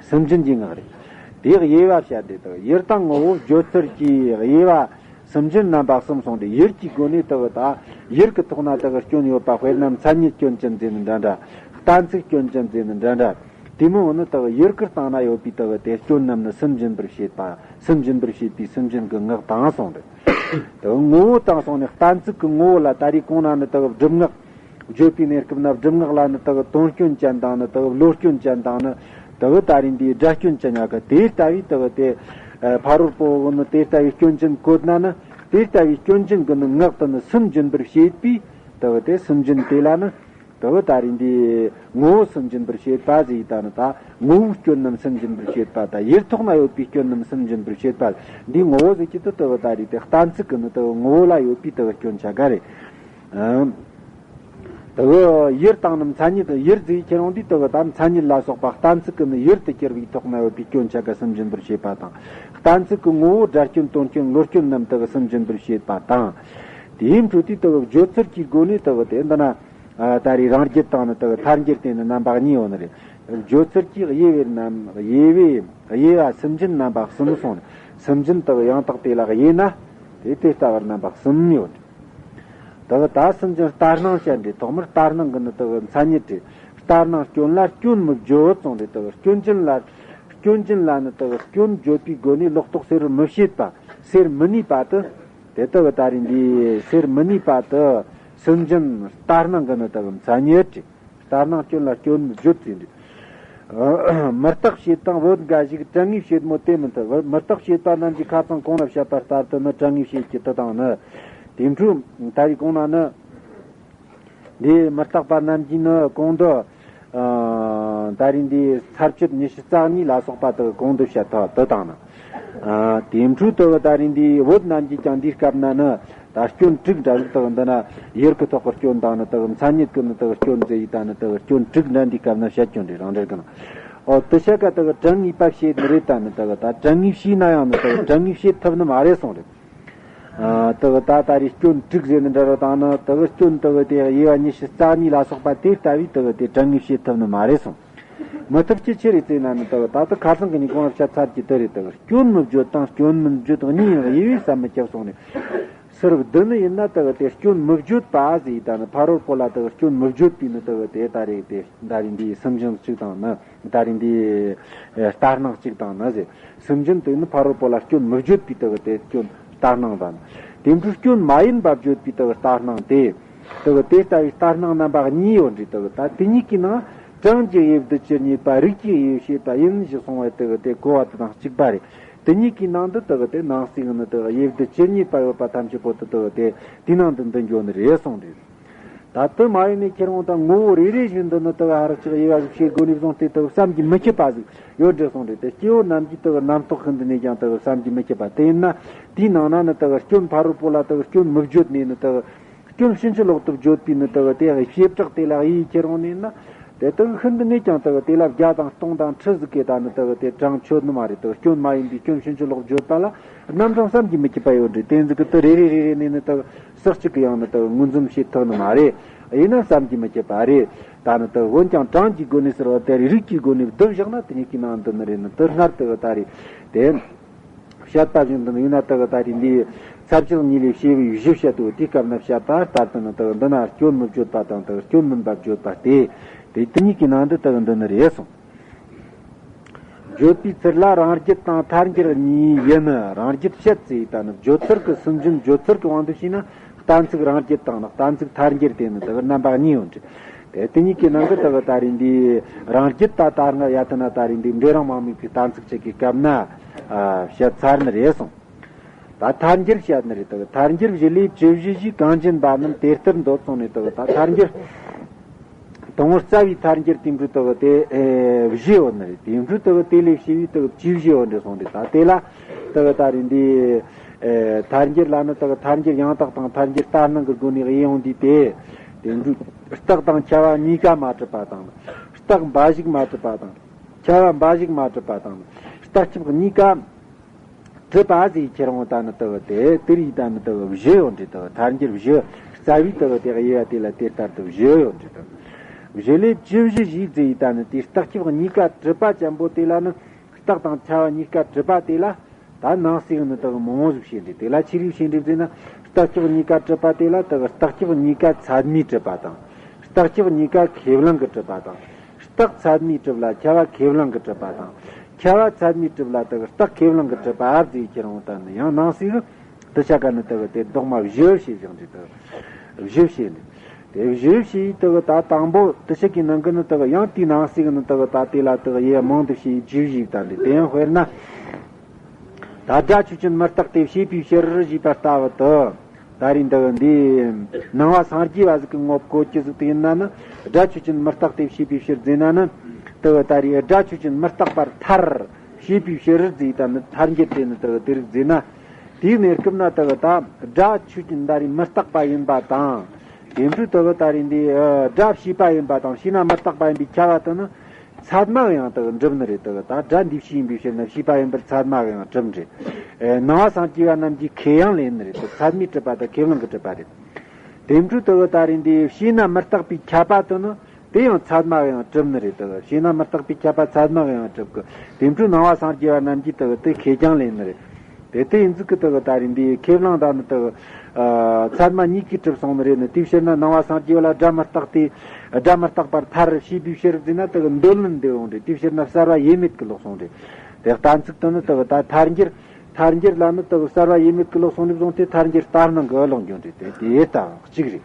སུན་འབྱིན་གྱི་ངག་རེད། དེའི་དབྱེ་བ་བཤད་དེ་དག་ཡུལ་དང་ངོ་བོ་བརྗོད་ཚུལ་གྱི་དབྱེ་བ་སུན་འབྱིན་རྣམ་པ་གསུམ་གསུངས་ཏེ། ཡུལ་གྱི་སྒོ་ནས་དག་ད་ཡུལ་གྱི་ཐོག་ན་དག་སྐྱོན་ཡོད་པ། དཔེར་ན་མཚན་ཉིད་སྐྱོན་ཅན་ཟེར་ནི་འདྲ་འདྲ། གཏན་ཚིགས་སྐྱོན་ཅན་ཟེར་ནི་འདྲ་འདྲ། དེ་མོ་བོ་ནི་དག་ཡུལ་གྱི་སྟེང་ན་ཡོད་པའི་དག་དེ་སྐྱོན་རྣམས་ནི་སུན་འབྱིན་པར་བྱེད་པ། སུན་འབྱིན་པར་བྱེད་པའི་སུན་འབྱིན་གྱི་ངག་དང་གསུངས་ཏེ། དག་ངོ་བོ་དང་གསུངས་ནས། གཏན་ཚིགས་ཀྱི་ངོ་བོ་ལ་ད་རེས་གོང་ན་ནི་དག་སྒྲུབ་ངག་བརྗོད་པའི་གནས་སྐབས་ན་སྒྲུབ་ངག་ལ་ནི་དག་དོན་སྐྱོན་ཅན་དང་ནི་དག་བློ་སྐྱོན་ཅན་དང་ནི་དག་ད་རིང་འདིའི་སྒྲ་སྐྱོན་ཅན་ཡོད་གི། དེ་ལྟ་བུའི་དག་དེ་ཕ་རོལ་པོ་བོ་ནི་དེ་ལྟ་བུའི་སྐྱོན་ཅན་བཀོད་ན་ནི། དེ་ལྟ་བུའི་སྐྱོན་ཅན་གྱི་ནི་ངག་དེ་ནི་སུན་འབྱིན་པར་བྱེད་པའི་དག་དེ་སུན་འབྱིན་དེ་ལ་ནི་དག་ད་རིང་འདིའི་ངོ་བོ་སུན་འབྱིན་པར་བྱེད་པ་ཟེར་ཡི་ད་ནི། ད་ངོ་བོའི་སྐྱོན་རྣམས་སུན་འབྱིན་པར་བྱེད་པ་དང་། ཡུལ་ཐོག་ན་ཡོད་པའི་སྐྱོན་རྣམས་སུན་འབྱིན་པར་བྱེད་པ། འདིའི་ངོ་བོ་ཟེར་གྱི་དེ་དག་ད་རེས་དེ་གཏན་ཚིགས་ཀྱི་ནི་དག་ངོ་བོ་ལ་ཡོད་པའི་དག་སྐྱོན་ཆ་ག་རེད། ཨང་། དེ་གི་ཡུལ་དང་ནི་མཚན་ཉིད། ཡུལ་ཟེར་ཁྱེར་ཡོང་དུས་དེ་གི་ད་མཚན་ཉིད་ལ་སོགས་པ་གཏན་ཚིགས་ཀྱི་ནི་ཡུལ་དུ་གྱུར་པའི་ཐོག་ན་ཡོད་པའི་སྐྱོན་ཆ་ག་སུན་འབྱིན་པར་བྱེད་པ་དང་། གཏན་ཚིགས་ཀྱི་ངོ་བོ་སྒྲ་སྐྱོན་དོན་སྐྱོན་བློ་སྐྱོན་རྣམས་དེ་གི་སུན་འབྱིན་པར་བྱེད་པ་དང་། དེའི་འཕྲོས་དུས་དེ་གི་བརྗོད་ཚུལ་གྱི་སྒོ་ནས་དེ་གི་དེ་འདི་ན། ཨ། ད་རེས་རང་རྒྱུད་དང་ནི་དེ་གི་ཐལ་འགྱུར་དེ་ནི་རྣམ་པ་གཉིས་ཡོད་ནི་རེད། བརྗོད་ཚུལ་གྱི་དབྱེ་བའི་རྣམ། དབྱེ་བའི་དབྱེ་བ་སུན་འབྱིན་རྣམ་པ་གསུམ་གསུངས་ནས། སུན་འབྱིན་དེ་གི་ཡང་དག་དེ་ལ་དབྱེ་ན། དེ་དེ་ལྟ་བུར་རྣམ་པ་གསུམ་ཡོད། དེ་གི་ད་སུན་འབྱིན་ལྟར་སྣང་བཤད་འདི་ཐོག་མར་ལྟར་སྣང་གི་ནི་དེ་གི་མཚན་ཉིད་དེ། ལྟར་སྣང་སྐྱོན་ལ་སྐྱོན་མི་བརྗོད་གསུངས་ཏེ། དེ་གི་སྐྱོན་ཅན་ལ། སྐྱོན་ཅན་ལ་ནི་དེ་གི་སྐྱོན་བརྗོད་པའི་སྒོ་ནས་ལོག་རྟོག་སེལ་རུ་མི་བྱེད་པ། སེལ་མི་ནུས་པ་དེ། དེ་དེ་གི་ད་རེས་འདི་སེལ་མི་ནུས་པ་དེ་སུན་འབྱིན་ལྟར་སྣང་གི་ནི་དེ་གི་མཚན་ཉིད་དེ། ལྟར་སྣང་སྐྱོན་ལ་སྐྱོན་བརྗོད་ཟེར་འདུག་མི་རྟག་བྱེད་དང་བོད་འགའ་ཞིག་དྲན་ངེས་བྱེད་མོ་དེ་མི་ཐུབ། མི་རྟག་བྱེད་པ་རྣམས་ཀྱི་ཁ་ཚང་གོང་ལ་བཤད་པ་ལྟར་དུ་ནི་དྲན་ངེས་བྱེད་ཀྱི་དེ་དང་ནི། དེ་འཕྲོས་ད་རེས་གོང་ན་ནི། འདི་མི་རྟག་པ་རྣམས་ཀྱིས་ནི་གོང་དུ། ཨ། ད་རེས་འདི་ཚར་གཅོད་ཉི་ཤུ་རྩ་གཉིས་ལ་སོགས་པ་དག་གོང་དུ་བཤད་ཐོག་དེ་དང་ནི། ཨ། དེ་འཕྲོས་དུ་ད་རེས་འདི་བོད་རྣམས་ཀྱིས་ཀྱང་འདིའི་སྐབས་ན་ནི་ད་སྐྱོན་དྲུག་འདྲ་ཟིག་དག་འདི་ན་ཡུལ་གྱི་ཐོག་གི་སྐྱོན་དང་ནི་དག་མཚན་ཉིད་ཀྱི་ནི་དག་སྐྱོན་ཟེར་ཡི་ད་ནི་དག་སྐྱོན་དྲུག་འདྲ་འདིའི་སྐབས་ན་བཤད་སྐྱོན་རེད། རང་འགྲེལ་གི་ནང་། ཨོ། དེ་བཤད་ཀ་དག་དྲན་ངེས་པ་བྱེད་ནི་རེད། ད་ནི་དག་ད་དྲན་ངེས་བྱས་ན་ཡང་ནི་དག་དྲན་ངེས་བྱེད་ཐུབ་ནི་མ་རེད་གསུངས་རེད། ཨ། དེ་གི་ད་ད་རེས་སྐྱོན་དྲུག་ཟེར་ནི་འདྲ་རོ་དང་ནི་དེ་གི་སྐྱོན་དེ་གི་དེ་དབྱེ་བ་ཉི་ཤུ་རྩ་གཉིས་ལ་སོགས་པ་དེ་ལྟ་བུའི་དེ་གི་དེ་དྲན་ངེས་བྱེད་ཐུབ་ནི་མ་རེད་གསུངས། མི་ཐུབ་རྒྱུ་ཆི་རེད་ཟེར་ན་ནི་དེ་གི་ད་ལྟ་ཁ་སང་གི་ནི་གོང་ལ་བཤད་ཚར་གྱི་དེ་རེད། དེ་གི་སྐྱོན་མི་བརྗོད་དང་སྐྱོན་མི་བརྗོད་གཉིས་ཡང་དབྱེ་བས་བསམ་མི་ཁྱབ་གསུངས་ནས། ཟུར་བདུན་ནི་ཡིན་ན་དེ་གི་དེ་སྐྱོན་མི་བརྗོད་པ་ཟེར་ཡི་ད་ནི་ཕ་རོལ་པོ་ལ་དེ་གི་སྐྱོན་མི་བརྗོད་པའི་ནི་དེ་གི་དེ་ད་རེད། དེ་ད་རེད་འདིའི་སུན་འབྱིན་གཅིག་དང་ནི། ད་རེས་འདི་ལྟར་སྣང་གཅིག་དང་ནི་ཟེར། སུན་འབྱིན་དེ་ནི་ཕ་རོལ་པོ་ལ་སྐྱོན་མི་བརྗོད་པའི་དེ་གི་དེ་སྐྱོན་ལྟར་སྣང་དང་། དེ་འཕྲོ་སྐྱོན་མ་ཡིན་པ་བརྗོད་པའི་དེ་གི་ལྟར་སྣང་དེ། དེ་གི་དེ་ལྟ་བུའི་ལྟར་སྣང་རྣམ་པ་གཉིས་ཡོད་འདྲ། དེ་གི་ད་དེ་གཉིས་ཀྱི་ནང་གྲངས་ཀྱི་དབྱེ་བསྡུ་ཇི་སྙེད་པ་རིགས་ཀྱི་དབྱེ་བ་བྱེད་པ་ཡིན་ཞེས་གསུངས་པ་དེ་གི་དེ་གོ་བ་དེ་དང་གཅིག་པ་རེད། དེ་གཉིས་ཀྱི་ནང་དུ་དེ་གི་དེ་ནང་གསེས་ནི་དེ་གི་དབྱེ་བསྡུ་ཇི་སྙེད་པ་ཡོད་པ་ཐམས་ཅད་པོ་དེ་དེ་གི་དེ་དེའི་ནང་དུ་འདུ་འགྱོ་ནི་རེད་གསུངས་ཏེ། ད་དུ་མ་ཡིན་ནས་ཁྱེད་རང་དང་ངོ་བོ་རེ་རེ་བཞིན་དུ་ནི་དུ་ཧ་རག་ཅིག་དབྱེ་བ་ཞིག་བྱེད་དགོས་ནས་བཟུང་སྟེ་དུ་བསམ་གྱིས་མི་ཁྱབ་པ་ཟིག་ཡོད་འདྲ་གསུངས་རེད་དེ། སྐྱེ་བོ་རྣམས་ཀྱིས་དུ་རྣམ་རྟོག་ཤིན་ཏུ་ནས་ཀྱང་དུ་བསམ་གྱིས་མི་ཁྱབ་པ་དེ་ཡིན་ན། དེའི་ནང་ན་ནི་དུ་སྐྱོན་ཕ་རོལ་པོ་ལ་དུ་སྐྱོན་མི་བརྗོད་ནས་ནི་དུ་སྐྱོན་ཕྱིན་ཅི་ལོག་ཏུ་བརྗོད་པའི་ནི་དུ་དེ་བྱེ་བྲག་དེ་ལ་དབྱེ་ཁྱེར་འོང་ནས་ན། དེ་དུ་ཤིན་ཏུ་ནས་ཀྱང་དུ་དེ་ལ་བརྒྱ་དང་སྟོང་དང་ཁྲི་ཟིག་གི་ད་ནི་དུ་དེ་གྲངས་ཆོད་ནི་མ་རེད། དུ་སྐྱོན་མ་ཡིན་པའི་སྐྱོན་ཕྱིན་ཅི་ལོག་བརྗོད་པ་ལ་རྣམ་གྲངས་བསམ་གྱིས་མི་ཁྱབ་པ་ཡོད་འདྲ། དེ་ཟིག་གི་དུ་རེ་རེ་རེ་རེ་ནས་ནི་དུ། ཟག་གཅིག་གི་ཡང་ནི་དག་ངོས་འཛིན་བྱེད་ཐུབ་ནི་མ་རེད། ཡིན་ན་བསམ་གྱིས་མི་ཁྱབ་པ་རེད། ད་ནི་དག་འོན་ཀྱང་གྲངས་ཀྱི་སྒོ་ནས་ཟེར་བ་དེ་རིགས་ཀྱི་སྒོ་ནས་བསྡུ་བཞག་ན་དེ་གཉིས་ཀྱི་ནང་འདུ་ནི་རེད། ནི་དེ་སྔར་དག་ད་རེད་དེ། བཤད་པ་བཞིན་དུ་ནི་ཡིན་ན་དག་ད་རེད་འདིའི་ཚབ་བྱེད་གཉིས་ལས་བྱས་པའི་བཞི་བཤད་དོ། དེའི་སྐབས་ན་བཤད་པ་ལྟར་དུ་ནི་དག་འདི་ན་སྐྱོན་མི་བརྗོད་པ་དང་དག་སྐྱོན་མིན་པ་བརྗོད་པ་སྟེ། དེ་དེ་གཉིས་ཀྱི་ནང་དུ་དག་འདུ་ནི་རེད་གསུངས། བརྗོད་པའི་ཚུལ་ལ་རང་རྒྱུད་དང་ཐལ་འགྱུར་གཉིས་ཡིན། རང་རྒྱུད་བཤད་ཚེ་ད་ནི་བརྗོད་ཚུལ་གྱི་སུན་འབྱིན་བརྗོད་ཚུལ་གྱི་དབང་དུ་བྱས་ན་གཏན་ཚིགས་རང་རྒྱུད་དང་ནི་གཏན་ཚིགས་ཐལ་འགྱུར་དེ་ནི་དག་རྣམ་པ་གཉིས་ཡོད་འདྲ། དེ་དེ་གཉིས་ཀྱི་ནང་གི་དག་ད་རེས་འདི་རང་རྒྱུད་ད་ད་སྔ་ཡ་ད་ན་ད་རེས་འདི་འབྲས་རང་དམིགས་མེད་པའི་གཏན་ཚིགས་གཅིག་གི་སྐབས་ན་བཤད་ཚར་ནི་རེད་གསུངས། ད་ཐལ་འགྱུར་བཤད་ནི་རེད། དག་ཐལ་འགྱུར་བཞི་ལས་བཅུ་བཞི་ཞེས་གང་བྱིན་པ་རྣམས་དེ་ལྟར་འདོད་གསུངས་ནས་དག་ད་ཐལ་འགྱུར། དང་པོ་རྩ་བའི་ཐལ་འགྱུར་དེ་འཕྲོ་དག་དེ་བཞི་ཡོད་ནི་རེད། དེ་འཕྲོ་དག་དེ་ལས་བྱས་པའི་དག་བཅུ་བཞི་ཡོད་འདྲ་གསུངས་རེད། ད་དེ་ལ་དག་ད་རེས་འདི་ཐལ་འགྱུར་ལ་ནི་དག་ཐལ་འགྱུར་ཡང་དག་དང་ཐལ་འགྱུར་ལྟར་སྣང་གི་སྒོ་ནས་དབྱེ་ཡོང་དུས་དེ། དེ་འཕྲོ་རྟགས་དང་ཁྱབ་པ་གཉིས་ཀ་མ་གྲུབ་པ་དང་། རྟགས་འབའ་ཞིག་མ་གྲུབ་པ་དང་། ཁྱབ་པ་འབའ་ཞིག་མ་གྲུབ་པ་དང་། རྟགས་ཁྱབ་གཉིས་ཀ་གྲུབ་པ་ཟེར་ཁྱེར་འོང་ད་ནི་དག་དེ་དེ་རིགས་ད་ནི་དག་བཞི་ཡོད་འདྲ། དག་ཐལ་འགྱུར་བཞི་རྩ་བའི་དག་དེ་དབྱེ་བ་དེ་ལ་དེ་ལྟར་དུ་བཞི་ཡོད་འདྲ། དག་བཞི་ལས་བཅུ་བཞི་ཞེས་ཟེར་ཡི་ད་ནི་དེ་རྟགས་ཁྱབ་གཉིས་ཀ་གྲུབ་པ་ཅན་པོ་དེ་ལ་ནི་རྟགས་དང་ཁྱབ་པ་གཉིས་ཀ་གྲུབ་པ་དེ་ལ་ད་ནང་གསེས་ནི་དག་མང་བོ་ཟིག་བྱས་འདྲ། དེ་ལ་ཆི་རིགས་བྱས་འདྲ་ཟེར་ན། རྟགས་ཁྱབ་གཉིས་ཀ་གྲུབ་པ་དེ་ལ་དག་རྟགས་ཁྱབ་གཉིས་ཀ་ཚད་མས་གྲུབ་པ་དང་། རྟགས་ཁྱབ་གཉིས་ཀ་ཁས་བླངས་ཀྱིས་གྲུབ་པ་དང་། རྟགས་ཚད་མས་གྲུབ་ལ་ཁྱབ་པ་ཁས་བླངས་ཀྱིས་གྲུབ་པ་དང་། ཁྱབ་པ་ཚད་མས་གྲུབ་ལ་དག་རྟགས་ཁས་བླངས་ཀྱིས་གྲུབ་པ་ཟེར་ཁྱེར་འོང་ད་ནི་ཡང་ནང་གསེས་སུ་དེ་ཆ་ག་ནི་དག་དེ་རྡོག་མ་བཞི་བྱས་བཞག་འདྲ། དག་བཞི་བྱས་ནི། དེ་བཞི་བྱས་དག་ད་དང་པོ་དེ་ཆ་གི་ནང་གི་ནི་དག་ཡང་དེའི་ནང་གསེས་ནི་དག་ད་དེ་ལ་དག་དབྱེ་བ་མང་དུ་བྱས་བཅུ་བཞི་ད་འདྲ། དེ་ཡང་དཔེར་ན། ད་སྒྲ་ཆོས་ཅན་མི་རྟག་སྟེ་བྱས་པའི་ཕྱིར་ཞེས་པ་ལྟ་བུ་དུ། ད་རེས་འདི་འདི་སྣང་བ་སངས་རྒྱས་པ་ཟིག་གི་ངོ་བོ་བཀོད་རྒྱུ་ཟིག་དེ་ཡིན་ན་ནི། སྒྲ་ཆོས་ཅན་མི་རྟག་སྟེ་བྱས་པའི་ཕྱིར་ཟེར་ན་ནི། དུ་ད་རེས་སྒྲ་ཆོས་ཅན་མི་རྟག་པར་ཐལ། བྱས་པའི་ཕྱིར་ཟེར་ད་ནི་ཐལ་འགྱུར་དེ་ནི་དུ་དེ་རིགས་ཟེར་ན། དེའི་གནས་སྐབས་ན་དུ་ད་སྒྲ་ཆོས་ཅན་ད་རེས་མི་རྟག་པ་ཡིན་པ་དང་། དེ་འཕྲོས་དུ་ད་རེས་འདི་སྒྲ་བྱས་པ་ཡིན་པ་དང་བྱས་ན་མི་རྟག་པ་ཡིན་པའི་ཁྱབ་པ་དུ་ནི། ཚད་མ་གི་ཡང་དག་འགྲུབ་ནི་རེད། དག་ད་སྒྲ་འདི་བྱས་ཡིན་པའི་ཕྱིར་ན་བྱས་པ་ཡིན་པར་ཚད་མ་གི་ཡང་གྲུབ་འདྲ། ཨེ། སྣང་བ་སངས་རྒྱས་པ་རྣམས་ཀྱིས་ཁས་ཡང་ལེན་ནི་རེད། དག་ཚད་མས་གྲུབ་པ་དང་ཁས་བླངས་ཀྱིས་གྲུབ་པ་རེད། དེ་འཕྲོས་དག་ད་རེས་འདི་བྱས་ན་མི་རྟག་པའི་ཁྱབ་པ་དེ་ནི་དེ་ཡང་ཚད་མ་གི་ཡང་གྲུབ་ནི་རེད། དག་བྱས་ན་མི་རྟག་པའི་ཁྱབ་པ་ཚད་མ་གི་ཡང་གྲུབ་ཀྱི། དེ་འཕྲོས་སྣང་བ་སངས་རྒྱས་པ་རྣམས་ཀྱིས་དག་དེ་ཁས་ཀྱང་ལེན་ནི་རེད། དེ་དེ་ཡིན་ཙི་གི་དག་ད་རེས་འདི་ཁས་བླངས་དང་ནི་དག་ཨ། ཚད་མ་གཉིས་ཀྱིས་གྲུབ་སོང་ནི་རེད། ནི་དེའི་ཕྱིར་ན་སྣང་བ་སངས་རྒྱས་པ་ལ་སྒྲ་མི་རྟག་སྟེ། སྒྲ་མི་རྟག་པར་ཐལ་བྱས་པའི་ཕྱིར་ཟེར་ན་དག་འདོད་ལན་འདི་ཡོང་རེད། དེའི་ཕྱིར་ན་བསལ་བ་ཡེ་མེད་ཀྱི་ལོག་སོང་རེད། དེ་གཏན་ཚིགས་དུ་ནི་དག་ད་ཐལ་འགྱུར། ཐལ་འགྱུར་ལ་ནི་དག་བསལ་བ་ཡེ་མེད་ཀྱི་ལོག་སོང་ནས་བཟུང་སྟེ་ཐལ་འགྱུར་ལྟར་སྣང་གི་ལོག་འགྱོ་རེད། དེ་དེ་ལྟ་བུ་གཅིག་རེད།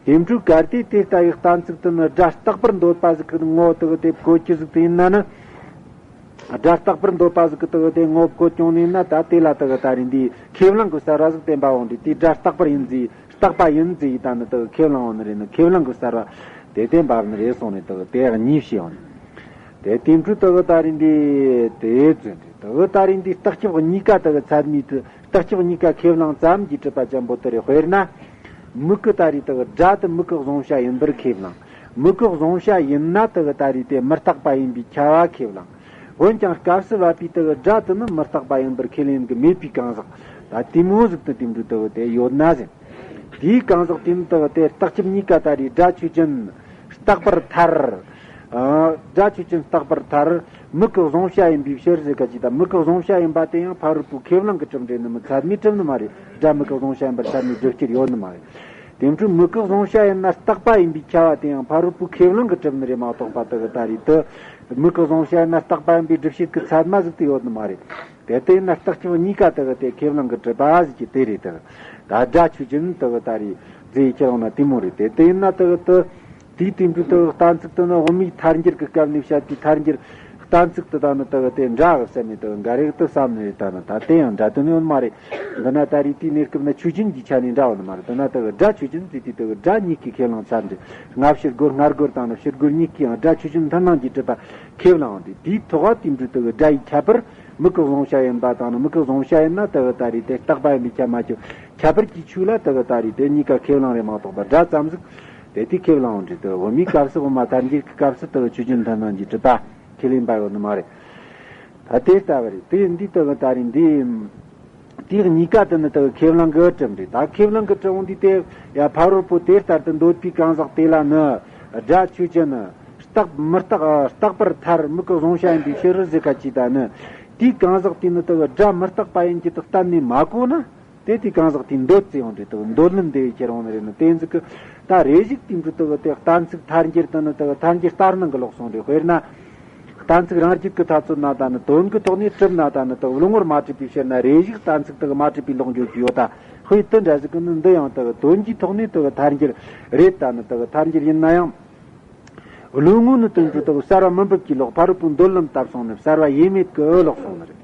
དེ་འཕྲོས་གལ་ཏེ་དེ་ལྟ་བུའི་གཏན་ཚིགས་དུ་ནི་སྒྲ་རྟག་པར་འདོད་པ་ཟིག་གི་ངོ་བོ་དག་དེ་བཀོད་རྒྱུ་ཟིག་དེ་ཡིན་ན་ནི། སྒྲ་རྟག་པར་འདོད་པ་ཟིག་གི་དག་དེ་ངོ་བོ་བཀོད་ཀྱང་ནི་ན་ད་དེ་ལ་དག་ད་རེས་འདི་ཁས་བླངས་ཀྱི་བསལ་བ་ཟིག་བསྟན་པ་འོང་དུས་དེ་སྒྲ་རྟག་པར་ཡིན་ཟེར་རྟག་པ་ཡིན་ཟེར་ཡི་ད་ནི་དག་ཁས་བླངས་འོང་ནི་རེད། ནི་ཁས་བླངས་ཀྱི་བསལ་བ་དེ་བསྟན་པ་ནི་རེད་གསུངས་ནས་དག་དེ་གཉིས་བྱས་འོང་ནི། དེ་དེ་འཕྲོས་དག་ད་རེས་འདི་དེ་ཚོད་རེད། དག་ད་རེས་འདི་རྟགས་ཁྱབ་གཉིས་ཀ་དག་ཚད་མས་དུ་རྟགས་ཁྱབ་གཉིས་ཀ་ཁས་བླངས་ཙམ་གྱིས་གྲུབ་པ་ཅན་པོ་དེ་རེད། དཔེར་ན། མིག་གི་ད་རེས་དག་སྒྲ་དེ་མིག་གི་གཟུང་བྱ་ཡིན་པར་ཁས་བླངས། མིག་གི་གཟུང་བྱ་ཡིན་ན་དག་ད་རེས་དེ་མི་རྟག་པ་ཡིན་པའི་ཁྱབ་པ་ཁས་བླངས། འོན་ཀྱང་སྐབས་སུ་བབ་པའི་དག་སྒྲ་དེ་ནི་མི་རྟག་པ་ཡིན་པར་ཁས་ལེན་གྱི་མེད་པའི་གང་ཟག་ཨ། དེ་མོ་ཟིག་ཏུ་དེ་འདྲ་དག་དེ་ཡོད་ན་ཟེར། དེའི་གང་ཟག་དེ་ནི་དག་དེ་རྟག་ཁྱབ་གཉིས་ཀ་ད་རེས་སྒྲ་ཆོས་ཅན་རྟག་པར་ཐལ། ཨ། སྒྲ་ཆོས་ཅན་རྟག་པར་ཐལ། མིག་གི་གཟུང་བྱ་ཡིན་པའི་ཕྱིར་ཟེར་ག་ཅིག་དང་། མིག་གི་གཟུང་བྱ་ཡིན་པ་དེ་ཡང་ཕ་རོལ་པོའི་ཁས་བླངས་ཀྱིས་གྲུབ་འདྲེ་ནི་མི་ཚད་མས་གྲུབ་ནི་མ་རེད། སྒྲ་མིག་གི་གཟུང་བྱ་ཡིན་པར་ཚད་མས་སྒྲུབ་བྱེད་ཡོད་ནི་མ་རེད། དེ་འཕྲོས་མིག་གི་གཟུང་བྱ་ཡིན་ན་རྟག་པ་ཡིན་པའི་ཁྱབ་པ་དེ་ཡང་ཕ་རོལ་པོའི་ཁས་བླངས་ཀྱིས་གྲུབ་ནི་རེད་མ་གཏོགས་པ་དག་ད་རེས་དུ་མིག་གི་གཟུང་བྱ་ཡིན་ན་རྟག་པ་ཡིན་པའི་སྒྲུབ་བྱེད་ཀྱི་ཚད་མ་ཟིག་ཏུ་ཡོད་ནི་མ་རེད། དེ་ལྟ་ཡིན་ན་རྟག་ཁྱབ་གཉིས་ཀ་དག་དེ་ཁས་བླངས་ཀྱིས་གྲུབ་པ་ཟིག་གི་དེ་རེད། དག་ད་སྒྲ་ཆོས་ཅན་དག་ད་རེས་རྫས་ཁྱེར་འོང་ན་དེ་མོ་རེད། དེ་ལྟ་ཡིན་ན་དག་དུ་དེའི་དེ་འཕྲོས་དག་གཏན་ཚིགས་དུ་ནི་དབུ་མའི་ཐལ་འགྱུར་གྱི་སྐབས་ནས་བཤད་པའི་ཐལ་འགྱུར། གཏན་ཚིགས་དུ་ད་ནི་དག་དེ་འདྲ་གི་བསམ་ནས་དག་འགའ་རེ་དུ་བསམ་ནས་རེད། ད་ནི་ད་དེ་ཡང་འདྲ་དོན་ཡོད་མ་རེད། འདི་ན་ད་རེས་དེའི་གནས་སྐབས་ན་ཆོས་ཅན་གྱི་ཆ་ནས་འདྲ་བ་ནི་མ་རེད། འདི་ན་དག་སྒྲ་ཆོས་ཅན་ཟེར་དུས་དག་སྒྲ་གཉིས་ཀའི་ཁས་བླངས་ཚར་འདི། སྔ་ཕྱི་སྒོར་སྔ་སྒོར་དང་ནི་ཕྱི་སྒོར་གཉིས་ཀའི་ཡང་སྒྲ་ཆོས་ཅན་མཐུན་སྣང་གིས་གྲུབ་པ་ཁས་བླངས་འདི། དེའི་ཐོག་དེ་འཕྲོས་དག་སྒྲ་ཡི་ཁྱད་པར་མིག་གི་གཟུང་བྱ་ཡིན་པ་དང་ནི། མིག་གི་གཟུང་བྱ་ཡིན་ན་དག་ད་རེས་དེ་རྟག་པ་ཡིན་པའི་ཁྱབ་མ་ཁྱབ་ཁྱད་པར་གྱི་ཆོས་ལ་དག་ད་རེས་དེ་གཉིས་ཀ་ཁས་བླངས་རེད་མ་གཏོགས་པ་སྒྲ་ཙམ་ཟིག་དེ་དེ་ཁས་བླངས་འདི། དག་དབུ་མའི་སྐབས་སུ་དབུ་མ་ཐལ་འགྱུར་གྱི་སྐབས་སུ་དག་ཆོས་ཅན་མཐུན་སྣང་གིས་གྲུབ་པ་ཁས་ལེན་པ་ཡོད་ནི་མ་རེད། ད་དེ་ལྟ་བུ་རེད། དེ་འདི་ལྟ་བུ་ད་རེས་འདི། དེ་གཉིས་ཀ་དེ་ནི་ལྟ་བུ་ཁས་བླངས་གི་གྲུབ་འདྲེ། ད་ཁས་བླངས་གི་གྲུབ་འོང་དུས་དེ་ཡང་ཕ་རོལ་པོ་དེ་ལྟར་དུ་འདོད་པའི་གང་ཟག་དེ་ལ་ནི་སྒྲ་ཆོས་ཅན་ནི་རྟག་མི་རྟག་རྟག་པར་ཐལ། མིག་གི་གཟུང་བྱ་ཡིན་པའི་ཕྱིར་ཟེར་ག་ཅིག་ད་ནི། དེའི་གང་ཟག་དེ་ནི་ལྟ་བུ་སྒྲ་མི་རྟག་པ་ཡིན་གྱི་དེ་གཏན་ནས་མ་གོ་ན། དེ་དེའི་གང་ཟག་དེ་འདོད་ཟེར་ཡོང་འདྲེ། ལྟ་བུ་འདོད་ལན་འདེབས་ཁྱེར་འོང་ནི་རེད། ནི་དེ་ཟིག་གི་ད་རེ་ཞིག་དེ་འདྲ་ལྟ་བུ་དེ་གཏན་ཚིགས་ཐལ་འགྱུར་དུ་ནི་ལྟ་བུ་ཐལ་འགྱུར་ལྟར་སྣང་གི་ལོག་སོང་རེད། དཔེར་ན། གཏན་ཚིགས་རང་རྒྱུད་ཀྱི་ཐ་ཚོད་ན་ད་ནི་དོན་གྱི་ཐོག་ནས་གྲུབ་ན་ད་ནི་དག་བློ་ངོར་མ་གྲུབ་པའི་ཕྱིར་ན། རེ་ཞིག་གཏན་ཚིགས་དག་མ་གྲུབ་པའི་ལོག་འགྱོ་རྒྱུ་ཡོད་ད། དཔེ་དེ་འདྲ་ཞིག་གི་ནི་འདི་ཡང་དག་དོན་གྱི་ཐོག་ནས་དག་ཐལ་འགྱུར་རེད། ད་ནི་དག་ཐལ་འགྱུར་ཡིན་ན་ཡང་བློ་ངོ་ནི་དོན་གྱི་དག་གསལ་བ་མི་འབབ་ཀྱི་ལོག་ཕ་རོལ་པོའི་འདོད་ལན་བཏབ་སོང་ནི་གསལ་བ་ཡེ་མེད་ཀྱི་ལོག་སོང་ནི་རེད།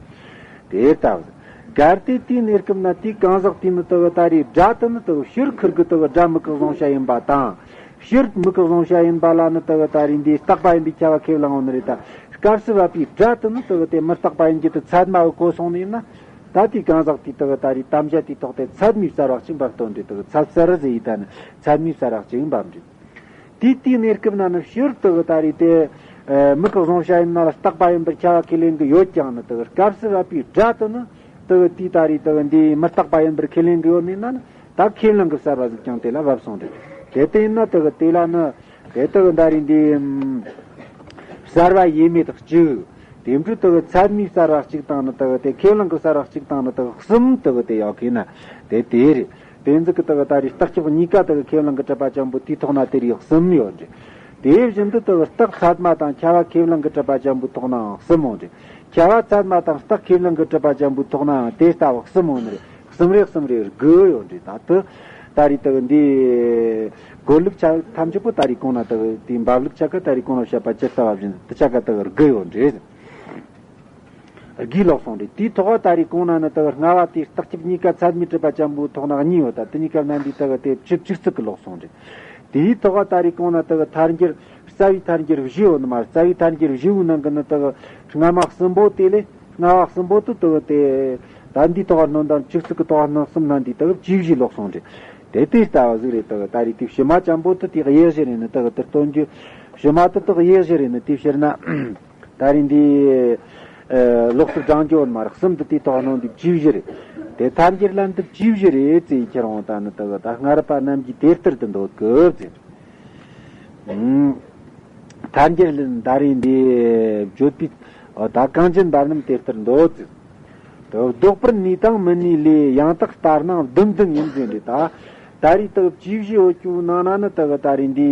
དེ་ལྟ་བུ། གལ་ཏེ་དེའི་གནས་སྐབས་ན་དེའི་གང་ཟག་དེ་ནི་དག་ད་རེས་སྒྲ་དེ་ནི་དག་ཕྱིར་ཁུར་གི་དག་སྒྲ་མིག་གི་གཟུང་བྱ་ཡིན་པ་དང་། ཕྱིར་མིག་གི་གཟུང་བྱ་ཡིན་པ་ལ་ནི་དག་ད་རེས་འདི་རྟག་པ་ཡིན་པའི་ཁྱབ་པ་ཁས་བླངས་ཡོད་ནི་རེད་ད། སྐབས་སུ་བབ་པའི་སྒྲ་དེ་ནི་དག་དེ་མི་རྟག་པ་ཡིན་གྱི་དེ་ཚད་མ་བོ་གོ་སོང་ནི་ཡིན་ན། ད་དེའི་གང་ཟག་དེའི་དག་ད་རེས་དམ་བཅའ་དེའི་ཐོག་དེ་ཚད་མའི་གསལ་བ་གཅིག་འབབ་སྟོན་ཏེ། དག་ཚད་གསལ་ཟེར་ཡི་ད་ནི་ཚད་མའི་གསལ་བ་གཅིག་འབབ་འདྲེ། དེའི་དེའི་གནས་སྐབས་ན་ནི་ཕྱིར་དག་ད་རེས་དེ་མིག་གི་གཟུང་བྱ་ཡིན་ན་ལ་རྟག་པ་ཡིན་པར་ཁྱབ་པ་ཁས་ལེན་གྱི་ཡོད་ཀྱང་ནི། དག་སྐབས་སུ་བབ་པའི་སྒྲ་དེ་ནི་དག་དེའི་ད་རེས་དག་འདི་མི་རྟག་པ་ཡིན་པར་ཁས་ལེན་གྱི་ཡོད་ནི་ན་ནི། ད་ཁས་ལེན་གྱི་གསལ་བ་ཟིག་ཀྱང་དེ་ལ་བབས་སོང་སྟེ། དེ་ལྟ་ཡིན་ན་དག་དེ་ལ་ནི་དེ་དག་ད་རེས་འདི་གསལ་བ་ཡེ་མེད་གཅིག་དེ་འཕྲོས་དག་ཚད་མའི་གསལ་བ་གཅིག་དང་ནི་དག་དེ་ཁས་ལེན་གྱི་གསལ་བ་གཅིག་དང་ནི་དག་གསུམ་དག་དེ་ཡོད་གི་ན་དེ་དེ་རེད། དེ་ཟིག་གི་དག་ད་རེས་རྟག་ཁྱབ་གཉིས་ཀ་དག་ཁས་བླངས་ཀྱིས་གྲུབ་པ་ཅན་པོ་དེའི་ཐོག་ན་དེ་རིགས་གསུམ་ཡོད་འདྲེ། དེ་བཞིན་དུ་དག་རྟག་ཚད་མ་དང་ཁྱབ་པ་ཁས་བླངས་ཀྱིས་གྲུབ་པ་ཅན་པོའི་ཐོག་ནའང་གསུམ་ཡོད་འདྲེ། ཁྱབ་པ་ཚད་མ་དང་རྟག་ཁས་བླངས་ཀྱིས་གྲུབ་པ་ཅན་པོའི་ཐོག་ནའང་དེ་ལྟ་བུ་གསུམ་ཡོད་ནི་རེད། གསུམ་རེ་གསུམ་རེ་དགུ་ཡོད་འདྲེ། ད་དུ་ད་རེས་དག་འདི་གོ་ལུགས་ཆ་ཐམས་ཅད་པོ་ད་རེས་གོང་ན་དག་དེའི་འབབ་ལུགས་ཆ་ག་ད་རེས་གོང་ན་བཤད་པ་ཇི་ལྟ་བ་བཞིན་དུ་ཆ་ག་དག་དགུ་ཡོད་འདྲེ། དགུའི་ལོག་སོང་རེད། དེའི་ཐོག་ད་རེས་གོང་ན་ནི་དག་སྔ་བ་དེའི་རྟག་ཁྱབ་གཉིས་ཀ་ཚད་མས་གྲུབ་པ་ཅན་པོའི་ཐོག་ན་གཉིས་ཡོད་ད། དེ་གཉིས་ཀ་ན་འདི་དག་དེ་བཅུ་བཅུ་གཅིག་གི་ལོག་སོང་རེད། དེའི་ཐོག་ད་རེས་གོང་ན་དག་ཐལ་འགྱུར་རྩ་བའི་ཐལ་འགྱུར་བཞི་ཡོད་ནི་མ་རེད། རྩ་བའི་ཐལ་འགྱུར་བཞི་བོའི་ནང་གི་ནི་དག་སྔ་མ་གསུམ་པོ་དེ་ལས་སྔ་བ་གསུམ་པོ་དུ་དག་དེ་ད་འདིའི་ཐོག་སྣོན་དང་བཅུ་གཅིག་གི་ཐོག་སྣོན་གསུམ་ན་འདི་དག་བཅུ་བཞི་ལོག་སོང་རེད། དེ་དེ་ལྟ་བུ་ཟིག་རེད། དག་ད་རེས་དེ་ཕྱི་མ་ཅན་པོ་དུ་དེ་དབྱེ་བཞི་རེད་ནི་དག་དེ་སྟོན་རྒྱུ་ཕྱི་མ་དུ་དག་དབྱེ་བཞི་རེད་ནི་དེ་ཕྱིར་ན། ད་རེས་འདི་ཨ་ལོགས་སུ་བགྲང་རྒྱུ་ཡོད་མ་རེད། གསུམ་དུ་དེའི་ཐོག་སྣོན་འདི་བཅུ་བཞི་རེད། དེ་ཐལ་འགྱུར་ལན་དུ་བཅུ་བཞི་རེད་ཟེར་ཁྱེར་འོང་ད་ནི་དག་ད་སྔ་རབས་པ་རྣམས་ཀྱིས་དེ་ལྟར་དུ་འདོད་གི་ཟེར། ཨང་། ཐལ་འགྱུར་ལན་ད་རེས་འདི་བརྗོད་པའི་ཨ་ད་གངས་ཅན་པ་རྣམས་དེ་ལྟར་འདོད་ཟེར། དེ་བཟློག་པར་ནུས་དང་མི་ནུས་ལས་ཡང་དག་ལྟར་སྣང་བདུན་བདུན་ཡིན་ཟེར་འདི་ད། ད་རེས་དག་བཅུ་བཞི་ཡོད་རྒྱུ་ནང་ན་ནི་དག་ད་རེས་འདི་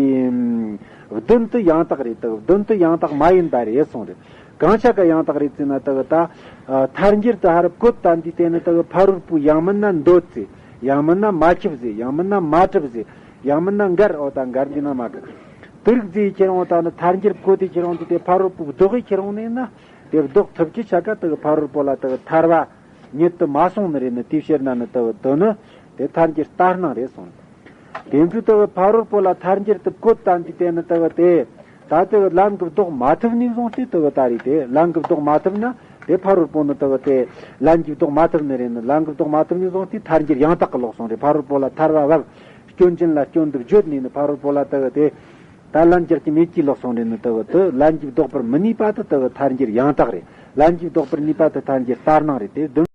བདུན་དུ་ཡང་དག་རེད། དག་བདུན་དུ་ཡང་དག་མ་ཡིན་པ་རེད་གསུངས་རེད། གང་ཆ་ག་ཡང་དག་རེད་ཟེར་ན་དག་ད་ཐལ་འགྱུར་དུ་ཧ་རབ་བཀོད་ད་འདི་དེ་ནི་དག་ཕ་རོལ་པོའི་ཡང་མིན་ན་འདོད་ཟེར། ཡང་མིན་ན་མ་ཁྱབ་ཟེར། ཡང་མིན་ན་མ་གྲུབ་ཟེར། ཡང་མིན་ན་འགལ། འོ་ད་འགལ་འདི་ན་མ་གི་དུ་རིག་ཟེར་ཁྱེར་འོང་ད་ནི་ཐལ་འགྱུར་བཀོད་དེ་ཁྱེར་འོང་འདི་དེ་ཕ་རོལ་པོའི་བཟློག་གི་ཁྱེར་འོང་ནས་ན། དེ་བཟློག་ཐུབ་ཀྱི་ཆ་ག་དག་ཕ་རོལ་པོ་ལ་དག་ཐལ་བ་ཉིད་དུ་མ་སོང་ནི་རེད་ནི་དེའི་ཕྱིར་ན་ནི་དག་དོན་ནི་དེ་ཐལ་འགྱུར་ལྟར་སྣང་རེད་གསུངས། དེ་འཕྲོས་དག་ཕ་རོལ་པོ་ལ་ཐལ་འགྱུར་དུ་བཀོད་ད་འདི་དེ་ནི་དག་དེ་ད་དག་ལན་གྱི་བཟློག་མ་ཐུབ་ནས་བཟུང་སྟེ་དག་ད་རེས་དེ་ལན་གྱི་བཟློག་མ་ཐུབ་ན་དེ་ཕ་རོལ་པོ་ནི་དག་དེ་ལན་གྱི་བཟློག་མ་ཐུབ་ནི་རེད་ནི་ལན་གྱི་བཟློག་མ་ཐུབ་ནས་བཟུང་སྟེ་ཐལ་འགྱུར་ཡང་དག་གི་ལོག་སོང་རེད། ཕ་རོལ་པོ་ལ་ཐལ་བ་བབ། སྐྱོན་ཅན་ལ་སྐྱོན་དུ་བརྗོད་ནས་ནི་ཕ་རོལ་པོ་ལ་དག་དེ། ད་ལན་འཇགས་ཀྱི་མེད་ཀྱི་ལོག་སོང་རེད་ནི་དག་དུ་ལན་གྱིས་བཟློག་པར་མི་ནུས་པ་དུ་དག་ཐལ་འགྱུར་ཡང་དག་རེད། ལན་གྱིས་བཟློག་པར་ནུས་པ་དུ་ཐལ་འགྱུར་ལྟར་སྣང་རེད་དེ་བདུན།